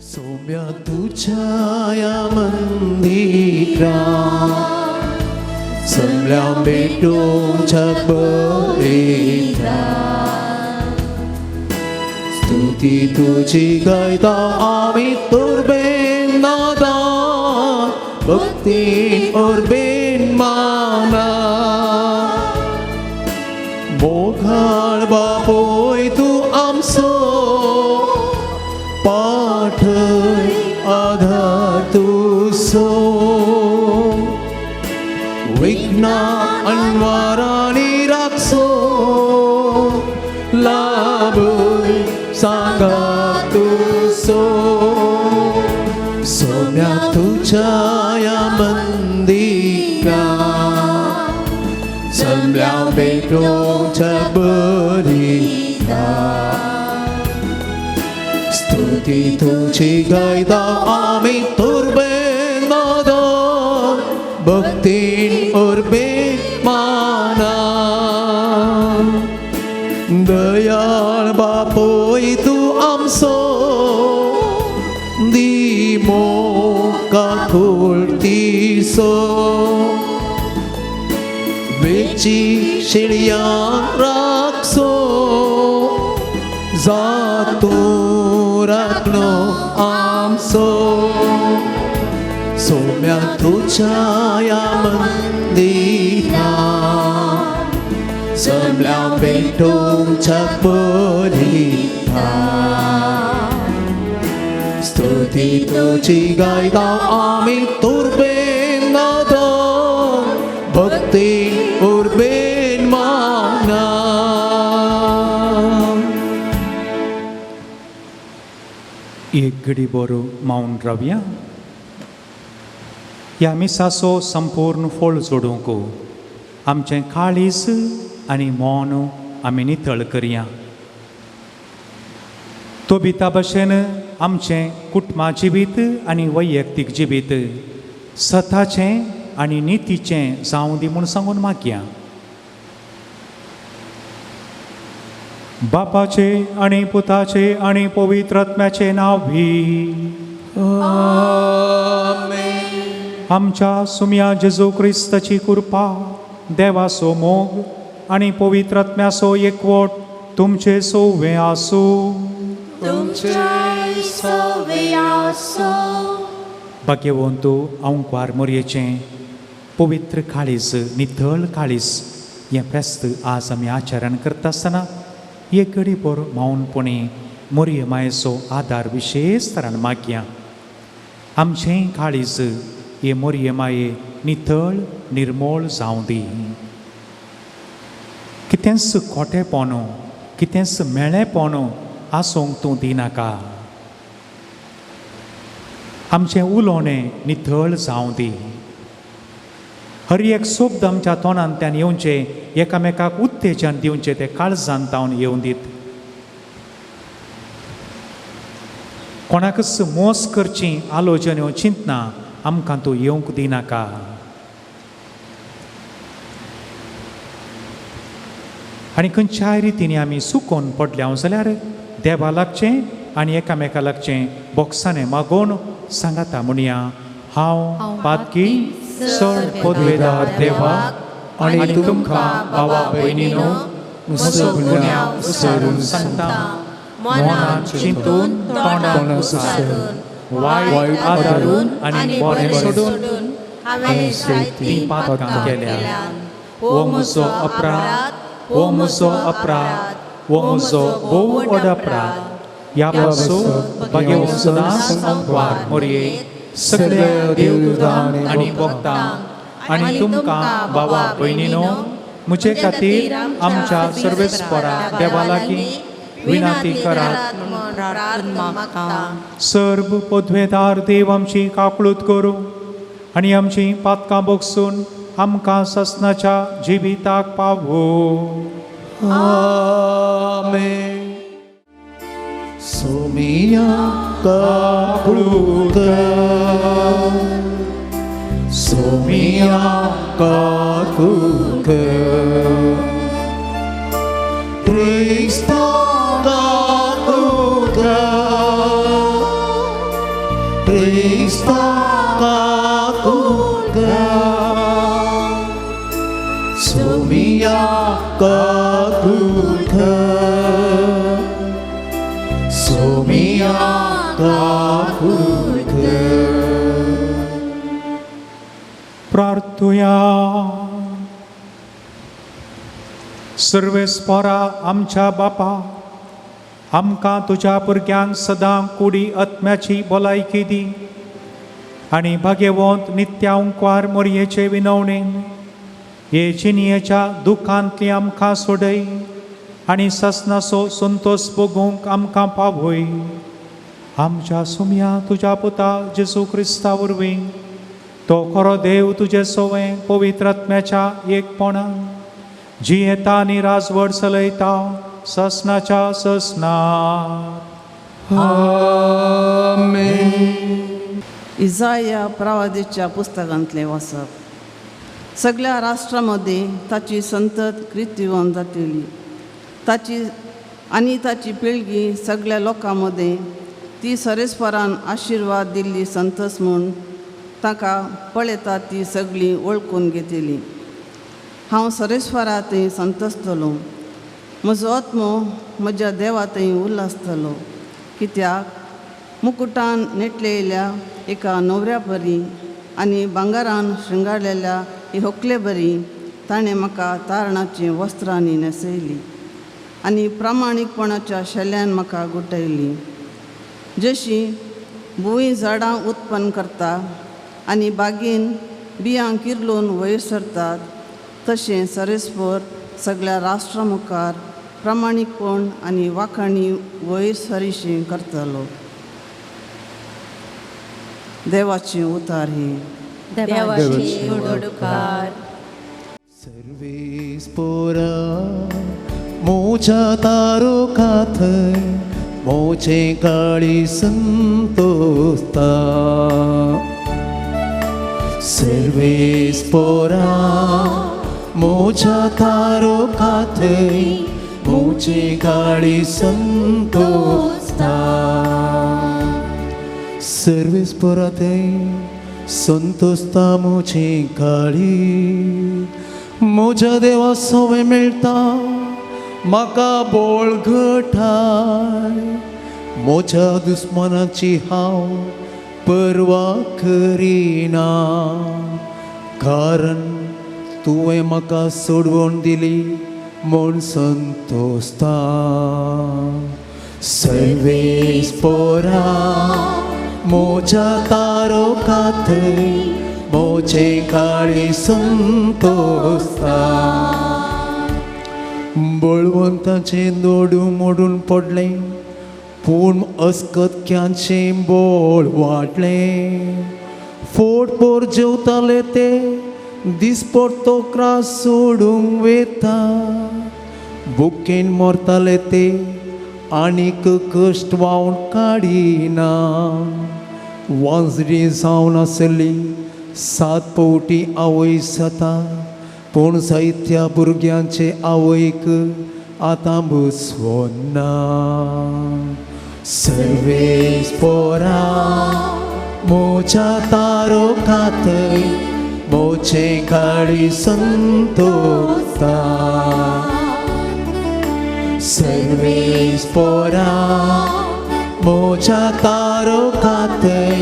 सोम्या तुझ्या मंदिरा समल्या भेटूच्या बरेता स्तुती तुझी गायता आम्ही तुर्बेन नादा भक्ती उर्बेन माना मोघाळ बापोय तू आमचो पाठय आधार तुजो विघ्ना अनवारांनी राखसो लाभय सांगा तुजो सोम्या तुझ्या या मंदिरा समल्या भेटोच्या बरिता स्तुती तुझी गायता आम्ही तुर्बेन नादा भक्तीन उर्बेन माना दयाळ बापोय तू आमचो दी मोका खुर्तीसो वेची शिळयान राखसो जातो राखणो आमचो सोम्या तुझ्या या मंदिरा समल्या भेटोच्या बरिता स्तुती तुझी गायता आम्ही तुर्बेन नादा भक्ती उर्बेन माना. एक घडी बरो मावन रावया. ह्या मिसाचो संपूर्ण फळ जोडूंक आमचें काळीज आनी मन आमी नितळ करया. तोबिता भशेन आमचें कुटुंबा जिवीत आनी वैयक्तीक जिवीत सताचें आनी नितीचें जावं दी म्हूण सांगून मागया. बापाचे आनी पुताचे आनी पवित्र आत्म्याचे नांव भी. आमेन. आमच्या सुम्या जेजू क्रिस्ताची कृपा देवाचो मोग आनी पवित्र आत्म्याचो एकवट तुमचे सोवे आसूं. तुमचे सोवे आसूं. भाग्यवंत आंकवार मोरयेचें पवित्र काळीज, नितळ काळीज हें फेस्त आज आमी आचरण करता आसतना एक घडी भर मौनपणी मोरये मायेचो आदार विशेश तरान मागया. आमचें काळीज हे मोरये माये नितळ निर्मोळ जावं दी. कितेंच खोटेपण, कितेंच मेळेपण आसूंक तूं दिनाका. आमचें उलोवणें नितळ जावं दी. हर एक शब्द आमच्या तोंडांतल्यान येवचें, एकामेकाक उत्तेजन दिवचें, तें काळजान तावन येवं दीत. कोणाकच मोस करची आलोचन्यो चिंतना आमकां तूं येवंक दिनाका. आनी खंयच्याय रितीन आमी सुकोन पडल्या जाल्यार देवा लागचें आनी एकामेका लागचें बोक्सांनी मागोवन सांगाता म्हणया, हांव पातकी चड पदवेदार देवा आनी तुमकां भावा भयणीनो म्हजो गुन्यांव विसरून सांगता, मनान चिंतून तोंडान उच्चारून वायट आदारून आनी बरें सोडून हांवें जायतीं पातकां केल्या. हो म्हजो अपराध, हो म्हजो अपराध, हो म्हजो भोव व्हड अपराध. ह्या पासून भाग्यवंत सदांच आंकवार मोरये सगळ्या देवदूतांक आनी भक्तांक आनी तुमकां भावा भयणीनो म्हजे खातीर आमच्या सर्वेस्परा देवा लागीं विनंती करात. सर्व पदवेदार देव आमची काकळूत करूं आनी आमची पातकां भोगसून आमकां ससनाच्या जिविताक पावो. आमेन. सोमिया काकळूत, सोमिया काकळूत, क्रिस्ता काकळूत, क्रिस्ता काकळूत, सोमिया काकळूत, सोमिया काकळूत. प्रार्थुया. सर्वेस्परा आमच्या बापा, आमकां तुज्या भुरग्यांक सदां कुडी आत्म्याची भलायकी दी आनी भाग्यवंत नित्यांकवार मोरयेचे विनवणेन हे जिणयेच्या दुखांतली आमकां सोडय आनी ससनाचो संतोश भोगूंक आमकां पावय. आमच्या सुमया तुज्या पुता जेजू क्रिस्ता वरवीं, तो खरो देव तुजे सोवें पवित्र आत्म्याच्या एकपणान जियेता आनी राजवट चलयता ससनाच्या ससनात. आमेन. इजाया प्रवादीच्या पुस्तकांतलें वाचप. सगळ्या राष्ट्रां मदीं ताची संतत क्रिस्तीवन जातली, ताची आनी ताची पिळगी सगळ्या लोकां मदीं ती सरेस्परान आशिर्वाद दिल्ली संतस म्हूण ताका पळयता ती सगळीं वळखून घेतली. हांव सरेस्वरा थंय संतसतलो, म्हजो आत्मो म्हज्या देवा थंय उल्हासतलो, कित्याक मुकुटान नेटलेल्या एका न्हवऱ्या बरी आनी भांगरान शृंगारलेल्या होकले बरी ताणें म्हाका तारणाचीं वस्त्रांनी न्हेसयली आनी प्रामाणीकपणाच्या शेल्यान म्हाका गुटयली. जशी भूंय झाडां उत्पन्न करता आनी बागेन बियां किर्लून वयर सरतात, तशें सरेस्पर सगळ्या राष्ट्रा मुखार प्रामाणीकपण आनी वाखाणी वयर सरिशी करतलो. देवाचें उतार हें. देवाची उपकार. सर्वेस्पोरा मोजा तारो काथय मोचे काळी संतोस्ता. सर्वेस्पोरा मोजा तारो काथय मोचे काळी संतोस्ता. सर्वेस्पोरा थंय संतोस्ता मोचे काळी म्हज्या देवा सोवे मेळटा म्हाका बळगटाय. म्हज्या दुस्मानाची हांव पर्वा करिना, कारण तुवें म्हाका सोडवण दिली म्हूण संतोषता. सर्वेस पोरा म्हज्या तारोकाथंय म्हजें काळीज संतोषता. बळवंताचें दोडू मोडून पडलें, पूण अस्कतक्यांचें बोळ वाडलें. फोट पोर जेवताले ते दिसपट्टो त्रास सोडूंक वेता. बुकेन मरताले ते आनीक कश्ट व्हांवन काडिना. वाजरी जावन आसली 7 फावटी आवय जाता, पूण जायत्या भुरग्यांचे आवयक आतां बसवना. सर्वेस पोरा म्हज्या तारोकाथंय म्हजें काळीज संतोषता. सर्वेस पोरा म्हज्या तारोकाथंय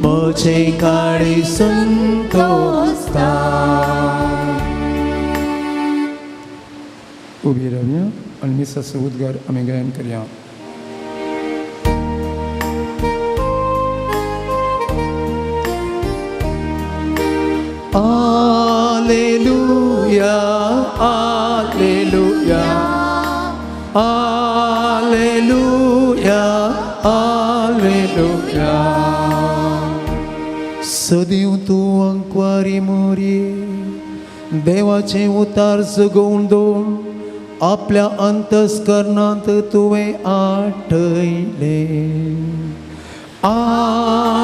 म्हजें काळीज संतोषता. उबी रावया आनी मिसाचो उद्गार आमी गायन करया. Alleluia, Alleluia, Alleluia, Alleluia. सदीव तूं अंकवारी मोरी देवाचें उतार जगोवन दवर आपल्या अंतस्करणांत तुवें आठयलें.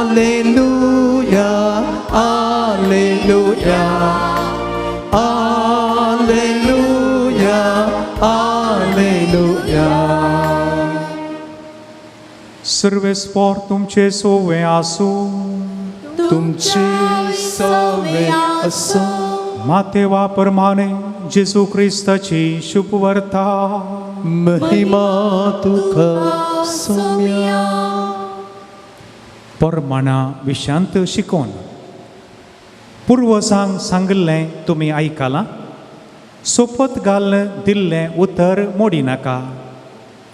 Alleluia, Alleluia, Alleluia, Alleluia. सर्वेस्पोर तुमचे सोवे आसूं. तुमचे सवे आसूं. मातेवा परमाने जेजू क्रिस्ताची शुभवर्ता. महिमा तुका सोम्या. परमाणा विशांत शिकोवन पुर्वजांक सांगिल्लें तुमी आयकलां. सोपत घालून दिल्लें उतर मोडिनाका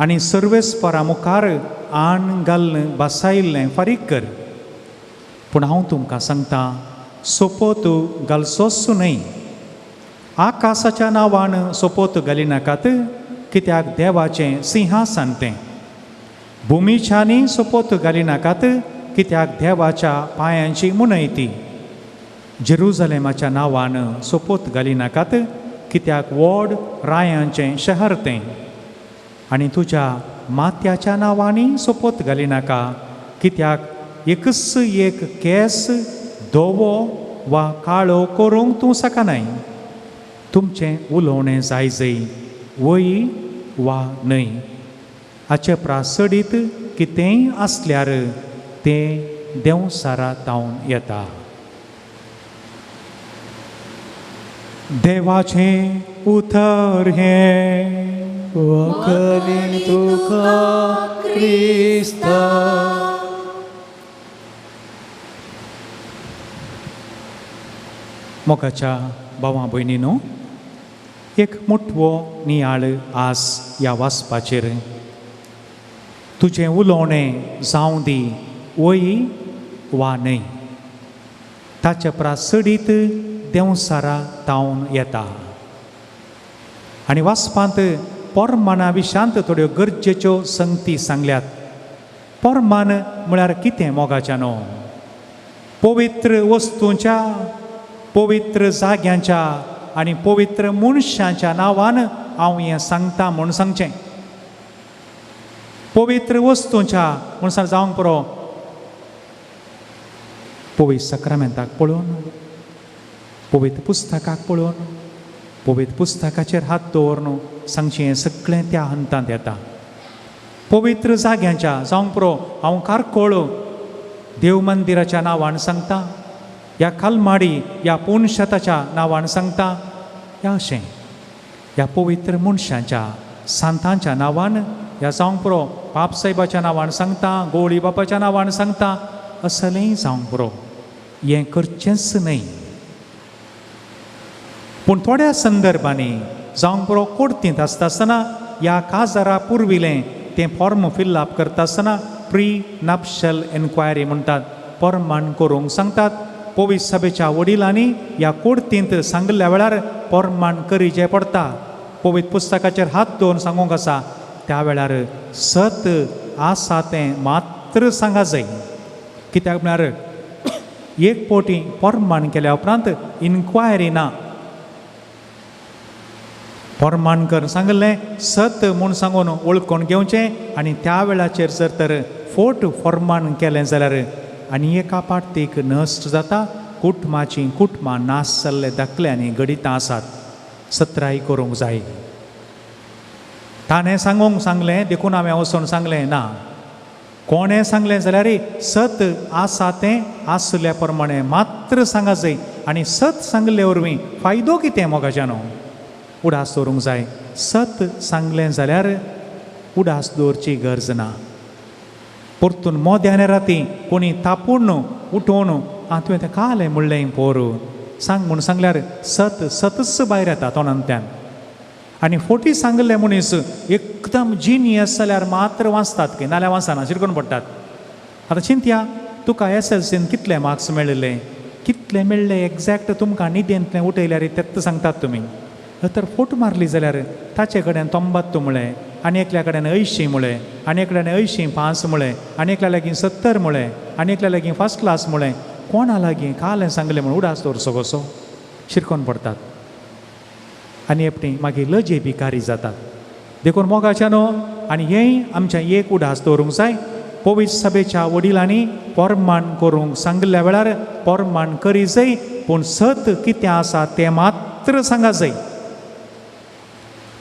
आनी सर्वेस्परा मुखार आण घालून बसायिल्लें फारीक कर. पूण हांव तुमकां सांगता, सोपोत घालचोच न्हय. आकाशाच्या नांवान सोपोत घालिनाकात, कित्याक देवाचें सिंहासन तें. भुमीच्यानी सोपोत घालिनाकात, कित्याक देवाच्या पांयांची मुनय ती. जेरुजलेमाच्या नांवान सोपोत घालिनाकात, कित्याक व्हड रायांचें शहर तें. आनी तुज्या मात्याच्या नांवांनी सोपोत घालिनाका, कित्याक एकच एक केंस धवो वा काळो करूंक तूं शकनाय. तुमचें उलोवणें जाय जय वय वा न्हय, हाचे प्रासडीत कितेंय आसल्यार तें देंवसारा तावन येता. देवाचें उतर हें. वखली तुका क्रिस्ता. मोगाच्या भावा भयणीनो, एक मोटवो नियाळ आस ह्या वाचपाचेर. तुजें उलोवणें जावं दी वय वा न्हय, ताच्या प्रासडीत देंवसारा तावन येता. आनी वाचपांत पोरमाना विशांत थोड्यो गरजेच्यो संगती सांगल्यात. पोरमान म्हळ्यार कितें मोगाच्यानो? पवित्र वस्तूंच्या, पवित्र जाग्यांच्या आनी पवित्र मनशांच्या नांवान हांव हें सांगता म्हूण सांगचें. पवित्र वस्तूंच्या म्हूण सांग जावंक पुरो. पवित्र साक्रामेंताक पळोवन, पवित्र पुस्तकाक पळोवन, पवित्र पुस्तकाचेर हात दवरून सांगचें हें सगळें त्या हंतांत येता. पवित्र जाग्यांच्या जावंक पुरो हांव कारकोळ देव मंदिराच्या नांवान सांगता, ह्या कालमाडी ह्या पुनशताच्या नांवान सांगता, ह्या अशें ह्या पवित्र मनशांच्या सांतांच्या नांवान, ह्या जावंक पुरो पापसाहेबाच्या नांवान सांगता, गोळी बापाच्या नांवान सांगता. असलेंय जावंक पुरो, हें करचेंच न्हय. पूण थोड्या संदर्भांनी जावंक पुरो कोर्तींत आसता आसतना ह्या काजारा पुर्विलें तें फॉर्म फिलअप करता आसतना प्री नपशल एन्क्वायरी म्हणटात, परमाण करूंक सांगतात. पवित्र सभेच्या वडिलांनी ह्या कोर्तींत सांगिल्ल्या वेळार परमाण करीचें पडटा. पवित्र पुस्तकाचेर हात दवरून सांगूंक आसा, त्या वेळार सत आसा तें मात्र सांगा जाय. कित्याक म्हळ्यार एक पोटी परमाण केल्या उपरांत इन्क्वायरी ना. परमाण कर सांगलें सत म्हूण सांगून वळखून घेवचें आनी त्या वेळाचेर जर तर फोट फॉर्मान केलें जाल्यार आनी एका पार्टीक नश्ट जाता. कुटुंबाचीं कुटुंबां नाश जाल्ले दाखले आनी घडितां आसात. सत्राय करूंक जाय. ताणें सांगूंक सांगलें देखून हांवें वचून सांगलें ना. कोणें सांगलें जाल्यार सत आसा तें आसल्या प्रमाणें मात्र सांगा जाय. आनी सत सांगले वरवीं फायदो कितें मोगाच्यानो उडास दवरूंक जाय. सत सांगलें जाल्यार उडास दवरची गरज ना. परतून मोद्यान राती कोणी तापून उठोवन आं तुवें तें कालें म्हणलें पोर सांग म्हूण सांगल्यार सत सतच भायर येता तोंडांतल्यान. आनी फोटी सांगले मनीस एकदम जिनियस जाल्यार मात्र वाचतात की नाल्यार वाचना, शिरकून पडटात. आतां चिंतया, तुका एस एल सीन कितले मार्क्स मेळिल्ले, कितले मेळ्ळे एग्जॅक्ट तुमकां न्हिदेंतलें उठयल्यार तेत्त सांगतात तुमी. तर फोट मारली जाल्यार ताचे कडेन तोंबात्तू म्हळें आनी एकल्या कडेन 80 म्हळें आनी एकल्यान 85 म्हळें आनी एकल्या लागीं 70 म्हळें आनी एकल्या लागीं फर्स्ट क्लास म्हळें. कोणा लागीं कालें सांगलें म्हूण उडास दवरचो कसो शिरकोन पडटात आनी एकटी मागीर लजे भिकारी जातात. देखून मोगाच्यानो आनी हेंय आमच्या एक उडास दवरूंक जाय. पवित्र सभेच्या वडिलांनी परमाण करूंक सांगिल्ल्या वेळार परमाण करी जाय, पूण सत कितें आसा तें मात्र सांगा जाय.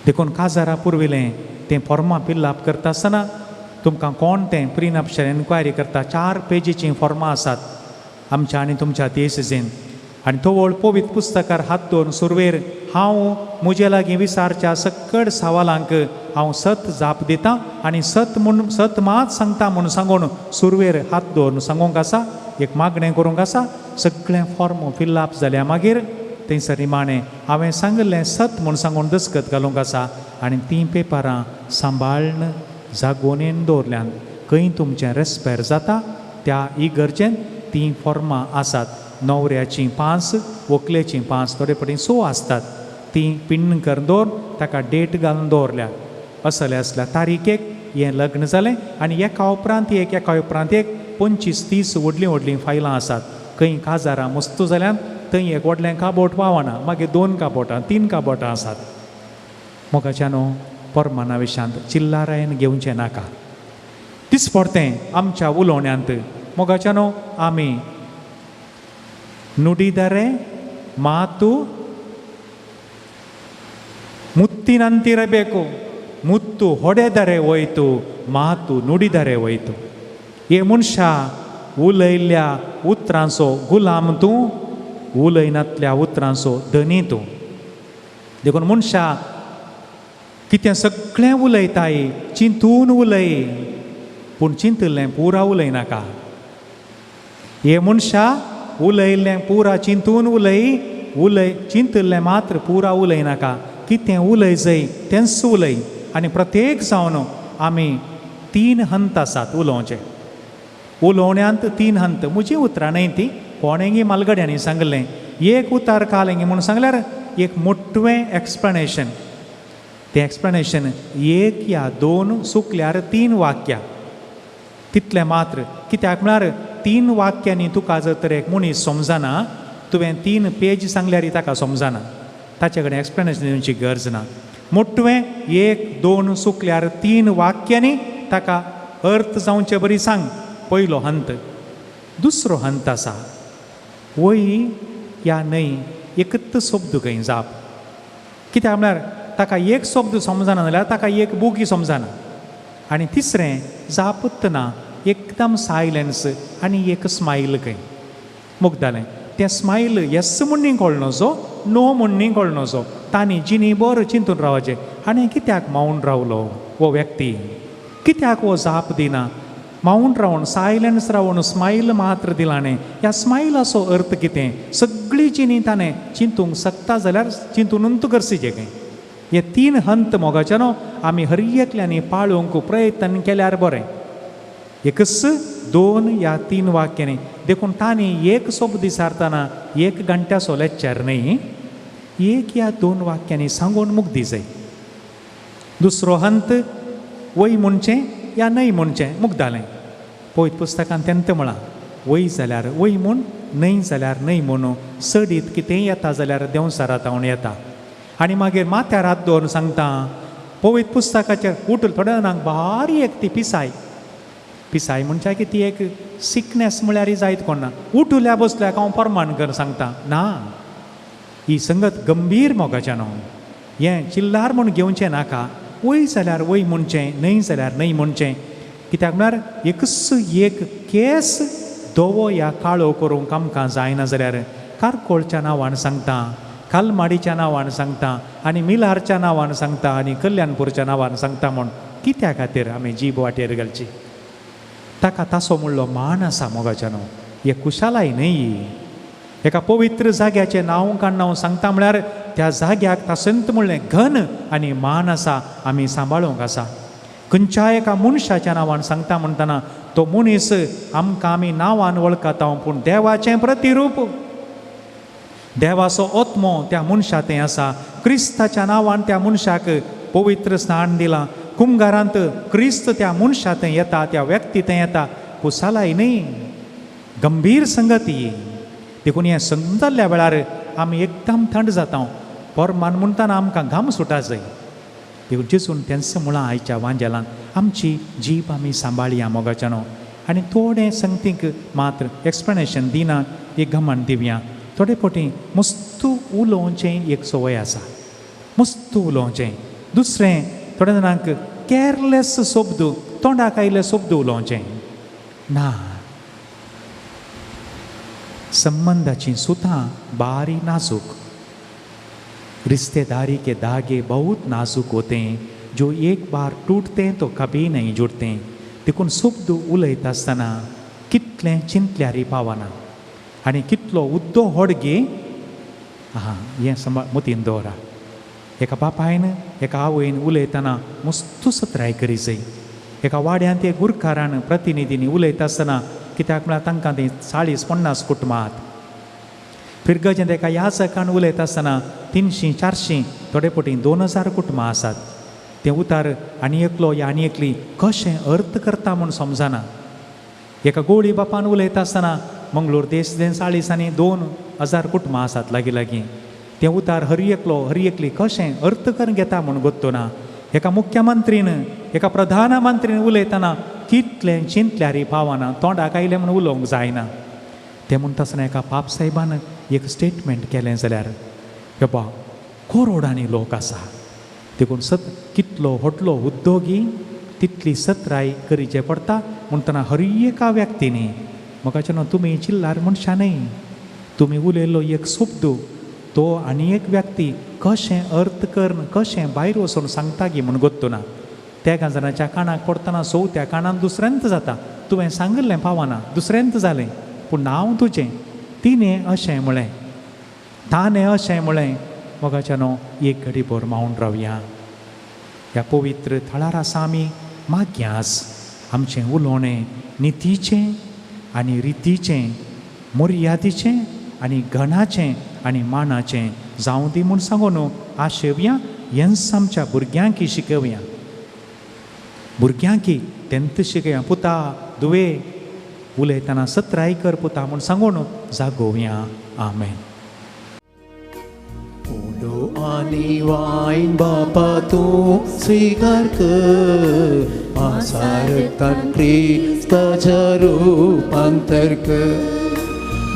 देखून काजारा पुर्विलें तें फॉर्मां फिलअप करता आसतना तुमकां कोण तें प्रिनप्शल एन्क्वायरी करता, 4 पेजीचीं फॉर्मां आसात आमच्या आनी तुमच्या देशजेन. आनी तवळ पवित्र पुस्तकार हात दवरून सुरवेर हांव म्हजे लागीं विचारच्या सकट सवालांक हांव सत जाप दितां आनी सत म्हूण सत मात सांगता म्हूण सांगून सुरवेर हात दवरून सांगूंक आसा, एक मागणें करूंक आसा. सगळें फॉर्म फिलअप जाल्या मागीर थंयसर निमाणें हांवें सांगिल्लें सत म्हूण सांगून दस्कत घालूंक आसा. आनी तीं पेपरां सांबाळून जागोवणेन दवरल्यान खंय तुमचें रेस्पेर जाता त्या इगर्जेन तीं फॉर्मां आसात. न्हवऱ्याचीं 5, व्हंकलेचीं 5, थोडे फावटी 6 आसतात. तीं पिन्न करून दवर, ताका डेट घालून दवरल्या. असले आसल्या तारीखेक हें लग्न जालें आनी एका उपरांत एक एका उपरांत एक 25-30 व्हडलीं व्हडलीं फायलां आसात. खंय काजारां मस्तू जाल्यान थंय एक व्हडलें काबोट पावना, मागीर 2 काबोटां 3 काबोटां आसात. मोगाच्यानो परमाना विशांत चिल्लारायन घेवचें नाका. दिसपडतें आमच्या उलोवण्यांत मोगाच्यानो आमी ನುಡಿದರೆ ಮಾತು ಮುತ್ತಿನಂತಿರಬೇಕು, ಮುತ್ತು ಹೊಡೆದರೆ ಹೋಯ್ತು, ಮಾತು ನುಡಿದರೆ ಹೋಯ್ತು. हे मनशा उलयल्ल्या उतरांचो गुलाम तूं, उलयनातल्या उतरांचो धनी तूं. देखून मनशा कितें सगळें उलयताय चिंतून उलय, पूण चिंतिल्लें पुरा उलयनाका. हे मनशा उलयल्लें पुरा चिंतून उलय, उलय चिंतिल्लें मात्र पुरा उलयनाका. कितें उलय जाय तेंच उलय. आनी प्रत्येक जावन आमी 3 हंत आसात उलोवचें. उलोवण्यांत 3 हंत. म्हजी उतरां न्हय ती, कोणेंगी मालगड्यांनी सांगलें. एक उतार कालेंगी म्हूण सांगल्यार एक मोटवें एक्सप्लेनेशन. तें एक्सप्लेनेशन 1 या 2 चुकल्यार 3 वाक्यां तितलें मात्र. कित्याक म्हळ्यार 3 वाक्यांनी तुका जर तर एक मनीस समजना, तुवें 3 पेज सांगल्यार ताका समजना, ताचे कडेन एक्सप्लेनेशन दिवची गरज ना. मोटवें 1 2 चुकल्यार 3 वाक्यांनी ताका अर्थ जावचे बरी सांग. पयलो हंत. दुसरो हंत आसा वय या न्हय एकच शब्द खंय जाप. कित्याक म्हळ्यार ताका एक शब्द समजना जाल्यार ताका एक बुकी समजना. आनी तिसरें जापत ना, एकदम सायलन्स आनी एक स्मायल खंय मुगदालें. तें स्मायल येस म्हूण कळनसो, नो म्हूण कळनसो. तांणी जिनी बरो चिंतून रावचें आनी कित्याक मावन रावलो हो व्यक्ती, कित्याक हो जाप दिना. मावन रावन सायलन्स रावन स्मायल मात्र दिलाणें. ह्या स्मायलाचो अर्थ कितें सगळी जिणी ताणें चिंतूंक शकता जाल्यार चिंतूनूच करसी खंय. हे तीन हंत मोगाच्यानो आमी हर एकल्यांनी पाळोवंक प्रयत्न केल्यार बरें. एकच दोन या तीन वाक्यांनी देखून तांणी एक सोब दिसारतना एक घंट्याचो लेक्चर न्ही, एक या दोन वाक्यांनी सांगून मुग्दी जाय. दुसरो हंत वय म्हणचें या न्हय म्हणचें मुगदालें. पवित्र पुस्तकान तेंत म्हळां वय जाल्यार वय म्हूण, न्हय जाल्यार न्हय म्हणून, चडीत कितेंय येता जाल्यार देंवचारा तावन येता. आनी मागीर माथ्यार हात दवरून सांगता पवित्र पुस्तकाचेर उठल थोड्या जाणांक भारी एक ती पिसाय पिसाय म्हणच्या की ती एक सिकनेस म्हळ्यार जायत कोण ना. उठल्या बसल्याक हांव प्रमाण कर सांगता ना, ही संगत गंभीर मोगाच्यानो हें चिल्लार म्हूण घेवचें नाका. वय जाल्यार वय म्हणचें, न्हय जाल्यार न्हय म्हणचें. कित्याक म्हळ्यार एकच एक केस धवो या काळो करूंक आमकां जायना जाल्यार कारकोळच्या नांवान सांगता, कालमाडीच्या नांवान सांगता आनी मिलारच्या नांवान सांगता आनी कल्याणपूरच्या नांवान सांगता म्हूण कित्या खातीर आमी जीब वाटेर घालची. ताका तासो म्हणलो मान आसा मोगाच्यानो, हे कुशालाय न्हय. एका पवित्र जाग्याचें नांव काडून हांव सांगता म्हळ्यार त्या जाग्याक तासंत म्हणलें घन आनी मान आसा, आमी सांबाळूंक आसा. खंयच्या एका मनशाच्या नांवान सांगता म्हणटना तो मनीस आमकां आमी नांवान वळखता पूण देवाचें प्रतिरूप, देवाचो आत्मो त्या मनशा थंय आसा. क्रिस्ताच्या नांवान त्या मनशाक पवित्र स्नान दिलां. कुमगारांत क्रिस्त त्या मनशा थंय येता, त्या व्यक्ती थंय येता. कुसालाय न्हय, गंभीर संगती. देखून हें समजल्ल्या वेळार आमी एकदम थंड जाता. पोरमान म्हणटाना आमकां घाम सुटा जाय. देखून जेजून तेंच म्हळां आयच्या वांजेलान आमची जीब आमी सांबाळया मोगाच्यानो. आनी थोडें संगतीक मात्र एक्सप्लेनेशन दिना, एक घमण दिवया. थोडे फावटी मस्तू उलोवचें एक संवय आसा, मस्तू उलोवचें. दुसरें थोड्या जाणांक कॅरलेस शब्द, तोंडाक आयिल्ले शब्द उलोवचें ना. संबंदाचीं सुतां बारी नाजूक. रिश्तेदारी के धागे बहुत नाजुक होते हैं, जो एक बार टूटते हैं तो कभी नहीं जुड़ते हैं. देखून शब्द उलयता आसतना कितलें चिंतल्यार पावना आनी कितलो उद्दो होडगे आहा हें सांबाळ मतीन दवरा. एका बापायन एका आवयन उलयतना मस्तू सत्राय करी जाय. एका वाड्यांत एक गुरकारान प्रतिनिधींनी उलयता आसतना कित्याक म्हळ्यार तांकां ती 40-50 कुटुंबां. फिरगजेंत एका याचकान उलयता आसतना 300 400 थोडे फावटी 2000 कुटुंबां आसात. तें उतार आनी एकलो या आनी एकली कशें अर्थ करता म्हूण समजना. एका गोळी बापान उलयता आसतना मंगळूर देश 40 आनी 2000 कुटुंबां आसात लागीं लागीं. तें उतार हर एकलो हर एकली कशें अर्थ करून घेता म्हूण गोत्तो ना. एका मुख्यमंत्रीन एका प्रधानमंत्रीन उलयतना कितलें चिंतल्यार पावना, तोंडाक आयलें म्हूण उलोवंक जायना. तें म्हणटा आसतना एका पाप साहेबान एक स्टेटमेंट केलें जाल्यार बाबा करोडांनी लोक आसा. देखून सत कितलो व्हडलो उद्योगी तितली सत्राय करीचे पडटा. म्हणटना हर एका व्यक्तीनी म्हाका न्हू तुमी चिल्लार मनशां न्हय, तुमी उलयल्लो एक शब्द तो आनी एक व्यक्ती कशें अर्थ करून कशें भायर वचून सांगता गी म्हूण गोत्तो ना. त्या जाणाच्या कानाक पडटना चवथ्या कानान दुसऱ्यांत जाता. तुवें सांगिल्लें पावना, दुसऱ्यांत जालें, पूण नांव तुजें. तिणें अशें म्हळें, ताणें अशें म्हळें. मोगाच्यानो एक घडी भर मावन रावया. ह्या पवित्र थळार आसा आमी मागयास आमचें उलोवणें नितीचें आनी रितीचें, मर्यादीचें आनी गणाचें आनी मानाचें जावं दी म्हूण सांगू न्हू. आशेवया हेंच आमच्या भुरग्यांकी शिकोवया, भुरग्यांकी तेंत शिकया. पुता दुवे उलयतना सत्राय कर पुता म्हूण सांगू न्हू. जागोवया. आमेन. उडो आनी वायन बापा तूं स्विकार कर, आसारतान क्रिस्ताच्या रुपांतर कर.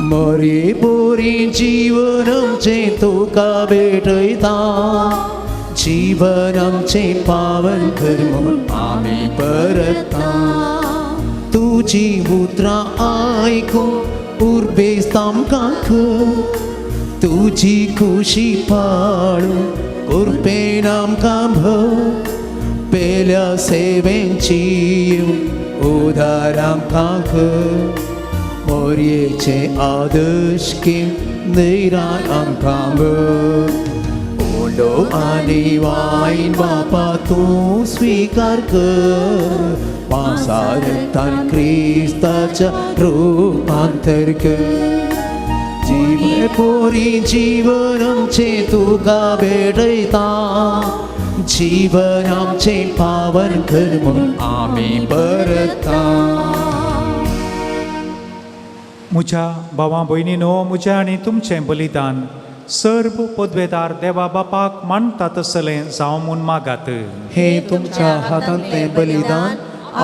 मरे बोरी जीवन आमचें तुका भेटयता, जीवन आमचें पावन कर म्हूण आमी परता. तुजी उतरां आयकून उर्बेस्त आमकां कर, तुजी खुशी पाळून कृपेन आमकां भर. पेल्या सेवेंची उदार आमकां कर मोरयेचे आदर्श किम दैरान आमकां भर उंडो आनी वायन बापा तूं स्विकार कर पासारतान क्रिस्ताच्या रुपांतर कर जीवन पोरी जीवन आमचें तुका भेटयता जीवन आमचें पावन कर म्हूण आमी परता. म्हज्या भावा भयणीनो म्हजें आनी तुमचें बलिदान सर्व पदवेदार देवा बापाक मानता तसलें जावं म्हूण मागात. हे तुमच्या हातांतलें बलिदान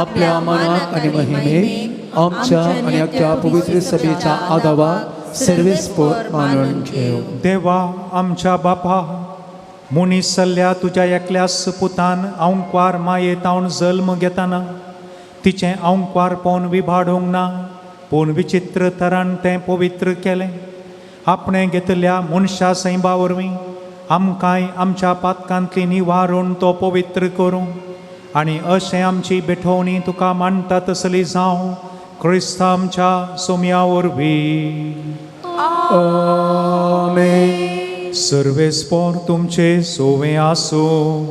आपल्या मनाक आनी महिमेक आमच्या आनी अख्ख्या पवित्र सभेच्या आदावाक सर्वेस्पोर मानून घेव. देवा आमच्या बापा मनीस जाल्ल्या तुज्या एकल्याच पुतान आंकवार मायेतावन जल्म घेतना तिचें आंकवारपण विभाडूंक ना पूण विचित्र तरान तें पवित्र केलें. आपणें घेतल्या मनशा सैंबा वरवीं आमकांय आमच्या पातकांतली निवारून तो पवित्र करूं आनी अशें आमची बेठोवणी तुका मानता तसली जावं क्रिस्त आमच्या सोम्या वरवीं. आमेन. सर्वेस्पोर तुमचे सोवे आसूं.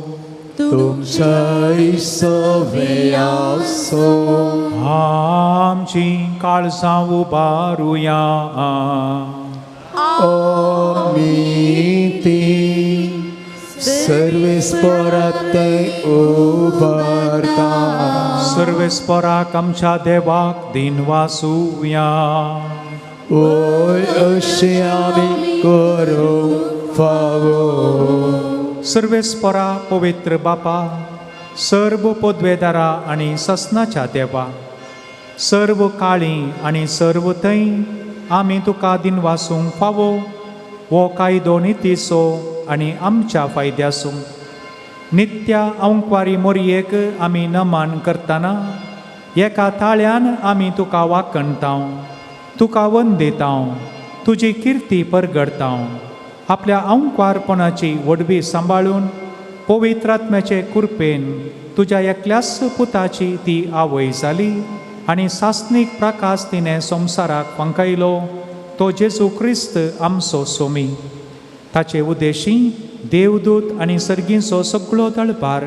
तुमच्याय सोवे आसूं. आमची काळजां उबारुया. आमी ती सर्वेस्पोरात उबारता. सर्वेस्पोराक आमच्या देवाक दिनवासुया. ओय अशें आमी करूंक फावो. सर्वेस्पोरा पवित्र बापा सर्व पदवेदारा आनी ससनाच्या देवा सर्व काळी आनी सर्व थंय आमी तुका दिनवासूंक फावो हो कायदो नितीचो आनी आमच्या फायद्यासूं. नित्या आंकवारी मोरयेक आमी नमन करतना एका ताळ्यान आमी तुका वाकणताव तुका वंदिताव तुजी किर्ती परगडताव. आपल्या आंकवारपणाची व्हडवी सांबाळून पवित्र आत्म्याचे कृपेन तुज्या एकल्याच पुताची ती आवय जाली आनी सासणीक प्रकाश तिणें संवसाराक फांकायलो तो जेजू क्रिस्त आमचो सोमी. ताचे उद्देशी देवदूत आनी सर्गींचो सगळो दळपार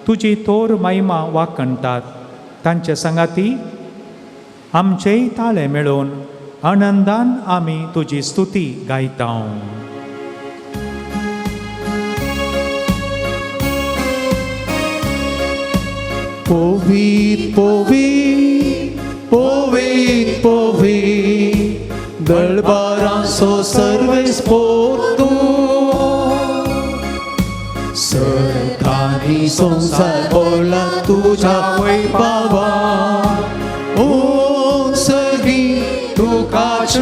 तुजी थोर महिमा वाकणटात. तांचे सांगाती आमचेय ताळे मेळोवन आनंदान आमी तुजी स्तुती गायता. पवीत पवीत पवीत पवीत दळबारांचो सर्वेस्पोर तूं सरकारी संवसार बोला तुज्या वैभवा ओ सगळी तुकाच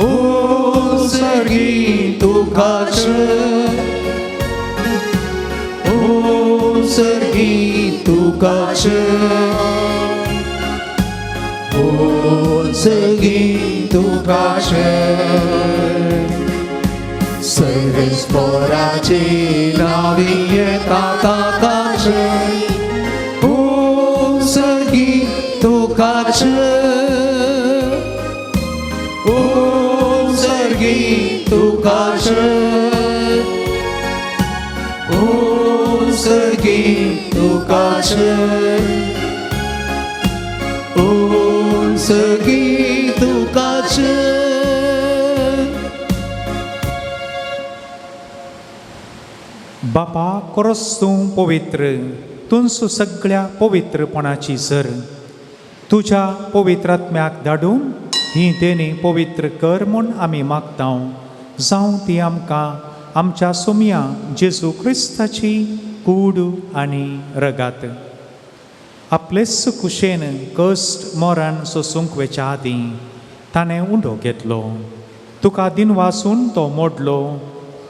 ओ सगळी तुकाच ओ सर्गी तुकाच ओ सर्गी तुकाच सर्वेस्पोराचे नावी येता ताकाच ओ सर्गी तुकाच ओ सर्गी तुकाच ओ सर्गी तुकाच ओ सर्गी तुकाच. बापा कोरस तूं पवित्र तुंस सगळ्या पवित्रपणाची सर तुज्या पवित्र आत्म्याक धाडून ही देणी पवित्र कर म्हूण आमी मागता. जावं ती आमकां आमच्या सोमया जेजू क्रिस्ताची कूड आनी रगात. आपलेच कुशेन कश्ट मरण सोसूंक वेच्या आदीं ताणें उंडो घेतलो तुका दिनवासून तो मोडलो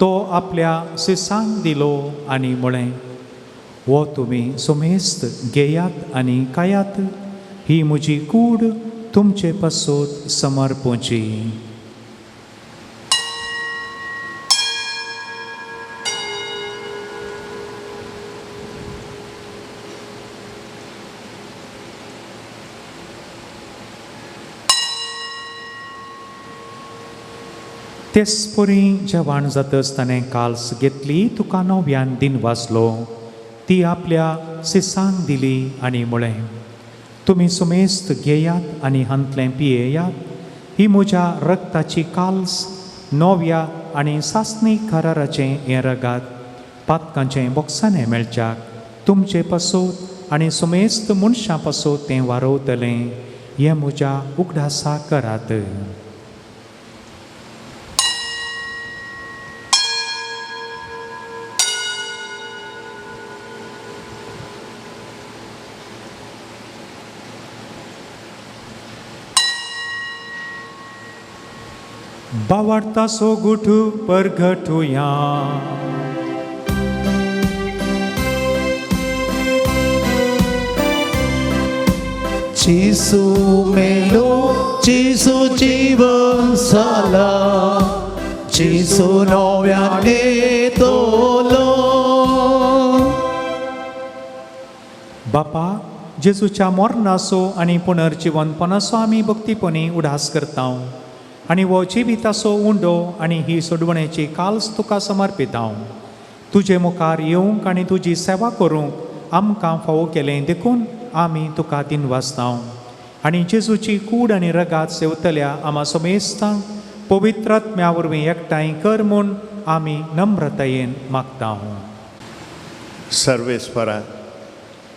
तो आपल्या सिसांक दिलो आनी म्हळें हो तुमी सुमेस्त घेयात आनी खायात ही म्हजी कूड तुमचे पासत समर्पूची. तेचपरी जेवण जातच ताणें काल्स घेतली, तुका नव्यान दिन वाचलो, ती आपल्या सिसांक दिली आनी म्हळें, तुमी सुमेस्त घेयात आनी हांतलें पियेयात, ही म्हज्या रक्ताची काल्स, नव्या आनी सासणी कराराचें हें रगात, पातकांचें बोक्साणें मेळच्याक तुमचे पासत आनी सुमेस्त मनशां पासत तें वारोवतलें, हें म्हज्या उगडासा करात. बावडतासो गुठू परगटुया. जेसू मेलो, जेसू जीवन जाला, जेसू नव्यान येतलो. बापा, जेजूच्या मरणाचो आनी पुनर्जिवनपणाचो आमी भक्तीपणी उडास करता आनी हो जिविताचो उंडो आनी ही सोडवणेची काल्स तुका समर्पिता. तुजे मुखार येवंक आनी तुजी सेवा करूंक आमकां फावो केलें देखून आमी तुका दिनवासता. आनी जेजूची कूड आनी रगात सेवतल्या आमा समेस्तांक पवित्र आत्म्या वरवीं एकठांय कर म्हूण आमी नम्रतायेन मागता. सर्वेस्परा,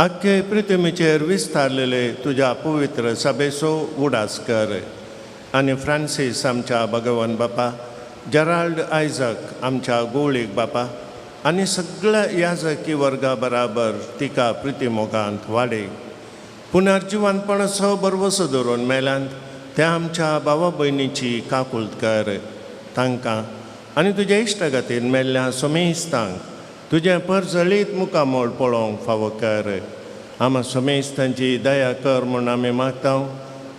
आख्खे पृथ्वीचेर विस्तारलेले तुज्या पवित्र सभेचो उडास कर आनी फ्रांसीस आमच्या भगवान बापा, जेराल्ड आयजक आमच्या गोवळीक बापा आनी सगळ्या याजकी वर्गा बराबर तिका प्रितीमोगांत वाडय. पुनर्जिवनपणाचो बरवसो धरून मेल्यांत त्या आमच्या भावा भयणीची काकुळट कर. तांकां आनी तुज्या इश्टागतीन मेल्ल्या समेस्तांक तुजें परजळीत मुखामोळ पळोवंक फावो कर. आमा समेस्तांची दया कर म्हूण आमी मागता.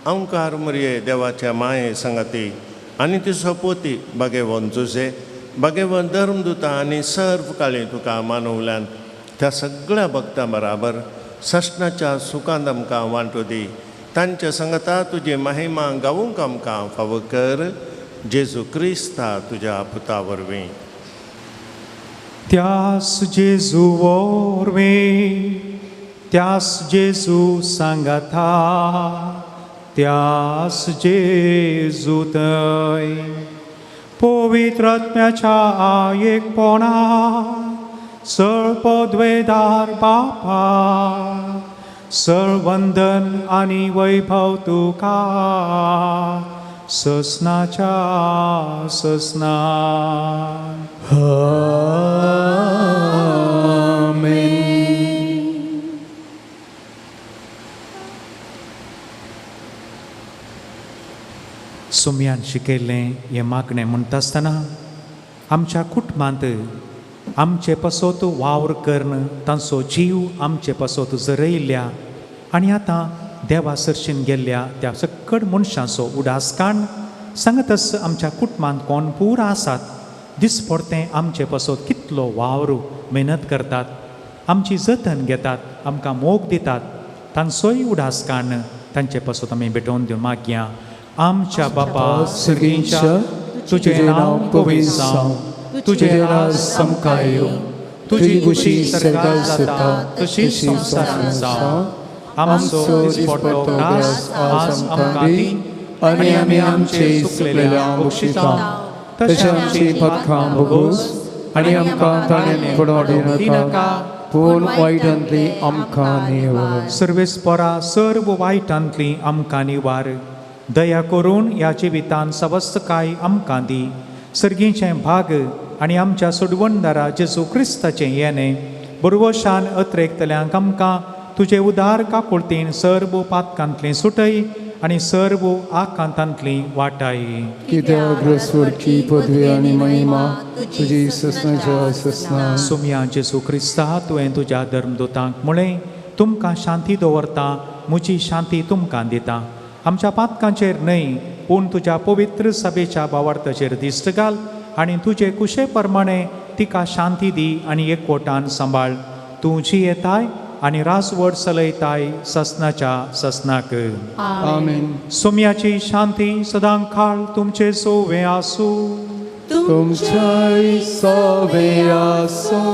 अंकार मुरये देवाच्या माये सांगाती आनी तिचो पोती बागेवन जुजे बागेवन धर्मदुता आनी सर्व काळी तुका मानवल्यान त्या सगळ्या भक्तां बराबर सश्णाच्या सुखांत आमकां वांटो दी. तांच्या सांगता तुजी महिमा गावूंक आमकां फावो कर. जेजू क्रिस्ता तुज्या पुता वरवीं. त्यास जेजू वरवीं, त्यास जेजू सांगाता, त्यास जेजू थंय पवित्र आत्म्याच्या एकपणा सळ पदवेदार बापा, सळ वंदन आनी वैभव तुका ससनाच्या ससना. आमेन. सुम्यान शिकयल्लें हें मागणें म्हणटा आसतना आमच्या कुटुंबांत आमचे पासत वावर करून तांचो जीव आमचे पासत जरयल्ल्या आनी आतां देवा सरशीन गेल्ल्या त्या सकड मनशांचो उडास काण सांगतच आमच्या कुटुंबांत कोण पूर आसात दिसपडतें आमचे पासत कितलो वावर मेहनत करतात, आमची जतन घेतात, आमकां मोग दितात, तांचोय उडास काण तांचे पासत आमी भेटोवन दिवन मागया. आमच्या बापा सर्गींच्या, तुजें नांव पवित्र जावं, तुजें राज आमकां येवं, तुजी खुशी खुशी सर्गात सर्गात जाता तशी संवसारांत जावं. आमचो दिसपडतो ग्रास आज आमकां दी आनी आमी आमचे चुकलेल्या बक्षिता तशें आमची पथकां भोगोस आनी आमकां ताणें फुडो दिनाका, पूण वायटांतली आमकां निवार. सर्वेस्परा सर्व वायटांतली आमकां निवार. दया करून ह्या जिवितान सवस्तकाय आमकां दी. सर्गीचें भाग आनी आमच्या सोडवणदारा जेजू क्रिस्ताचें येणें बरवशान अत्रेकतल्यांक आमकां तुजे उदार काकुळतीन सर्व पातकांतली सुटय आनी सर्व आकांतांतली वाटाय. कित्याक ग्रसवरची पदवी आनी महिमा तुजी ससनाच्या ससना. सोमया जेजू क्रिस्ता, तुवें तुज्या धर्मदुतांक म्हळें, तुमकां शांती दवरता, म्हजी शांती तुमकां दिता. आमच्या पातकांचेर न्हय पूण तुज्या पवित्र सभेच्या भावार्थाचेर दिश्ट घाल आनी तुजे कुशे प्रमाणे तिका शांती दी आनी एकवटान सांबाळ. तूं जियेताय आनी राजवट चलयताय ससनाच्या ससनाक. आमेन. सोम्याची शांती सदां काळ तुमचे सोवे आसूं. तुमच्याय सोवे आसूं.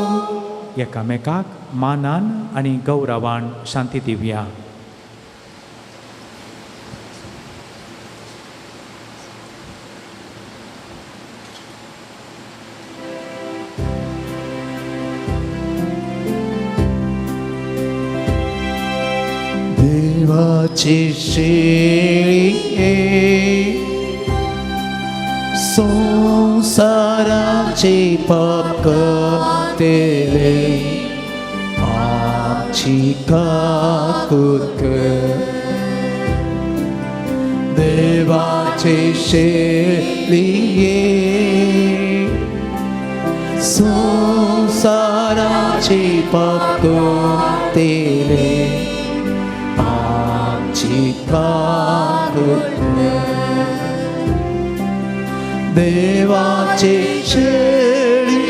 एकामेकाक मानान आनी गौरवान शांती दिवया. देवाची शेळी संसाराचे पाप करतले आमची काकूत कर. देवाचे शेळी संसाराचे पाप करतले आमची काकूत कर. देवाचे शेळये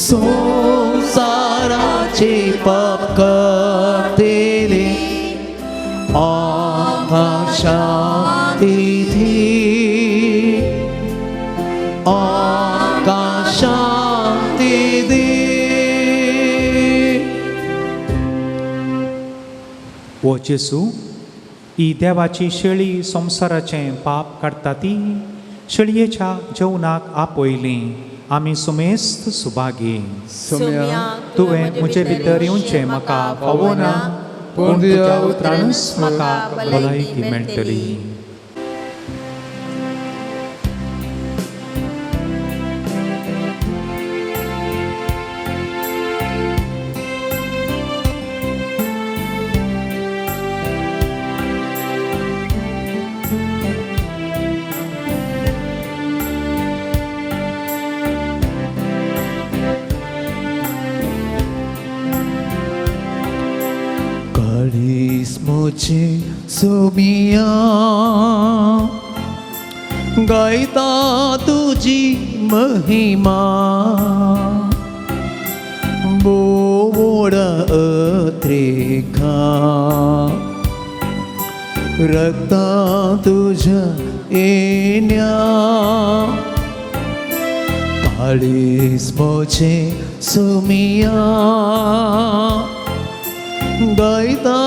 संसाराचे पाप करतले आमकां शांती दी, आमकां शांती दी. ओ जेजू, ही देवाची शेळी संवसाराचें पाप काडटा ती शेळयेच्या जेवणाक आपयली आमी सुमेस्त सुभागी. सोम्या, तुवें म्हजे भितर येवचें म्हाका फावना, पूण तुज्या उतरानूच म्हाका भलायकी मेळटली. सोमिया गायता तुजी महिमा बोड अत्रेखा रक्ता तुझ्या येण्या काळीज म्हजें सोमिया गायता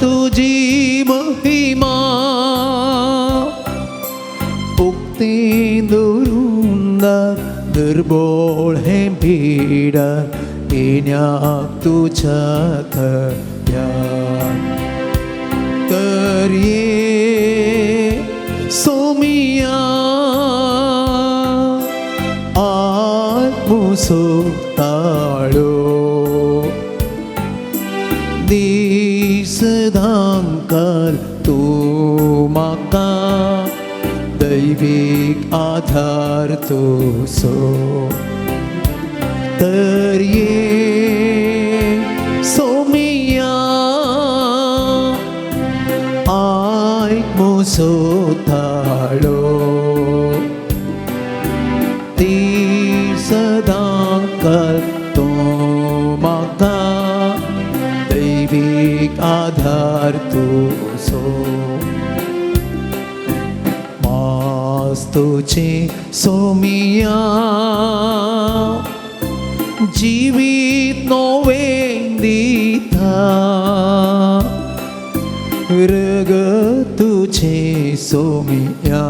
तुजी महिमा उक्ती दुरुंदा दुर्बोळ हे भीड येण्याक तुझ्या थया तर ये सोमिया आत्मुसो ताळो दीस धांकर तूं म्हाका दैवीक आधार तुजो तर ये सोमिया आयक म्हजो ताळो दीस धांकर तूं म्हाका दैवीक आधार तुजो मास तुजें सोमिया जिवीत नवें दिता रगत तुजें सोमिया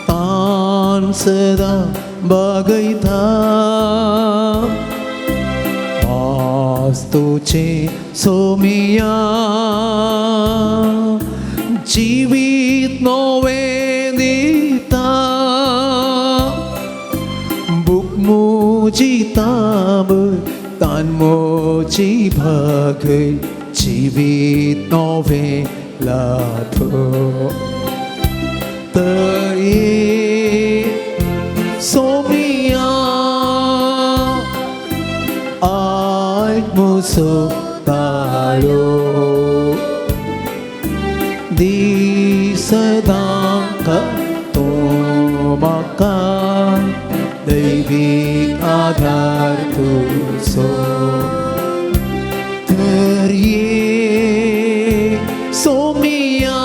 तान सदां बागयता मास तुजें सोमिया जिवीत नवें दिता भूक म्हजी ताब तान म्हजी भागय जिवीत नवें लाभ तर ये सोमिया आयक म्हजो ताळो दीस धांकर तूं म्हाका दैवीक आधार तुजो तर ये सोमिया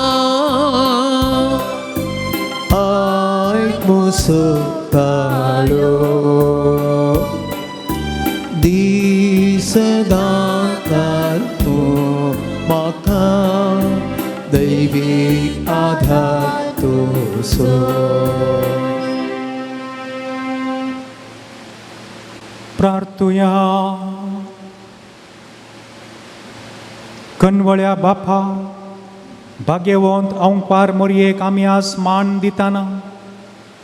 तुजो. प्रार्थुया. कनवळ्या बापा, भाग्यवंत अंकवार मोरयेक आमी आज मान दिताना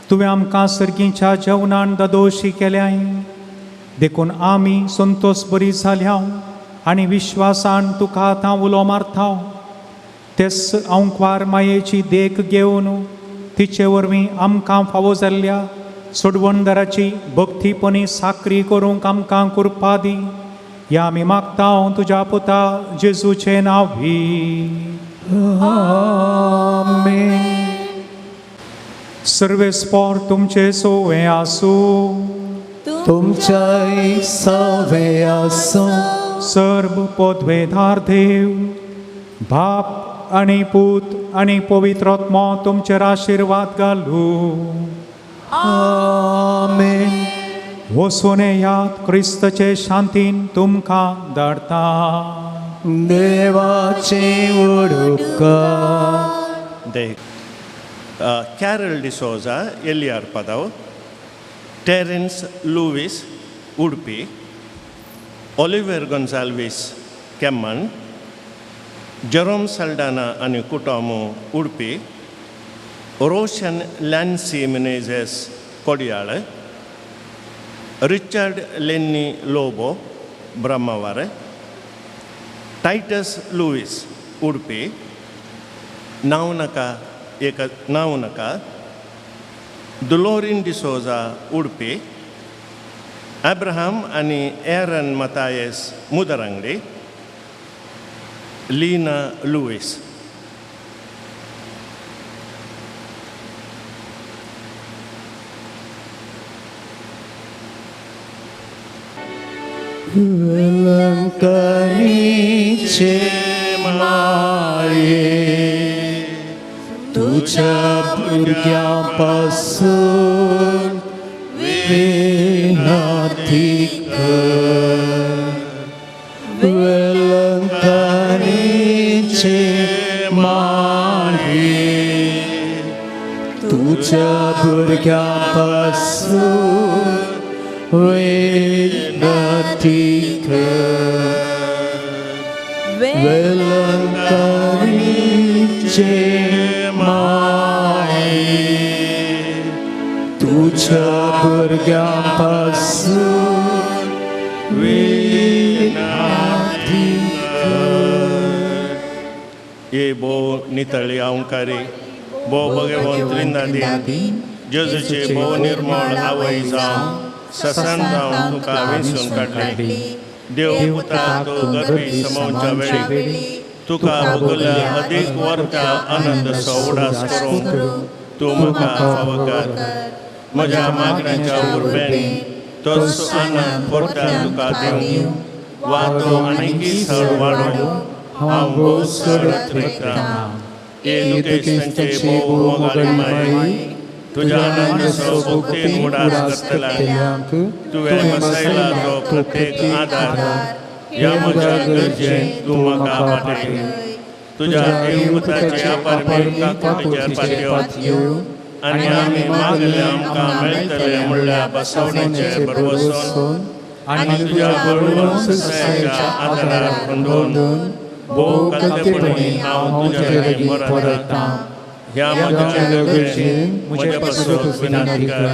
तुवें आमकां सर्गीच्या जेवणान ददोशी केल्याय, देखून आमी संतोश बरी जाल्या आनी विश्वासान तुका आतां उलो मारता. तेच अंकवार मायेची देख घेवन तिचे वरवीं आमकां फावो जाल्ल्या सोडवणदाराची भक्तीपणी साकरी करूंक आमकां कृपा दी. ह्या आमी मागता तुज्या पुता जेजूचें नांव भी. आमेन. सर्वेस्पोर तुमचे सोवे आसूं. तुमच्याय सवे आसूं. सर्व पदवेधार देव बाप आनी पूत आनी पवित्र आत्मो तुमचेर आशिर्वाद घालूं. आमेन. वचून येयात, क्रिस्तचे शांतीन तुमकां धाडटा. देवाचे उडुका. दे Carol D'Souza, Eliar Padao, Terence Lewis Udupi, Oliver Gonsalves Kemman, Jerome Saldanha आनी कुटुंब उडपी, रोशन लॅन्सी मिनेझेस कोडियाळ, रिचर्ड लेन्नी लोबो ब्रह्मावार, टायटस लुईस उडपी, नांव नाका एक नांव नाका, दुलोरीन डिसोजा उडपी, अब्राहम आनी एरन मतायस मुदरांगडी, लीना लुईस. वेलंकनीचे माये, तुझ्या भुरग्यां पासून विनंती कर. वेलंकनीचे माये, तुझ्या भुरग्यां पासून विनंती कर. वेलंकनीचे माये, तुझ्या भुरग्यां पासून विनंती कर. ये भोव नितळी अंकारी, भोव भगवंत त्रिंदादी जेजूचे भोव निर्मळ आवय जावं ससान जावन तुका वेंचून काडली. देव पुता तूं गर्भी समावच्या वेळी तुका भोगल्या अदीक वर्ता आनंद उडास करूंक तूं म्हाका फावो कर. म्हज्या मागण्याच्या उर्बेन तोच आनंद परत्यान तुका दिवं वा तो आनीकय चड वाडोवंक हांव भोव चड उतरतां. हे दुखेस्तांचे भोव मोगाळी माई, तुज्या आनंदाचो भक्तीन उडास करतल्यांक तुवें बसयला तो प्रत्येक आदार ह्या म्हज्या गरजेन तूं म्हाका पाटय. तुज्या देवपुताचे अपारमेर काकुळटेचे पातयो आनी आमी मागले आमकां मेळटले म्हणल्या बसवणेचे भरवसून आनी तुज्या बळवंत ससायेच्या आदारार खंडोवन भोव कल्तेपणी हांव तुज्या लागीं बरयतां. ह्या म्हज्या गरजेन म्हजे पासत विनंती कर.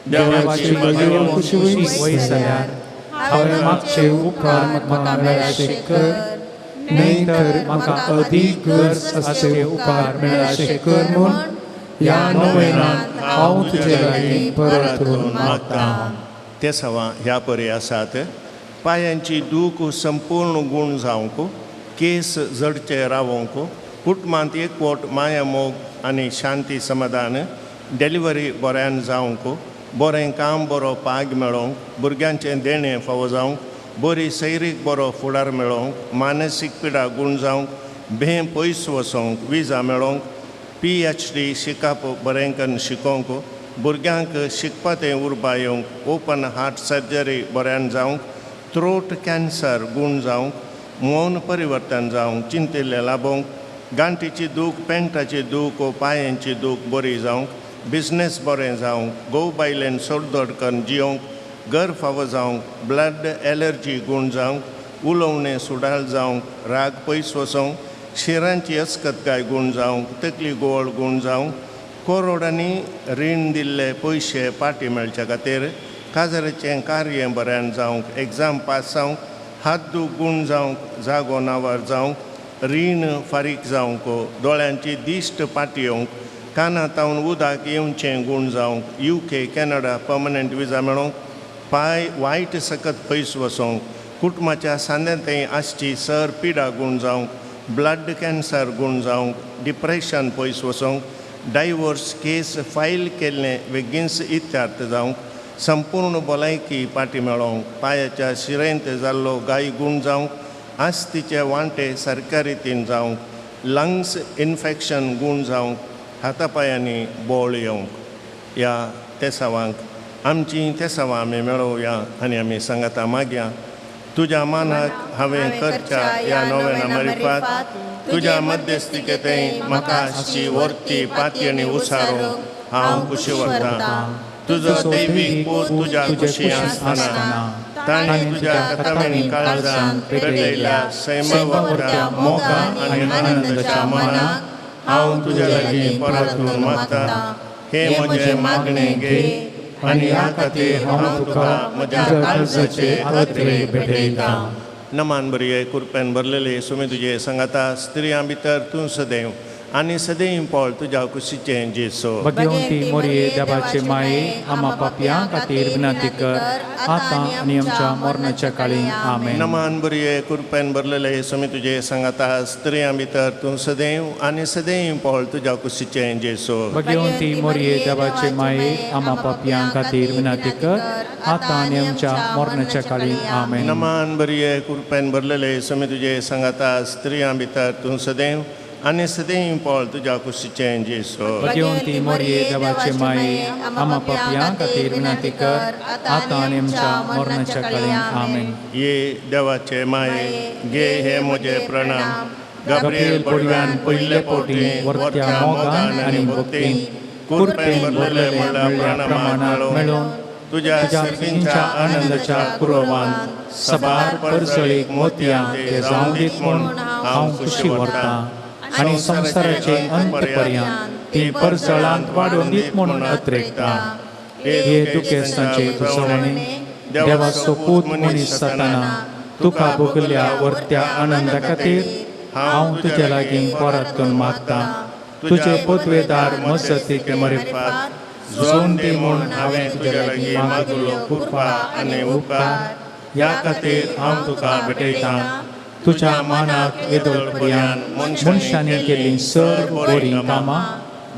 देवाची भगवंत खुशी वय जाल्यार हांवें मागचे उपकार म्हाका मेळाशे कर, न्हय तर म्हाका अदीक गरज आसचे उपकार मेळाशे कर म्हूण ह्या नोवेनान हांव तुजे लागीं परतून मागता. ते सवां ह्या परी आसात. पायांची दूख संपूर्ण गूण जावंक, केस जडचे रावोंक, कुटुंबांत एकवट माया मोग आनी शांती समाधान, डिलिव्हरी बऱ्यान जावंक, बरें काम बरो पाग मेळोवंक, भुरग्यांचें देणें फावो जावंक, बरी सैरीक बरो फुडार मेळोवंक, मानसीक पिडा गूण जावंक, भें पयस वचोंक, विजा मेळोवंक, PhD शिकप बरें करून शिकोवंक, भुरग्यांक शिकपा तें उर्बा येवंक, ओपन हार्ट सर्जरी बऱ्यान जावंक, थ्रोट कॅन्सर गूण जावंक, मौन परिवर्तन जावंक, चिंतिल्लें लाबोवंक, गांठीची दूख, पेंटाची दूख वो पांयांची दूख बरी जावंक, बिजनेस बरें जावंक, घोव बायलेन सोडदोड करून जियोंक, घर फावो जावंक, ब्लड एलर्जी गूण जावंक, उलोवणें सुडाळ जावंक, राग पयस वचोंक, शिरांची अस्कतकाय गूण जावंक, तकली गोळ गूण जावंक, करोडांनी रीण दिल्ले पयशे पाटी मेळच्या खातीर, काजाराचें कार्य बऱ्यान जावंक, एग्जाम पास जावंक, हात दूख गूण जावंक, जागो नावार जावंक, रीण फारीक जावंक, दोळ्यांची दिश्ट पाटी येवंक, काना तावन उदक येवचें गूण जावंक, UK Canada permanent विजा मेळोवंक, पांय वायट सकत पयस वचोंक, कुटुंबाच्या सांद्यांत आसची सर पिडा गूण जावंक, ब्लड कॅन्सर गूण जावंक, डिप्रेशन पयस वचोंक, डायवोर्स केस फायल केल्लें बेगीनच इत्यार्थ जावंक, संपूर्ण भलायकी पाटी मेळोवंक, पांयाच्या शिरेंत जाल्लो गाय गूण जावंक, आस्तीचे वांटे सारक्या रितीन जावंक, लंग्स इन्फेक्शन गूण जावंक, हातापायांनी बोळ येवंक. ह्या तेसावांक आमची तेसावां आमी मेळोवया आनी आमी सांगाता मागया. तुज्या मानाक हांवें करच्या ह्या नव्याना मारिफात तुज्या मध्यस्थिकेंत म्हाका आसची वर्ती पाती आनी उसारो हांव कुशी व्हरतां. तुजो दैवीक पूत तुज्या कुशी आसतना ताणें तुज्या कथावेणी काळजान पेटयल्ल्या सैमावरत्या मोगा आनी आनंदाच्या मनाक हांव तुज्या लागीं परतून मागता. हे म्हजें मागणें घे आनी ह्या खातीर हांव तुका म्हज्या काळजाचे अत्रे भेटयतां. नमान बरये कुरपेन भरलेले सुमी तुजे सांगाता, स्त्रियां भितर तूं सदैव आनी सदैव पळ तुज्या कुशीचें जेसो. भगवंती मोरये देवाचे माये, आमा पापयां खातीर विनंती कर आतां आनी आमच्या मरणाच्या काळी. आमेन. नमान बरये कुरपेन भरलेले सुमी तुजे सांगाता, स्त्रियां भितर तूं सदैव आनी सदैव पळ तुज्या कुशीचें जेसो. भगवंती मोरये देवाचे माये, आमा पापयां खातीर विनंती कर आतां आनी आमच्या मरणाच्या काळी. आमेन. नमान बरये कुरपेन भरलेले सुमी तुजे सांगाता, स्त्रियां भितर तूं सदैव आनी सदैव पळ तुज्या कुशीचें जेसो. भगवंती मोरये देवाचे माये, आमा पापयां खातीर विनंती कर आतां आनी आमच्या मरणाच्या काळी. आमेन. ये देवाचे माये, घे हे म्हजे प्रणाम. गाब्रिएल पडव्यान पयले फावटी वर्त्या मोगान आनी भक्तीन कुरपेन भरलेले म्हणल्या प्रमाणात मेळोवन तुज्या तुज्या सर्गींच्या आनंदाच्या कुरवान सबार परजळीक मोतयां ते जावं दीत म्हूण हांव खुशी व्हरतां आनी संवसाराचे अंत पर्यंत ती परजळांत वाडोवन दीत म्हूण अत्रेकता. हे दुखेस्तांचे तुजवणे देवाचो पूत मनीस जाताना तुका भोगल्या वर्त्या आनंदा खातीर हांव तुजे लागीं परतून मागतां. तुजे पदवेदार मजतीक मरिफात जोन दी म्हूण हांवें तुज्या लागीं मागलो कृपा आनी उपकार, ह्या खातीर हांव तुका भेटयतां. तुज्या मानाक येदोळ पर्यंत मनशांनी केल्लीं सर्व बरीं कामां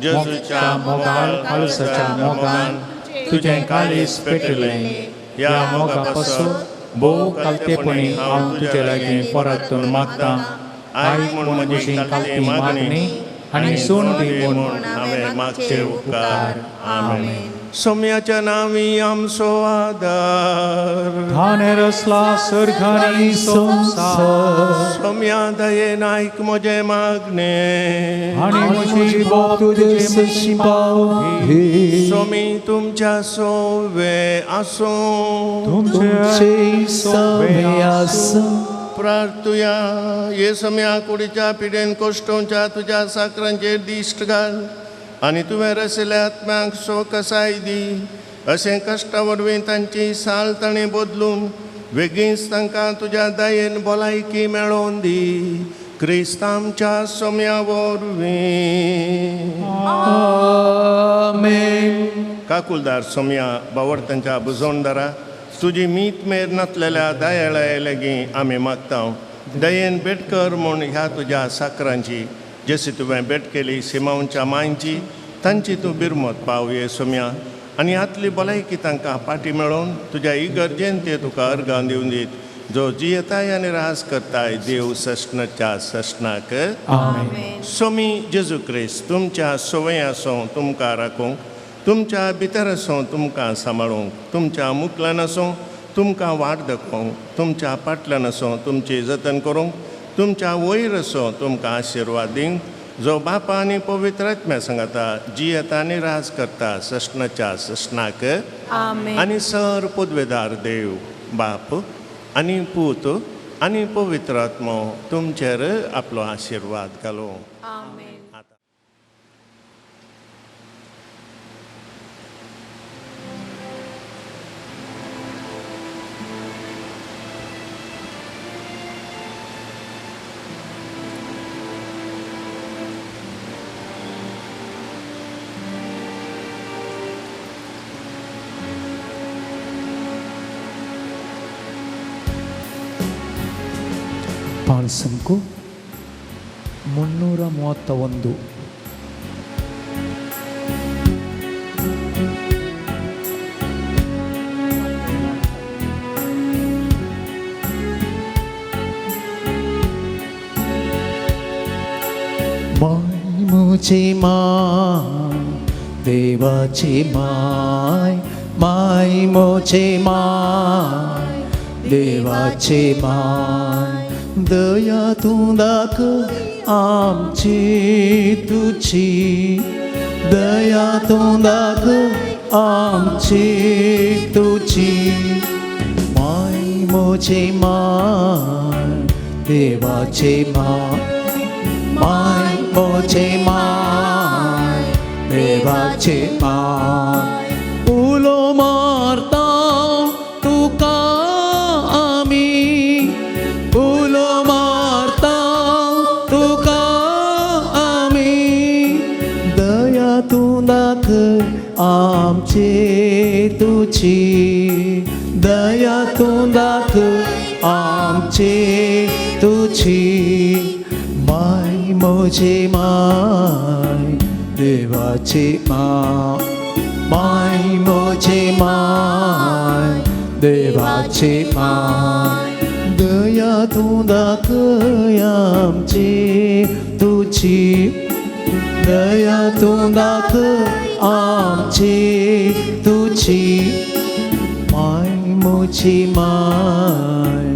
जेजूच्या मोगाळ काळजाच्या मोगान तुजें काळीज पेटलें. ह्या मोगा पासून भोव कालतेपणी हांव तुजे लागीं परतून मागतां. आयक म्हूण म्हजी कालती मागणी आनी सोण दी म्हूण हांवें मागचे उपकार. आमेन. सोम्याच्या नांवी आमचो आदार. धाने रसला सर्गानी संसार. सोम्या दयेन आयक म्हजें मागणें. आनी म्हजी बोब तुजे तुजे सशी पावली. सोमी तुमच्या सोवे आसूं. तुमचे सवे आसूं. प्रार्थुया. हे सोम्या कुडीच्या पिडेन कोश्टोवच्या तुज्या साकरांचेर दिश्ट घाल आनी तुवें रशिल्ल्या आत्म्यांक सोकसाय दी. अशें कश्टा वरवीं तांची साल ताणें बदलून बेगीनच तांकां तुज्या दयेन भलायकी मेळोवन दी. क्रिस्त आमच्या सोम्या वरवीं. आमेन. काकुलदार सोम्या, बावडतांच्या बुजवणदारा, तुजी मीत मेर नातलेल्या दयाळा लागीं आमी मागता. दयेन भेट कर म्हूण ह्या तुज्या साकरांची, जशी तुवें भेट केली सिमांवच्या मांयची, तांची तूं बिरमत पावये सोम्या. आनी हातली भलायकी तांकां पाटी मेळोवन तुज्या इगर्जेन ते तुका अर्गां दिवन दीत, जो जियेताय आनी रास करताय देव सस्नाच्या सस्नाक. आमेन. सोमी जेजू क्रिस्त तुमच्या सवय आसूं तुमकां राखूंक, तुमच्या भितर आसूं तुमकां सांबाळूंक, तुमच्या मुखल्यान आसूं तुमकां वाट दाखोवंक, तुमच्या फाटल्यान आसूं तुमची जतन करूंक, तुमच्या वयर असो तुमकां आशिर्वाद दिवंक जो बापा आनी पवित्र आत्म्या सांगाता जियेता आनी राज करता सस्नाच्या सस्नाक. आमेन. आनी सर पदवेदार देव बाप आनी पूत आनी पवित्र आत्मो तुमचेर आपलो आशिर्वाद घालूं. आमेन. ಪಾಲ್ಸಂಕು 331. माय मुझे माय देवाची माय, माय मुझे माय देवाची माय, दया तूं दाखय आमची तुजी, दया तूं दाखय आमची तुजी, माय मुझे माय देवाची माय, माय मुझे माय देवाची माय, उलो मारता तुका आमी, उलो मारता तुका आमी, दया तूं दाखय आमची तुजी, दया तूं दाखय आमची तुजी, माय मुझे माय देवाची माय, माय मुझे माय देवाची माय, दया तूं दाखय आमची तुजी, दया तूं दाखय आमची तुजी, माय मुझी माय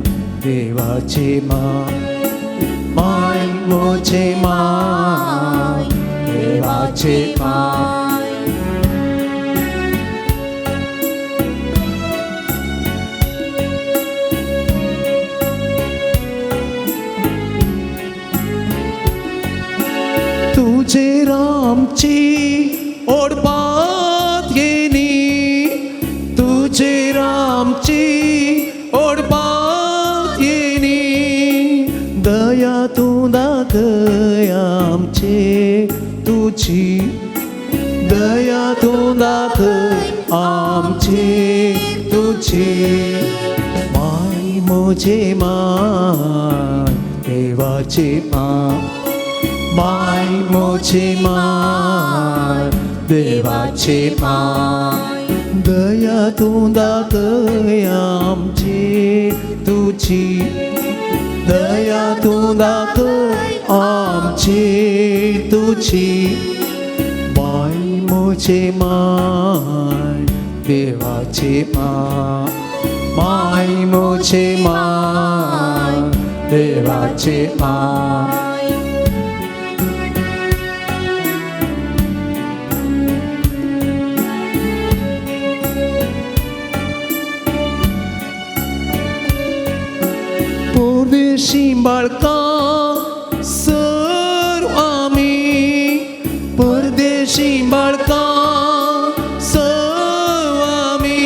देवाची माय, माय मुझे माय देवाची माय. तुझेर आमची ओडपात येनी, तुझेर आमची ओडपात येनी, दया तूं दाखय आमचे तुजी, दया तूं दाखय आमचे तुजी, माय मुझे माय देवाची माय, माय मुझे माय देवाची माय, दया तूं दाखय आमची तुजी, दया तूं दाखय आमची तुजी, माय मुझे माय देवाची माय, माय मुझे माय देवाची माय. परदेशी बाळकां सर आमी, परदेशी बाळकां सर आमी,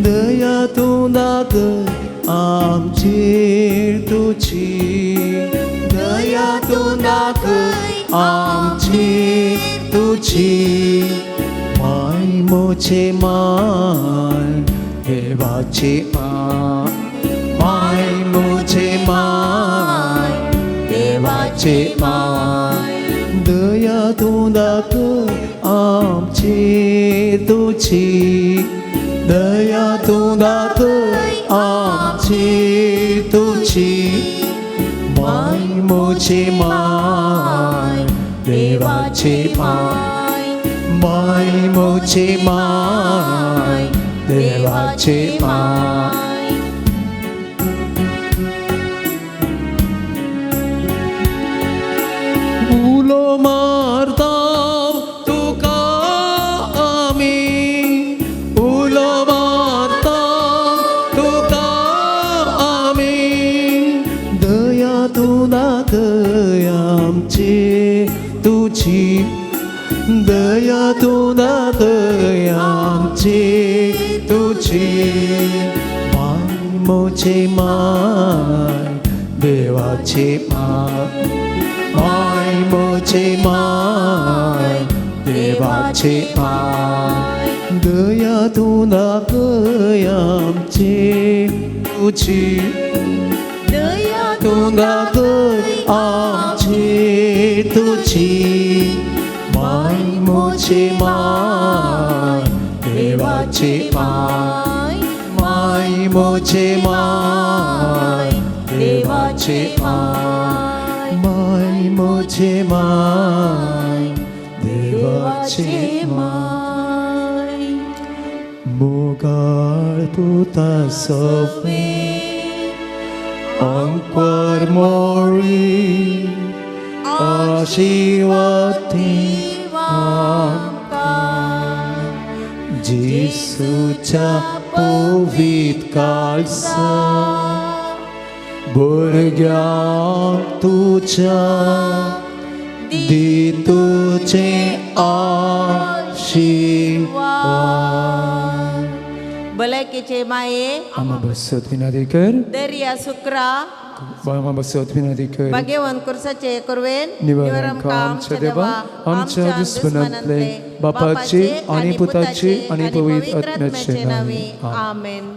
दया तूं दाखय आमचेर तुजी, दया तूं दाखय आमचेर तुजी, माय मुझे माय देवाची माय, माय मुझे माय देवाची माय, दया तूं दाखय आमची तुजी, दया तूं दाखय आमची तुजी, माय मुझे माय देवाची माय, माय मुझे माय देवाची माय. दाखय आमची तुजी दया तूं दाखय आमची तुजी माय म्हजी माय देवाची माय माय म्हजी माय देवाची माय दया तूं दाखय आमची तुजी दया तूं दाखय आमची तुजी माय म्हजी माय देवाची माय माय म्हजी माय देवाची माय माय म्हजी माय देवाची माय मोगाळ पुता सवे अंकुर मोरी आशीर्वादी जेसूच्या पवित्र काळसा भुरग्यांक तुज्या दी तुजे आशिर्वाद. भलायकेचे माये आमा बसत विनंती कर दर्या सुक्रा आमा बसत विनंती कर भाग्यवंत कुर्साचे कुरवेन निवारण आमच्या देवा आमच्या दुस्मनांतले बापाचे आनी पुताचे आनी पवित्र आत्म्याचे नांवे. आमेन.